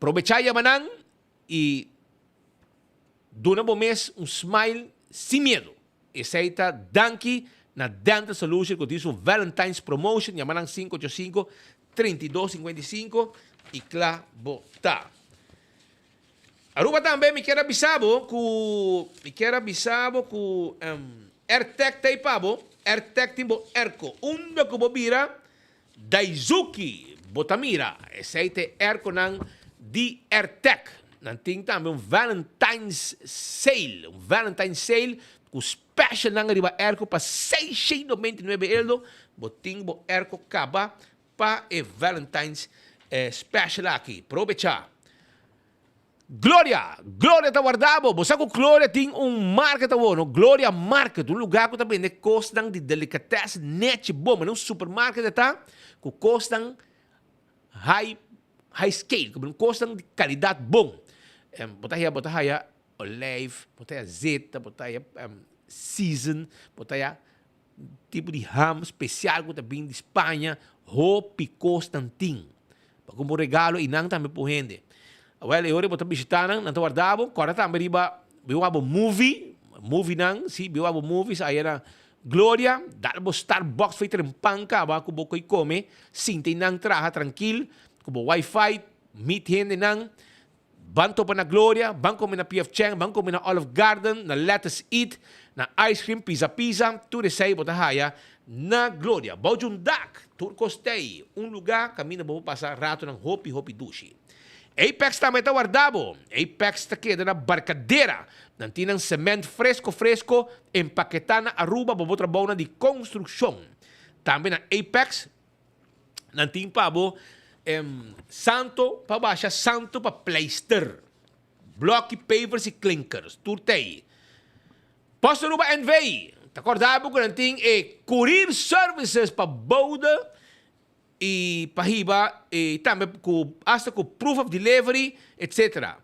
Probechá yama nan i Duna bo mes un smile sin miedo. Esey ta danki na Dental Solution cu tin su Valentine's Promotion. Yama nan 585 32 55 y cla bo ta. Aruba tambe mi kier a bisa bo cu mi kier a bisa bo cu Airtec ta pa bo, Airtec tin bo airco. Unda cu bo bira Daizuki bo ta mira. Esey ta e airconan di Airtec. Nan tin tambe un Valentine's Sale, un Valentine's Sale cu specialnan riba airco pa 699 euro. Bo tin bo airco caba Pa e Valentine's special aki, probecha. Gloria! Gloria ta warda bo! Bo sa ku Gloria tin un market awor, no? Gloria Market, un lugar ku ta bende kosnan di delicatessen nechi bon, manera un supermarket e ta, ku kosnan high, high scale, ku kosnan di kalidat bon. Bo ta haya, bo ta haya olijf, bo ta haya zeta, bo ta haya season, bo ta haya Tipo di ham special cu ta bin di Spaña, hopi cosnan tin. Pa cumpra un regalo y nan tambe por hende. Awel, e ora bo ta bishita nan, nan ta warda bo, corda tambe riba bin wak bo movie, movie nan, si, bin wak bo movies aya na Gloria, dal bo Starbucks for e trempan caba cu bo coy come, sinta y nan traha trankil, cu bo wifi, meet hendenan, Ban topa na Gloria, ban come na PF Chang, ban come na Olive Garden, na Lettuce Eat, na Ice Cream, Pizza Pizza, tur esei bo ta haya na Gloria. Bou djun dak, tur kos t'ei, un luga kaminda bo por pasa ratonan hopi hopi dushi. Apex tambe ta warda bo. Apex ta keda na Barcadera. Nan tin nan cement fresco fresco empaketá na Aruba pa bo trabounan di konstrukshon. Tambe na Apex. Nan tin pa bo santo pa basha, santo pa pleister. Bloki, pavers y klinkers, tur t'ei. Post Aruba NV. Ta korda bo ku nan tin e courier services pa boude y pa hiba y tambe ku hasta ku proof of delivery etc.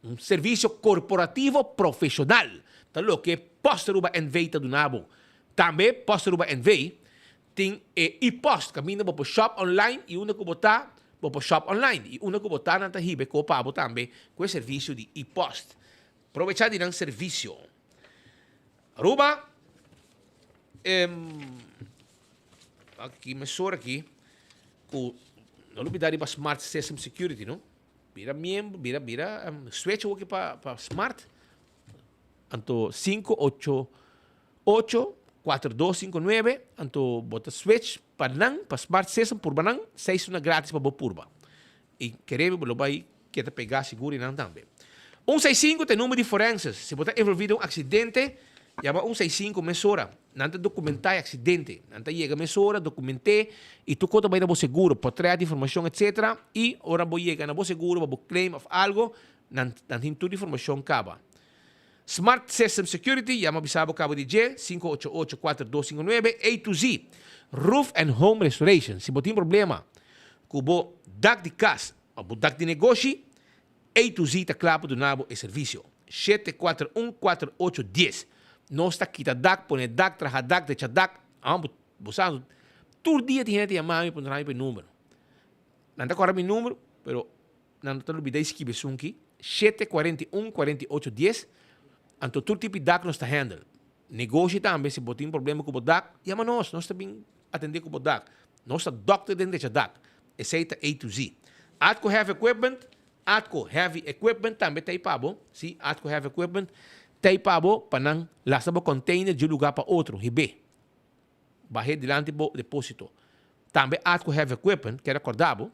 Un servicio corporativo profesional ta loke Post Aruba NV. Ta duna bo. Tambe Post Aruba NV. Tin e e-post kaminda bo por shop online i unda ku bo ta bo por shop online i unda ku bo ta nan ta hiba e ko pa bo tambe ku e servisio di e-post. Probecha di nan servisio. Aruba aki mesora aki ku no lubida riba smart system security no. Bira miembro bira bira switch awoki pa pa smart anto sinku ocho Ocho, kuater, dos, sinku, nuebe, anto bo ta switch pa nan, pa Smart System, purba nan, seis luna gratis pa bo purba. I kere mi bo lo bai keda pegá sigur i nan tambe. Un seis sinku ta e number di forenses. Si bo ta envolví den un aksidente, yama un seis sinku mesora. Nan ta dokumentá e aksidente. Nan ta yega mesora, dokument'é i tur kos ta bai na bo seguro, portret, informashon, etsetera. I ora bo yega na bo seguro pa bo claim òf algo, nan nan tin tur informashon kaba. Smart System Security, yama bisa bo cabo di dje, 588-4259, A to Z, Roof and Home Restoration, si bo tin problema cu bo dak di cas of bo dak di negoshi, A to Z ta cla pa duna bo e servicio. 741 48 dies. Nos ta kita dak, pone dak, traha dak, drecha dak, ah bo bo sa tur dia tin hende ta yama mi pa duna mi pa e numero. Nan ta cora mi numero, pero Nan no ta lubida skibi esun ki, 7 41 48 dies, anto tur tipo di dak nos ta handle. Negoshi tambe, si bo tin problema ku bo dak, yama nos, nos ta bin atende ku bo dak. Nos ta dokter den drecha dak. Esei ta A to Z. Atco Heavy Equipment, Atco Heavy Equipment tambe ta ei pa bo, si, Atco Heavy Equipment ta ei pa bo pa nan lasta bo container di un lugar pa otro, hib'é. Bah'é dilanti bo deposito. Tambe Atco Heavy Equipment kier acorda bo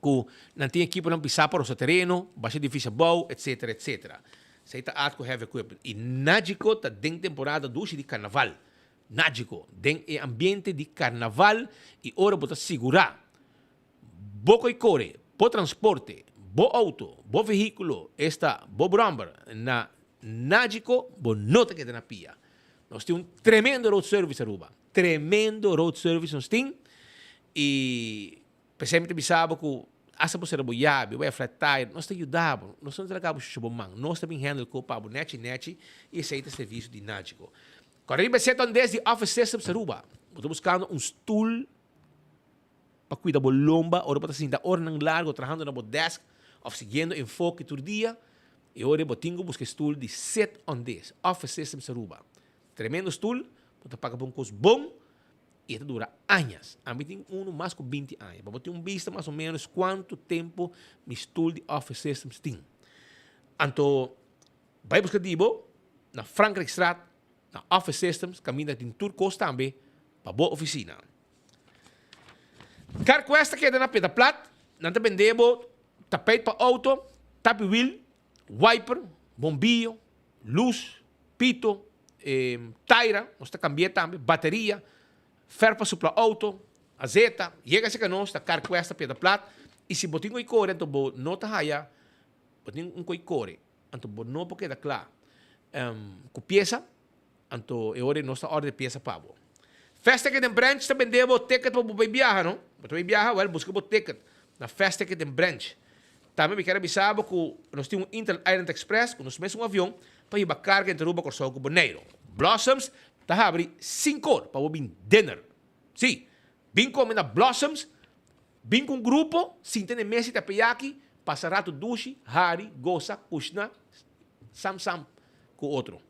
cu nan tin equiponan pisa pa rosa tereno, basha edificio abou, etcetera, etcetera. Esey ta Atco Heavy Equipment. Y Nagico ta den temporada dushi di carnaval. Nagico, den e ambiente di carnaval y ora bo ta sigura bo coy core, bo transporte, bo auto, bo vehiculo, esta bo bromber na Nagico, bo no ta keda na pia. Nos tin un tremendo road service Aruba. Tremendo road service nos tin y p'esei mi ta bisa bo cu hasta bo sera bo yabi, bo haya flat tire, nos ta yuda bo. Nos no ta laga bo shushi bo man. Nos ta bin handle cu pa bo nechi nechi y esei ta servicio di Nagico. Cora riba e set on des di Office Systems Aruba. Bo ta buscando un stoel pa cuida bo lomba ora bo ta sinta oranan largo trahando na bo desk of siguiendo enfoke tur dia. E ora bo tin ku buska e stul di Sit on This, Office Systems Aruba. Tremendo stul, bo ta paga pa un kos bon. I e ta dura añas. Ami tin unu mas ku binti aña. Pa bo tin un bista mas o ménos kuantu tempu mi stul di Office Systems tin. Anto bai buska di bo na Frankrijkstraat na Office Systems kaminda tin tur kos tambe pa bo ofisina. CarQuest ta keda na Pedaplat. Nan ta bende bo tapijt pa outo, tapi wiel, wiper, bombillo, luz, pito, taira, nos ta cambi'e tambe, bateria, fer pa supla auto, azeta, yega cerca nos ta CarQuest ta Piedra Plat y si bo tin cu core anto bo no ta haya, bo tin un cu core anto bo no por keda cla cu pieza, anto e ora nos ta order pieza pa bo. Fast Ticket and Branch ta bende bo ticket pa bo bay biaha no, bo ta bay biaha wel busca bo ticket na Fast Ticket and Branch. Tambe mi kier a bisa bo ku nos tin un Inter Island Express ku nos mes un avion pa hiba karga entre Aruba, Kòrsou ku Boneiru. Blossoms ta habri sinkor pa bo bin dinner. Sí, bin kome na Blossoms, bin ku un grupo, sinta na e mesa di tapeyaki, pasa ratu dushi, hari, gosa, kushna, sam sam ku otro.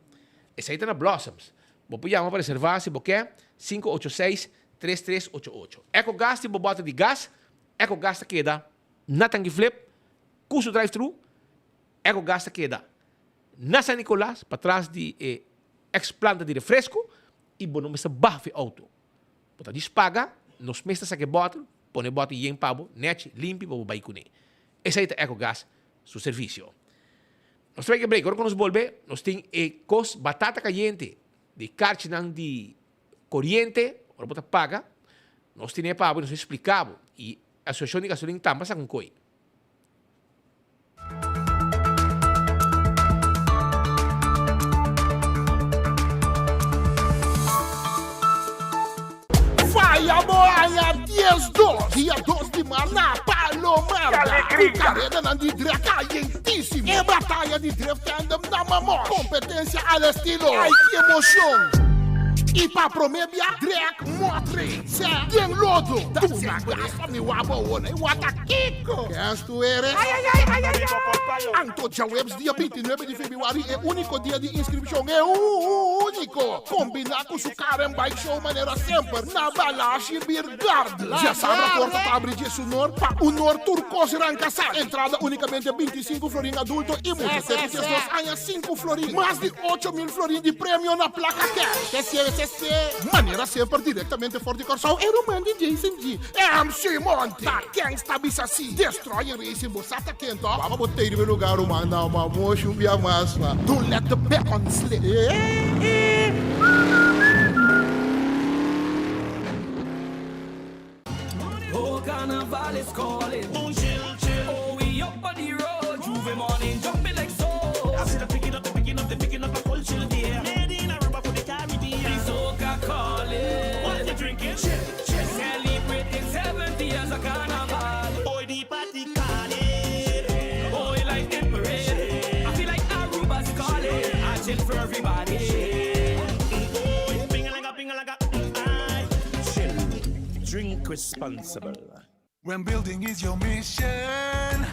Esei ta na Blossoms. Bo por yama pa reservá si bo ke, 586 3388. Ecogas tin bo bòter di gas, Ecogas ta keda Na Tanki Flip, ku su drive-thru, Ecogas ta keda na San Nicolas, patras di e ex planta di refresco, i bo no mester baha fi auto. Bo ta djis paga, nos mes ta saka e bòtel, pone e bòtel yen pa bo, nèchi, limpi, pa bo bai kuné. Esei ta Ecogas su servisio. Nos ta bai ke break, ora ku nos bolbe, nos tin e kos batata kayente di karchinan di koriente, ora bo ta paga, nos tene pa bo i nos ta splika bo. I Asociacion di Gasolin tambe a saca un kooi. Faya bo aña 12, dia 2 di maart na Palomar. Ku karedanan di dreft kalientísimo. E bataya di drift tandem na Mamor. Kompetensia al estilo Ay ki emocion! I pa promé bia drag Motre, sè, den lodo. Duna gas pa mi waba awor, e wata kiko? Kens tu eres? Anto djaweps dia 29 di febrüari e úniko dia di inskripshon, e úniko! Kombiná ku su Car and Bike Show manera semper na Balashi Beer Garden. Djasabra porta ta abri dje sunor pa unor tur kos ranka sa. Entrada únikamente 25 florin adulto i mucha te ku 12 aña 5 florin. Mas di 8000 florin di premio na plaka cash. Te siere se se. Manera semper directamente for di Kòrsou e ruman di Jason G. MC Monty. Ta ken sta bisa si? Destroyer Racing bo sa ta ken to? Baba bo tey riba e lugar ruman na ma moshi un bia mas ma. Don't let the bacon slip. Oh carnaval is calling. Oh chill chill. Oh we up on the road. J'ouvert morning jumping like so. I see the picking up, the picking up, the picking up a culture there. Made in Aruba for the Caribbean. The soca calling. What you drinking? Chill, chill. Celebrating 70 years of carnival. Boy, the party calling. Boy, like the parade. I feel like Aruba's calling. I chill for everybody. Boy, ping-a-langa, ping-a-langa, mm, Chill. Drink responsible. When building is your mission,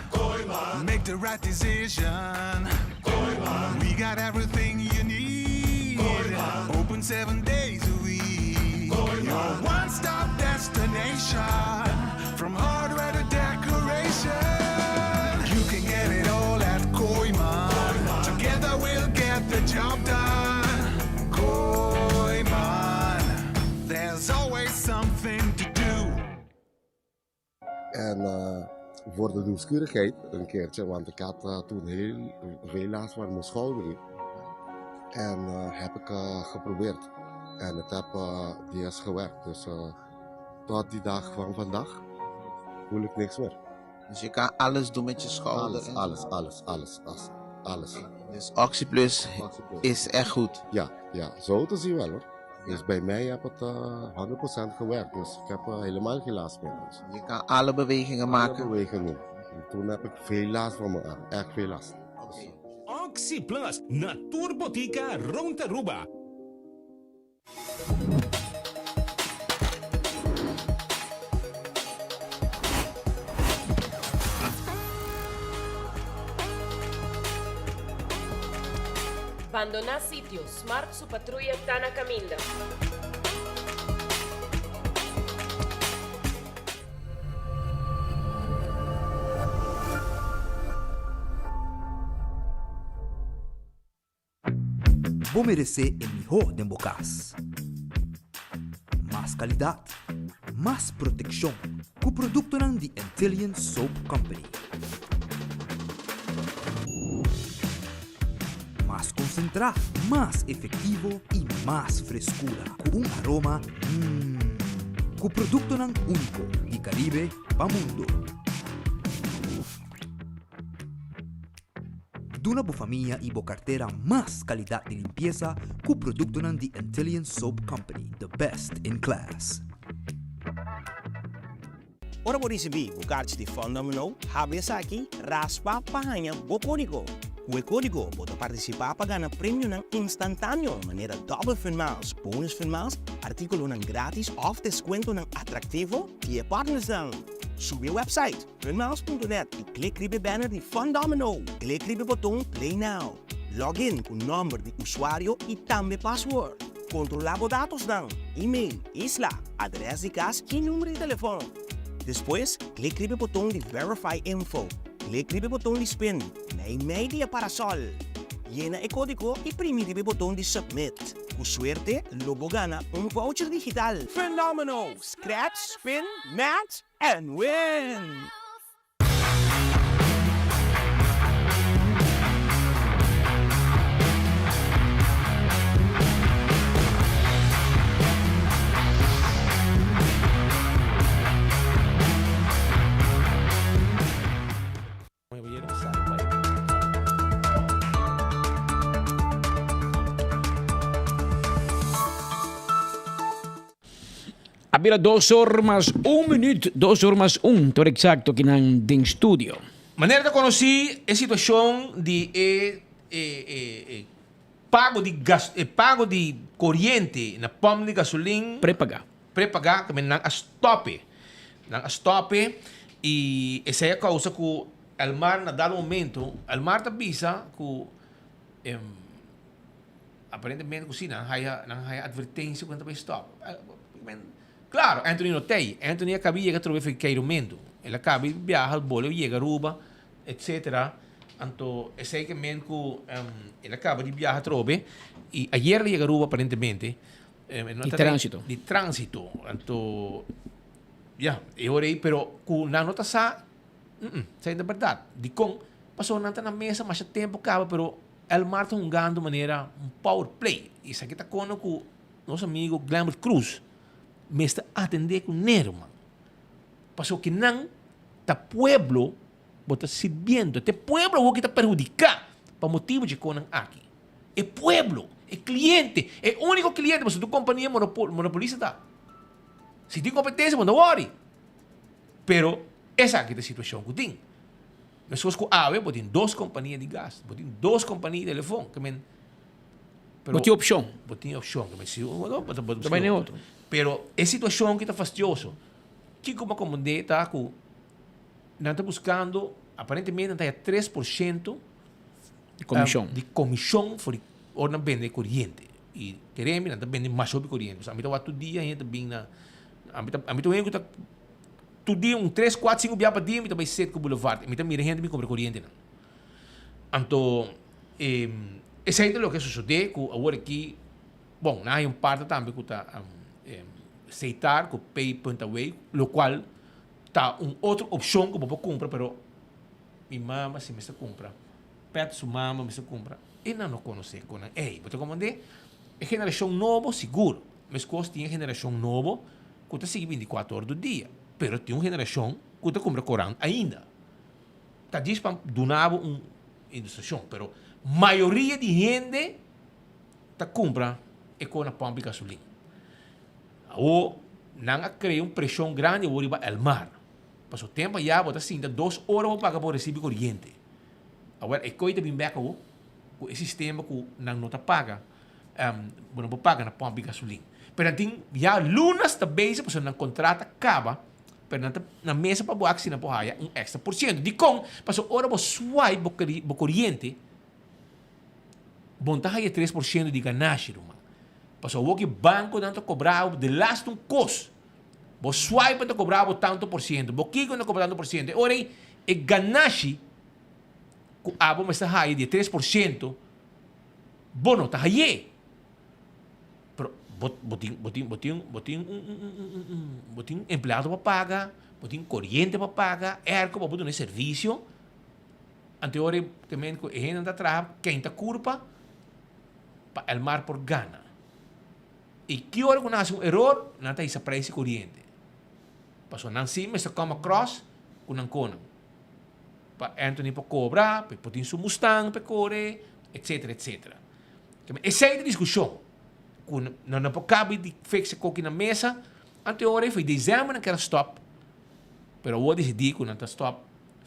make the right decision. We got everything you need. Open seven days a week. Your one stop destination. From hardware to decoration. You can get it all at Kooiman. Together we'll get the job done. Kooiman. There's always something to do. En voor de nieuwsgierigheid een keertje, want ik had uh, toen heel veel last van mijn schouder. En uh, heb ik uh, geprobeerd. En het heb uh, DS gewerkt. Dus tot die dag van vandaag voel ik niks meer. Dus je kan alles doen met je schouder? Alles, alles, alles, alles, alles. alles. Dus OxyPlus is echt goed? Ja, ja, zo te zien wel hoor. Dus bij mij heb het uh, 100% gewerkt. Dus ik heb uh, helemaal geen last meer. Dus. Je kan alle bewegingen alle maken? bewegingen. En toen heb ik veel last van mijn arm. Echt veel last. Okay. OxyPlus na tur botica rond Aruba. Bandoná sitio, Smart su patruya ta na kaminda. Bo meresé e mihó den bo kas. Mas kalidat, mas protekshon ku produktonan di Antillian Soap Company. Mas konsentrá, mas efektivo i mas freskura ku un aroma mmm. Ku produktonan úniko di Karibe pa mundu. Duna bo famia i bo kartera mas kalidat di limpiesa ku produktonan di Antillian Soap Company, the best in class. Ora bo risibí bo karchi di Fun Domino, habri esaki, raspa pa haña bo kódigo. Ku e kódigo bo ta partisipá pa gana premionan instantáneo manera Double Fun Miles, Bonus Fun Miles, artíkulonan grátis òf deskuentonan atraktivo di e partnersnan. Subi e wèpsait funmiles.net i klik riba e banner di Fun Domino. Klik riba e boton Play Now. Log in ku nòmber di usuario i tambe pasword. Kontrolá bo datosnan, email, isla, adrès di kas i number di telefòn. Despues, klik riba e boton di Verify Info. Klik riba e boton di Spin, meimei di e parasòl. Yena e kódigo i primi riba e boton di Submit. Ku suerte, lo bo gana un voucher digital! Fun Domino! Scratch, spin, match and win! A bira dos or mas un minuut, dos or mas un, tur exacto kinan den studio. Manera ta conoci e situacion di e e pago di gas e pago di coriente na pump di gasolin. Prepaga. Prepaga tambe nan a stop e. Nan a stop e y esey a causa cu Elmar na dado momento Elmar ta bisa cu aparentemente cu si nan haya nan haya advertencia cu nan ta bay stop. Claro Anthony no tey. Anthony a caba yega atrobe for keirumento. El a caba biaha bole yega Aruba etcetera. Anto esey ke men cu el a caba di biaha atrobe y ayer el a yega Aruba aparentemente. Di tránsito. Di tránsito. Anto, ya, e ora ei, pero ku nan no ta sa, esei ta bèrdat. Dikon? Pasobra nan ta na mesa masha tempu kaba, pero Elmar ta hungando manera un power play. I esaki ta kono ku nos amigo Glenbert Cruz mester atendé ku nero, man. Pasobra ki nan ta pueblo bo ta sirbiendo. Ta e pueblo awor ki ta perhudiká pa motibu dje konan aki. E pueblo, e cliente, e unico cliente, pasobra tur compania monopolista ta. Si tin competencia bo no worry. Pero esaki ta e situacion cu tin. Meskos cu awe bo tin dos compania di gas, bo tin dos compania di telefon, ke men Bo tin opcion. Bo tin opcion, ke men si un no bo ta Ta bai den otro. Pero e situacion ki ta fastioso, kico bo a comprende ta cu nan ta buscando, aparentemente nan ta haya 3%. Di komishon. Di komishon for di ora nan bende koriente. I kere mi nan ta bende masha hopi koriente. Pasobra ami ta wak tur dia hende ta bin na ami ta ami ta un hende ku ta tur dia un tres kuater sinku bia pa dia mi ta bai Citgo Boulevard i mi ta mira hende bin kumpra koriente nan. Anto esei ta loke a sosode ku awor aki bon nan hay un parti tambe ku ta Setar ku pay punt away lokual ta un otro opshon ku bo por kumpra pero Mi mama si mester cumpra. Pet su mama mester cumpra. E nan no conoce con nan. Ey, bo ta comprende? E generacion nobo sigur. Mescos tin e generacion nobo cu ta sigui binticuatro ora tur dia. Pero tin un generacion cu ta cumpra corant ainda. Ta djis pa duna bo un ilustracion. Pero mayoria di hende ta cumpra e con na pomp di gasolin. Awor nan a crea un presion grandi awor riba Elmar. Paso tempo aya bo ta sinta dos ora bo paga bo recibo di coriente. Awor e coy ta bin bek awo cu e sistema cu nan no ta paga, bo no por paga na pomp di gasolin. Pero nan tin ya lunas ta bezig pasobra nan contrat a caba, pero nan ta na mesa pa bo aki si nan por haya un extra por ciento. Dicon? Pasobra ora bo swipe bo coriente, bo no ta haya 3% di ganashi ruman. Pasobra awor ki banconan ta cobra bo de laatste un cos. Bo swipe ta cobra bo tanto por ciento, bo kiko ta cobra tanto por ciento. E ora ei e ganashi cu abo mester haya di e 3% Bo no ta hay'é. Pero bo bo tin bo tin bo tin bo tin un un un un un bo tin empleado pa paga, bo tin koriente pa paga, airco pa bo duna e servisio. Anto e ora ei te meen ku e hendenan ta traha keinta kurpa pa Elmar por gana. I ki ora ku nan hasi un eror, nan ta hisa preis di koriente. Pasobra nan si mester come across ku nan konan. Pa Anthony por kobra, pa e por tin su Mustang pa e kore, etcetera, etcetera. Esei ta diskushon ku nan no por kabi di fix e koki na mesa. Anto e ora ei foi desèmber nan kere stòp, pero awor a disidí ku nan ta stòp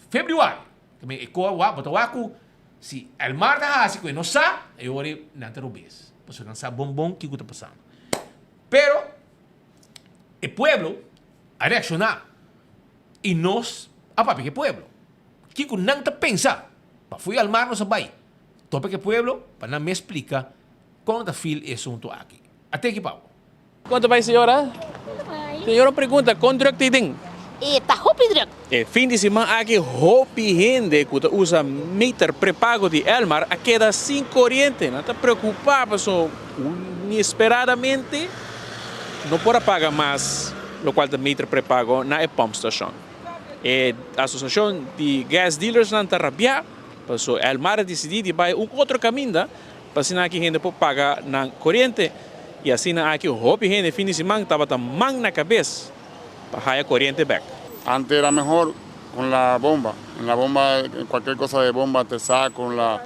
febrüari. E ko bo ta wak ku si Elmar ta hasi ku e no sa, e ora ei nan ta robes. Pasobra nan sa bon bon kiko ta pasando. Pero e pueblo a reakshoná i nos a papia ku e pueblo. Kiko nan ta pensa? Pa fui Elmar nos a bai topa ku e pueblo pa nan mes splika kon nan ta feel e asuntu aki. A teki pa bo. Kon ta bai señora? Señora pregunta kon druk ta den? E ta hopi druk. E fin di siman aki hopi hende ku ta usa meter prepago di Elmar a keda sin koriente. Nan ta preokupá pasobra inesperadamente no por a paga mas lokual ta meter prepago na e pumpstation. E asosiashon di gas dealersnan ta rabiá pasobra Elmar a disidí di bai un otro kaminda Pa asina aki hende por paga nan koriente i asina aki hopi hende fin di siman tabata man na kabes pa haya koriente bek. Antes era mejor con la bomba, en la bomba cualquier cosa de bomba te sa con la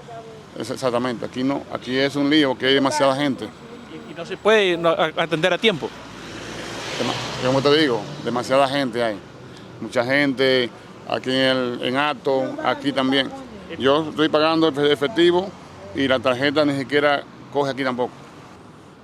exactamente, aquí no, aquí es un lío porque hay demasiada gente. Y no se puede atender a tiempo. Como te digo, demasiada gente hay, mucha gente aquí en el en Acto, aquí también. Yo estoy pagando efectivo Y la tarjeta ni siquiera coge aquí tampoco.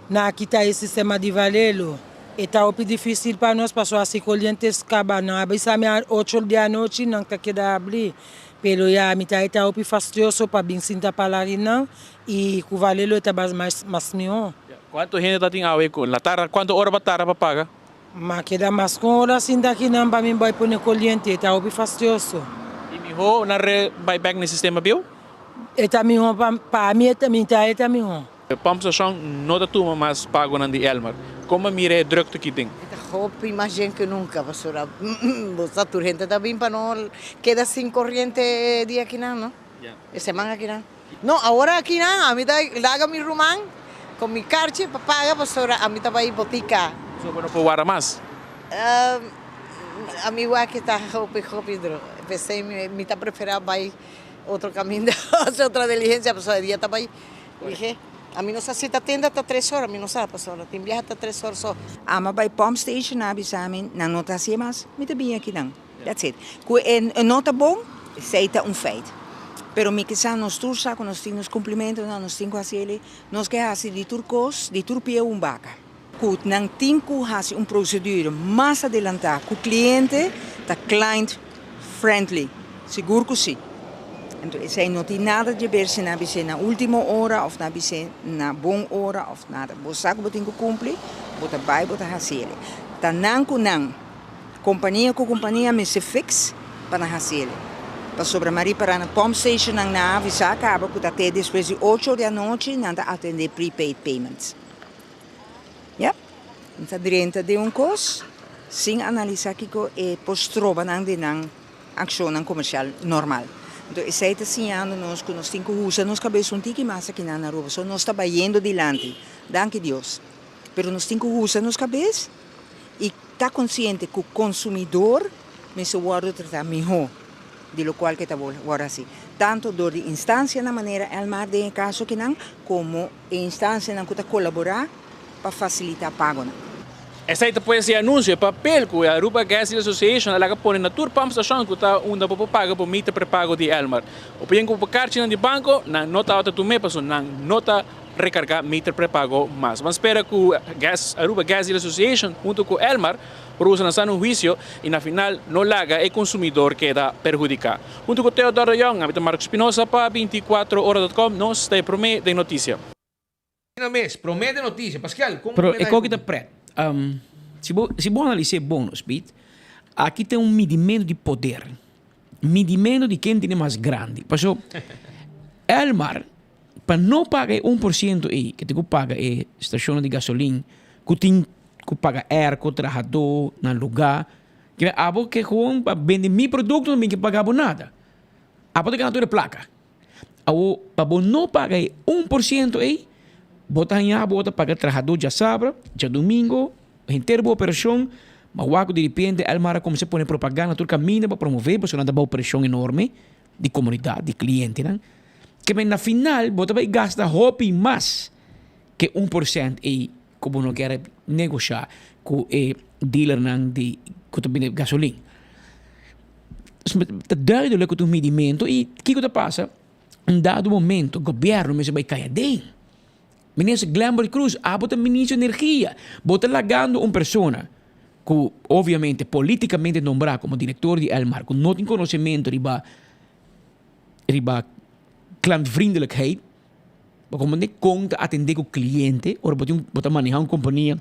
Na kita e sistema di Valelo. E ta hopi dificil pa nos pasobra si colientes caba nan a bisa mi a ocho di anochi nan ta keda habli. Pero ya mi ta e ta hopi fastioso pa bin sinta palari nan y cu Valelo e ta mas mas miho. Cuanto hende ta tin awe cu la tarda? Cuanto ora pa tarda pa paga? Ma keda mas cu un ora sinta aki nan pa mi bay pone coliente e ta hopi fastioso. Y miho nan re bay bek na e sistema bieu? E ta mihó pa pa mi e ta mi ta e ta mihó. E pòmpstashon no ta tuma mas pagonan di Elmar. Kon a mira e drukte ki tin? E ta hopi mas yen ke nunka pasobra bo sa tur hende ta bin pa no keda sin koriente e dia akinan no, e seman akinan. No awor akinan ami ta laga mi ruman ku mi karchi pa paga pasobra ami ta bai botika. So bo no por warda mas? Ami wak e ta hopi hopi druk p'esei mi ta prefera bai Otro caminda haci otra diligencia pasobra e dia ta bay dije ami no sa si ta tenda ta tres ora mi no sa pasobra tin biaha ta tres ora so. Ama bay pump station a bisa mi nan no ta hacié mas mi ta bini akinan that's it cu e no ta bon esey ta un feit pero mi kisa nos tur sa cu nos tin nos cumplimentonan nos tin cu haciele nos ke haci di tur cos di tur pie un baca cu nan tin cu haci un procedure mas adelanta cu cliente ta client friendly, sigur cu si. Enton esey no tin nada di haber si nan a bis'é na ultimo ora of nan a bis'é na bon ora of nada. Bo sa cu bo tin cu cumpli, bo ta bay bo ta haci el'e. Ta nan cu nan, compania cu compania mester fix pa nan haci el'e. Pasobra Marie para na pump station nan nan a avisa caba cu ta te despues di ocho or di anochi nan ta atende prepaid payments. Yep. Nan ta drenta den un kos sin analisá kiko e por stroba nan den nan akshonnan komersial normal. Anto esei ta siñando nos ku nos tin ku usa nos kabes un tiki mas akinan na Aruba. So nos ta bayendo dilanti, danki Dios. Pero nos tin ku usa nos kabes i ta konsiente ku konsumidor mester wòrdu tratá mihó di lokual ke ta wòrdu hasi, tantu dor di instansianan manera Elmar den e kaso akinan komo e instansianan ku ta kolaborá pa fasilitá pagonan. Esei ta pues e anunsio, e papel ku e Aruba Gas Dealer Association a laga pone na tur pumpstation ku ta unda bo por paga bo meter prepago di Elmar. Bo por yen ku bo karchinan di banko, nan no tabata tum'é pasobra nan no ta rekargá meter prepago mas. Ban spera ku Gas Aruba Gas Dealer Association hunto ku Elmar por usa nan sano huisio i na final no laga e konsumidor keda perhudiká. Hunto ku Theodor de Jong, ami ta Marco Spinoza pa binticuatro ora dot com, nos ta e promé den notisia. Na mes, promé den notisia. Pascal, kon Pero e koki ta pret. Si bo si bo analis'é bon no, Speed, aki tin un midimentu di poder. Midimentu di ken tene mas grandi. Paso Elmar. Pa no paga e 1% ei, ke tin ku paga e stashonnan di gasolin, ku tin ku paga airco, trahadó na lugá. Ke abo ke gewoon pa bende mi produkto no bin ke paga bo nada. Abo ta gana tur e plaka. Awo pa bo no paga e 1% ei, bo ta haña bo ta paga trahadó djasabra, djadumingo, henter bo operashon, ma wak ku diripente Elmar a kuminsá pone propaganda tur kaminda pa promové pasobra nan ta bou preshon enorme di komunidat, di klientenan. Ke men na final bo ta bai gasta hopi mas ke 1% ei ku bo no kier negoshá ku e dealernan di ku ta bende gasolin. Ta duidelijk ku ta un midimento i kiko ta pasa? Un dado momento gobièrnu mester bai kai aden. Minister Glenbert Croes, abo ta minister di energia, bo ta lagando un persona ku obviamente politikamente nombrá komo direktor di Elmar ku no tin konosementu riba riba klantvriendelijkheid, bo komprende kon ta atendé ku kliente ora bo tin bo ta manehá un kompania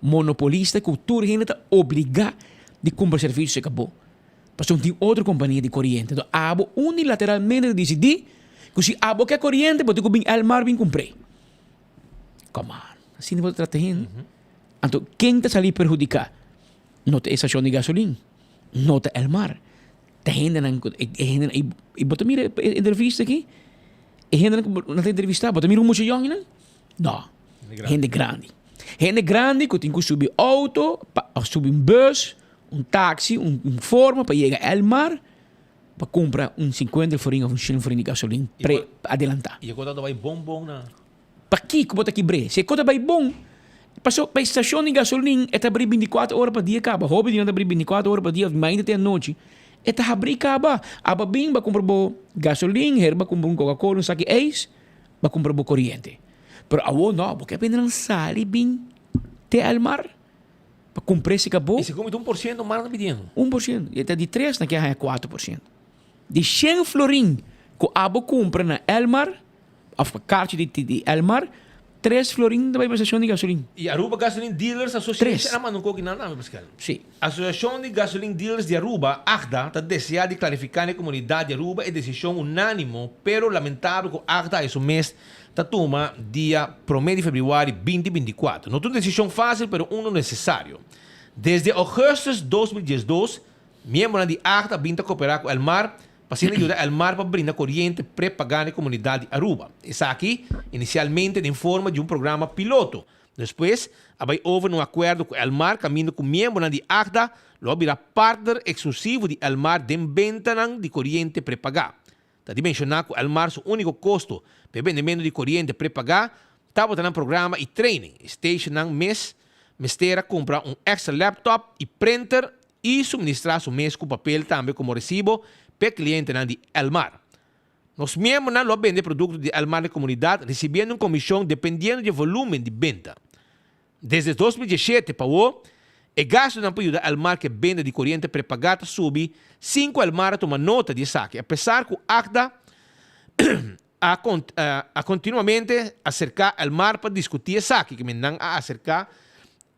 monopolista ku tur hende ta obligá di kumpra servisio serka bo. Pasobra tin otro kompania di koriente. Enton abo unilateralmente ta disidí ku si abo ke koriente bo tin ku bin Elmar bin kumpr'é. Come on, asina bo ta trata hende? Anto ken ta sali perhudiká? No ta e stashon di gasolin, no ta Elmar. Ta hendenan ku e hendenan i bo ta mira e entrevista aki, e hendenan ku nan ta entrevistá bo ta mira un mucha yòn einan? No, hende grandi. Hende grandi ku tin ku subi outo pa òf subi un bus, un taxi, un forma pa yega Elmar pa kumpra un sinkuenta florin òf un shen florin di gasolin pre adelantá. I e kos ta bai bon bon na. Pakiko bo ta kibr'é? Si e kos ta bai bon, paso pa e stashon di gasolin e ta abrí bintikuater ora pa dia kaba. Hopi di nan ta abrí bintikuater ora pa dia òf mainta te anochi. E ta habrí kaba. Aba bin ba kumpra bo gasolin, her ba kumpra un Coca-Cola, un saki ijs, ba kumpra bo koriente. Pero awor no, bo ke bini nan sali bin te Elmar pa kumpr'é si ka bo. I si kumi ta 1% mas nan ta pidiendo? 1%. I ta di tres nan ke haña 4%. Di shen florin ku abo kumpra na Elmar, Of karchi di di Elmar, tres florin ta bai pa stashon di gasolin. I Aruba Gasoline Dealers Association a manda un koki nan tambe, Pascal. Si. Asosiashon di Gasoline Dealers di Aruba, AGDA, ta desea di klarifiká na e komunidat di Aruba e desishon unánimo pero lamentabel ku AGDA a e su mes ta tuma dia promé di febrüari 2024. No ta un desishon fásil pero uno nesesario. Desde ougùstùs 2012, miembronan di AGDA a bin ta koperá ku Elmar Pa asina yuda Elmar pa brinda koriente prepagá na e komunidat di Aruba. Esaki inisialmente den forma di un programa piloto. Despues a bai over na un akuerdo ku Elmar kaminda ku miembronan di AGDA lo a bira partner eksklusivo di Elmar den bentanan di koriente prepagá. Ta di menshoná ku Elmar su úniko kosto pa e bendementu di koriente prepagá tabata nan programa i training. E stationnan mes mester a kumpra un èkstra laptop i printer i suministrá su mes ku papel tambe komo resibo p'e klientenan di Elmar. Nos miembronan lo a bende produkto di Elmar na e komunidat risibiendo un komishon dependiendo di e volúmen di benta. Desde 2017 pa awor, e gastunan pa yuda Elmar ku e benta di koriente prepagá ta subi sin ku Elmar a tuma nota di esaki, apesar ku ACDA a kontinuamente aserká Elmar pa diskutí esaki, ke men nan a aserká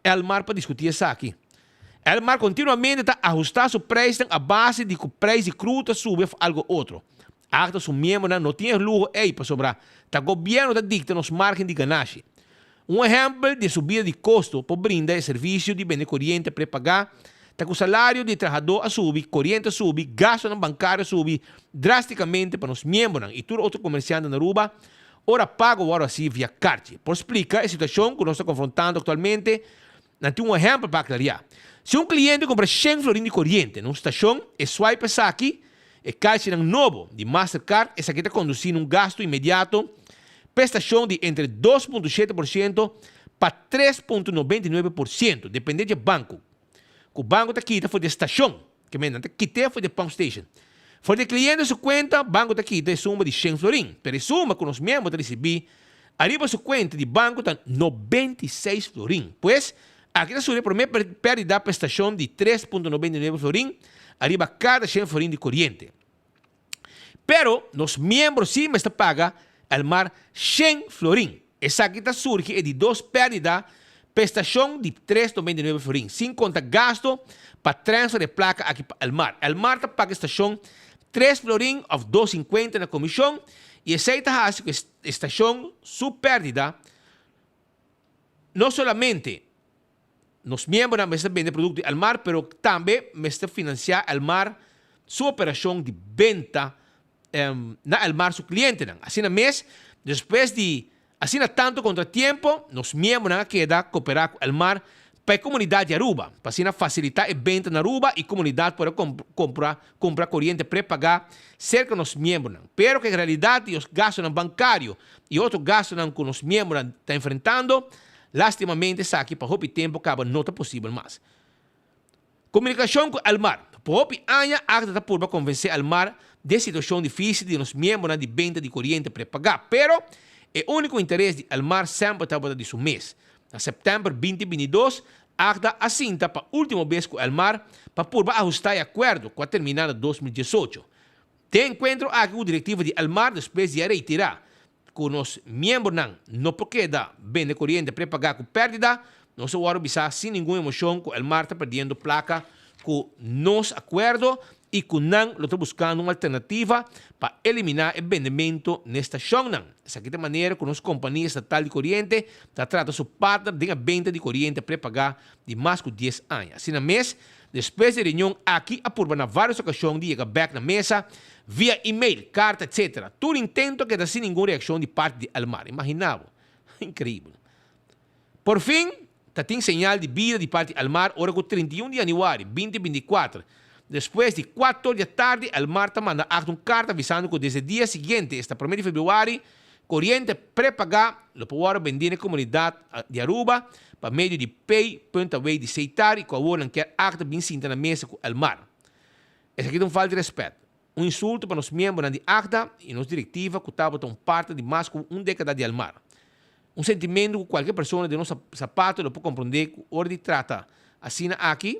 Elmar pa diskutí esaki. Elmar kontinuamente ta ahustá su preisnan a base di ku preis di krudo ta subi òf algu otro. Akta su miembronan no tin e luho ei pasobra ta gobièrnu ta dikta nos márgen di ganashi. Un ehèmpel di e subida di kosto por brinda e servisio di bende koriente prepagá ta ku salario di e trahadó a subi, koriente a subi, gastunan bankario a subi drástikamente pa nos miembronan i tur otro komersiante na Aruba Ora pago wòrdu hasi via karchi. Por splika e situashon ku nos ta konfrontando aktualmente, nan tin un ehèmpel pa aklariá. Si un kliente kumpra shen florin di koriente na un stashon, e swipe esaki, e karchinan nobo di Mastercard, esaki ta kondusí na un gastu inmediato p'e stashon di entre 2.7% pa 3.99%, dependé dje banko. Ku banko ta kita for di e stashon, ke men nan ta kit'é for di e pump station. For di e kliente su kuenta, banko ta kita e suma di shen florin, pero e suma ku nos miembro ta risibí ariba su kuenta di banko ta 96 florin. Pues, aki ta suri e promé pèrdida pa e stashon di 3.99 florin ariba kada shen florin di koriente. Pero nos miembro sí mester paga Elmar shen florin. Esaki ta surgi e di dos pèrdida p'e stashon di 3,99 florin, sin konta gasto pa transfer e plaka aki pa Elmar. Elmar ta paga e stashon 3 florin òf 2,50 na komishon I esei ta hasi ku e stashon su pèrdida no solamente nos miembronan mester bende produkto di Elmar pero tambe mester finansiá Elmar su operashon di benta na Elmar su klientenan. Asina mes, despues di asina tantu kontratiempo, nos miembronan a keda koperá ku Elmar pa e komunidat di Aruba, pa asina fasilitá e benta na Aruba i komunidat por a kumpra kumpra koriente prepagá serka nos miembronan. Pero ku e realidat di nos gastunan bankario i otro gastunan ku nos miembronan ta enfrentando, lastimamente esaki pa hopi tempu kaba no ta posibel mas. Komunikashon ku Elmar. Pa hopi aña ACDA ta purba konvensé Elmar di e situashon difísil di nos miembronan di benta di koriente prepagá, pero e úniko interes di Elmar semper tabata di su mes. Na sèptèmber 2022, ACDA a sinta pa último bes ku Elmar pa purba ahustá e akuerdo ku a terminá na 2018. Den enkuentro aki ku direktiva di Elmar despues di a reitirá ku nos miembronan no por keda bende koriente prepagá ku pèrdida, nos a wòrdu bisá sin ningun emoshon ku Elmar ta perdiendo plaka ku nos akuerdo i ku nan lo ta buskando un alternativa pa eliminá e bendementu n'e stashonnan. Esaki ta e manera ku nos kompania estatal di koriente ta trata su partner den e benta di koriente prepagá di mas ku dies aña. Asina mes, despues di e reunion aki a purba na vários okashon di yega bèk na mesa via email, karta etc. Tur intento a keda sin ningun reakshon di parti di Elmar. Imaginá bo. Inkreibel. Por fin, ta tin señal di bida di parti Elmar ora ku 31 di yanüari 2024, despues di kuator di atardi, Elmar ta manda akta un karta avisando ku desde dia siguiente, esta promé di febrüari, Koriente prepagá lo por wòrdu bendí na e komunidat di Aruba pa medio di Pay punt Away di Seitar i ku awor nan kier akta bin sinta na mesa ku Elmar. Esaki ta un falta di rèspèt, un insulto pa nos miembronan di akta i nos direktiva ku tabata un parte di mas ku un dékada di Elmar. Un sentimentu ku kualke persona den nos sapato lo por komprondé ku ora di trata asina aki,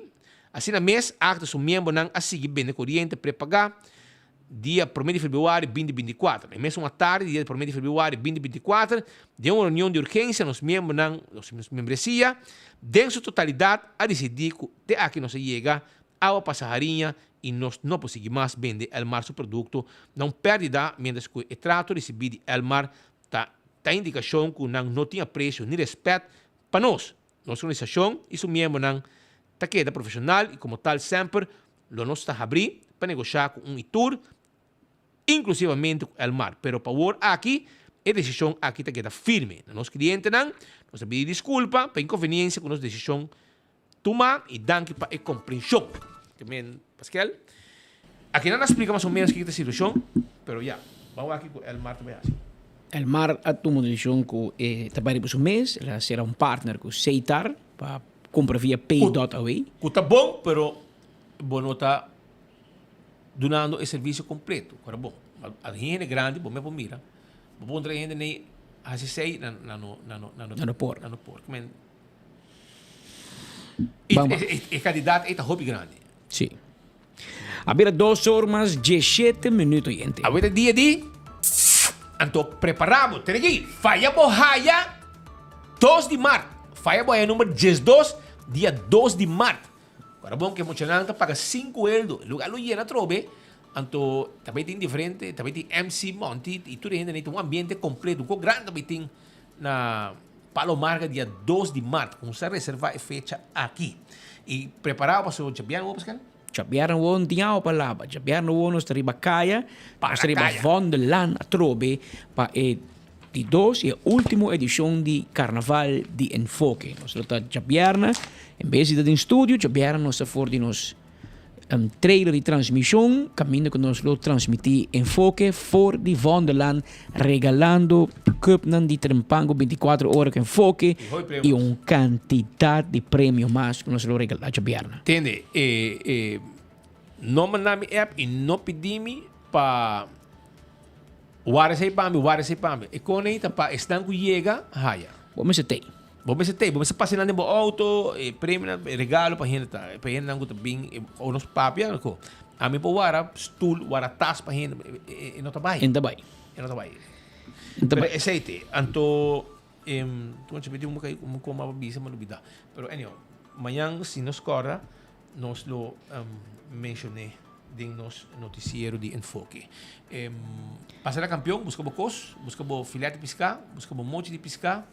asina mes akta su miembronan a sigui bende koriente prepagá dia promé di febrüari 2024. E mesun atardi di dia promé di febrüari 2024, den un reunion di urgensia nos miembronan, nos membresia, den su totalidat a disidí ku te aki nos a yega, awa pasa hariña i nos no por sigui mas bende Elmar su produkto na un pèrdida miéntras ku e trato risibí di Elmar ta ta indikashon ku nan no tin apresio ni rèspèt pa nos. Nos organisashon i su miembronan ta keda profeshonal i komo tal semper Lo nos ta habrí pa negoshá ku un i tur, inklusivamente ku Elmar. Pero pa awor aki, e desishon aki ta keda firme. Na nos klientenan, nos ta pidi diskulpa pa inkonveniensia ku nos desishon tuma i danki pa e komprenshon. Ke men, Paskel. Aki nan a splika mas o ménos kiko ta e situashon, pero ya, ban wak kiko Elmar ta bai hasi. Elmar a tuma un desishon ku e ta bai riba su mes, el a sera un partner ku Seitar pa Kumpra via pay dot away. Ku ta bon pero bo no ta dunando e servisio kompleto. Ora bon, a hende grandi bo mes por mira, bo puntra e hende nei hasi esei nan nan no nan no nan no por. Nan no por. Kimen e e kandidat ei ta hopi grandi. Si. A bira dos or mas diesshete minuut oyente. Awe ta dia di anto prepara bo tene aki faya bo haya dos di mart faya bo haya number 12 dia 2 di mart ora bon ke muchanan ta paga sinku eldo e lugar lo yena atrobe anto ta bay tin diferente ta bay tin MC Monty y tur e hende ta un ambiente completo un ko grandi ta bay tin na Palo Marga dia 2 di mart kumsa reserva e fecha aki y prepara bo pasobra djabièrnè bo pascal. Djabièrnè awor no tin awa pa laba. Djabièrnè awor nos ta riba kaya, nos ta riba Vondellaan atrobe pa e di dos i e ultimo edishon di Karnaval di Enfoke. Nos lo ta djabièrnè, en bes di ta den studio, djabièrnè nos ta for di nos trailer di transmishon kaminda ku nos lo transmití Enfoke for di Vondellaan regalando cupnan di Trempango 24 ora ku Enfoke i un kantidat di premio mas ku nos lo regalá djabièrnè. Tende, e e no manda mi app i no pidi mi pa wara esei pa mi, wara esei pa mi. E kone ei ta pa esnan ku yega haya. Bo mester tei. Bo mester tei, bo mester pasa nan den bo auto, e premionan, e regalo pa hende ta, pa hendenan ku ta bin, o nos papia ku ami por wara stul, wara tas pa hende, e no ta bai. E no ta bai. E no ta bai. Pero esei te, anto, tu anchi pidi un bokai, un koma pa bisa, mi a lubida. Pero anyhow, mañan si nos kòrda, nos lo menshon'é. den nos noticiero di Enfoke. Pasa na Campeon, busca bo cos, busca bo filet di pisca, busca bo mochi di pisca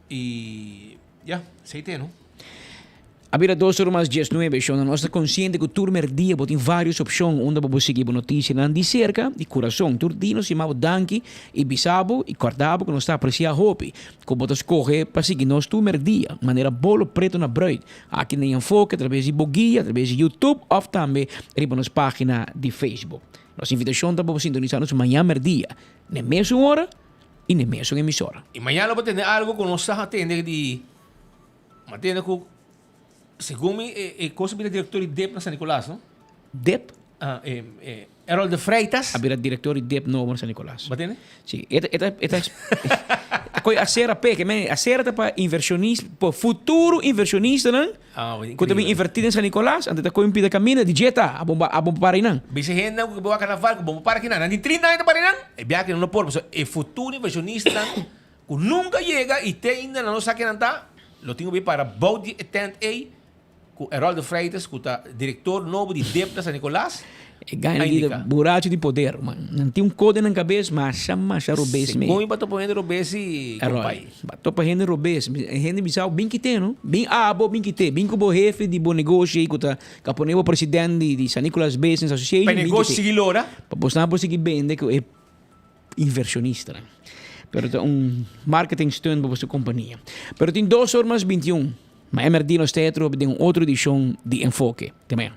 y ya, esey te no. A bira dos ora mas diesnuebe, shon. Nos ta konsiente ku tur merdia bo tin vários opshon unda bo por sigui bo notisianan di serka di kurason. Tur dia nos yama bo danki i bisa bo i kòrda bo ku nos ta apresiá hopi ku bo ta skohe pa sigui nos tur merdia manera bolo pretu na bruid aki na Enfoke atraves di bo guia, atraves di YouTube òf tambe riba nos página di Facebook. Nos invitashon ta pa bo sintonisá nos mañan merdia na e mesun ora i na e mesun emisora. I mañan lo bo tende algu ku nos sa tende di. Ma tende ku segun mi e e kos a bira direktor di dep na San Nicolas, no? Dep? Ah, e e Errol de Freitas. A bira direktor di dep nobo na San Nicolas. Bo tende? Si, e ta e ta e ta koe acera p'e, ke men acera ta pa inversionis pa futuro inversionistanan Ah, ku ta bin inverti den San Nicolas, anto ta koe un pida kaminda di dje ta, a bon a bon para einan. Bisa hendenan ku bo a karnaval ku bo para kinan, nan tin 30 aña ta para einan, e biaha kinan no por, pasobra e futuro inversionistanan Ku nunka yega i te ainda nan no sa ken nan ta, lo tin ku bin para bou di e tent ei ku Errol de Freitas ku ta direktor nobo di dep na San Nicolas E gana a di indika. buracho di poder, man. Nan tin un kode nan kabes masha masha robes mee. Segun bo ta pone hende robes si Errol, kompay. bo ta pone hende robes. Hende bisa bo bin kite no. Bin abo bin kite. Bin ku bo hefe di bo negoshi ei ku ta ka pone bo president di San Nicolas Business Association Pa bin negoshi kite. sigui lora. Pa bosnan por sigui bende ku e inversionista. Pero ta un marketing stunt pa boso compania. Pero tin dos or mas 21. Ma MRD nos ta atrobe den un otro edicion di Enfoke. Te mañana.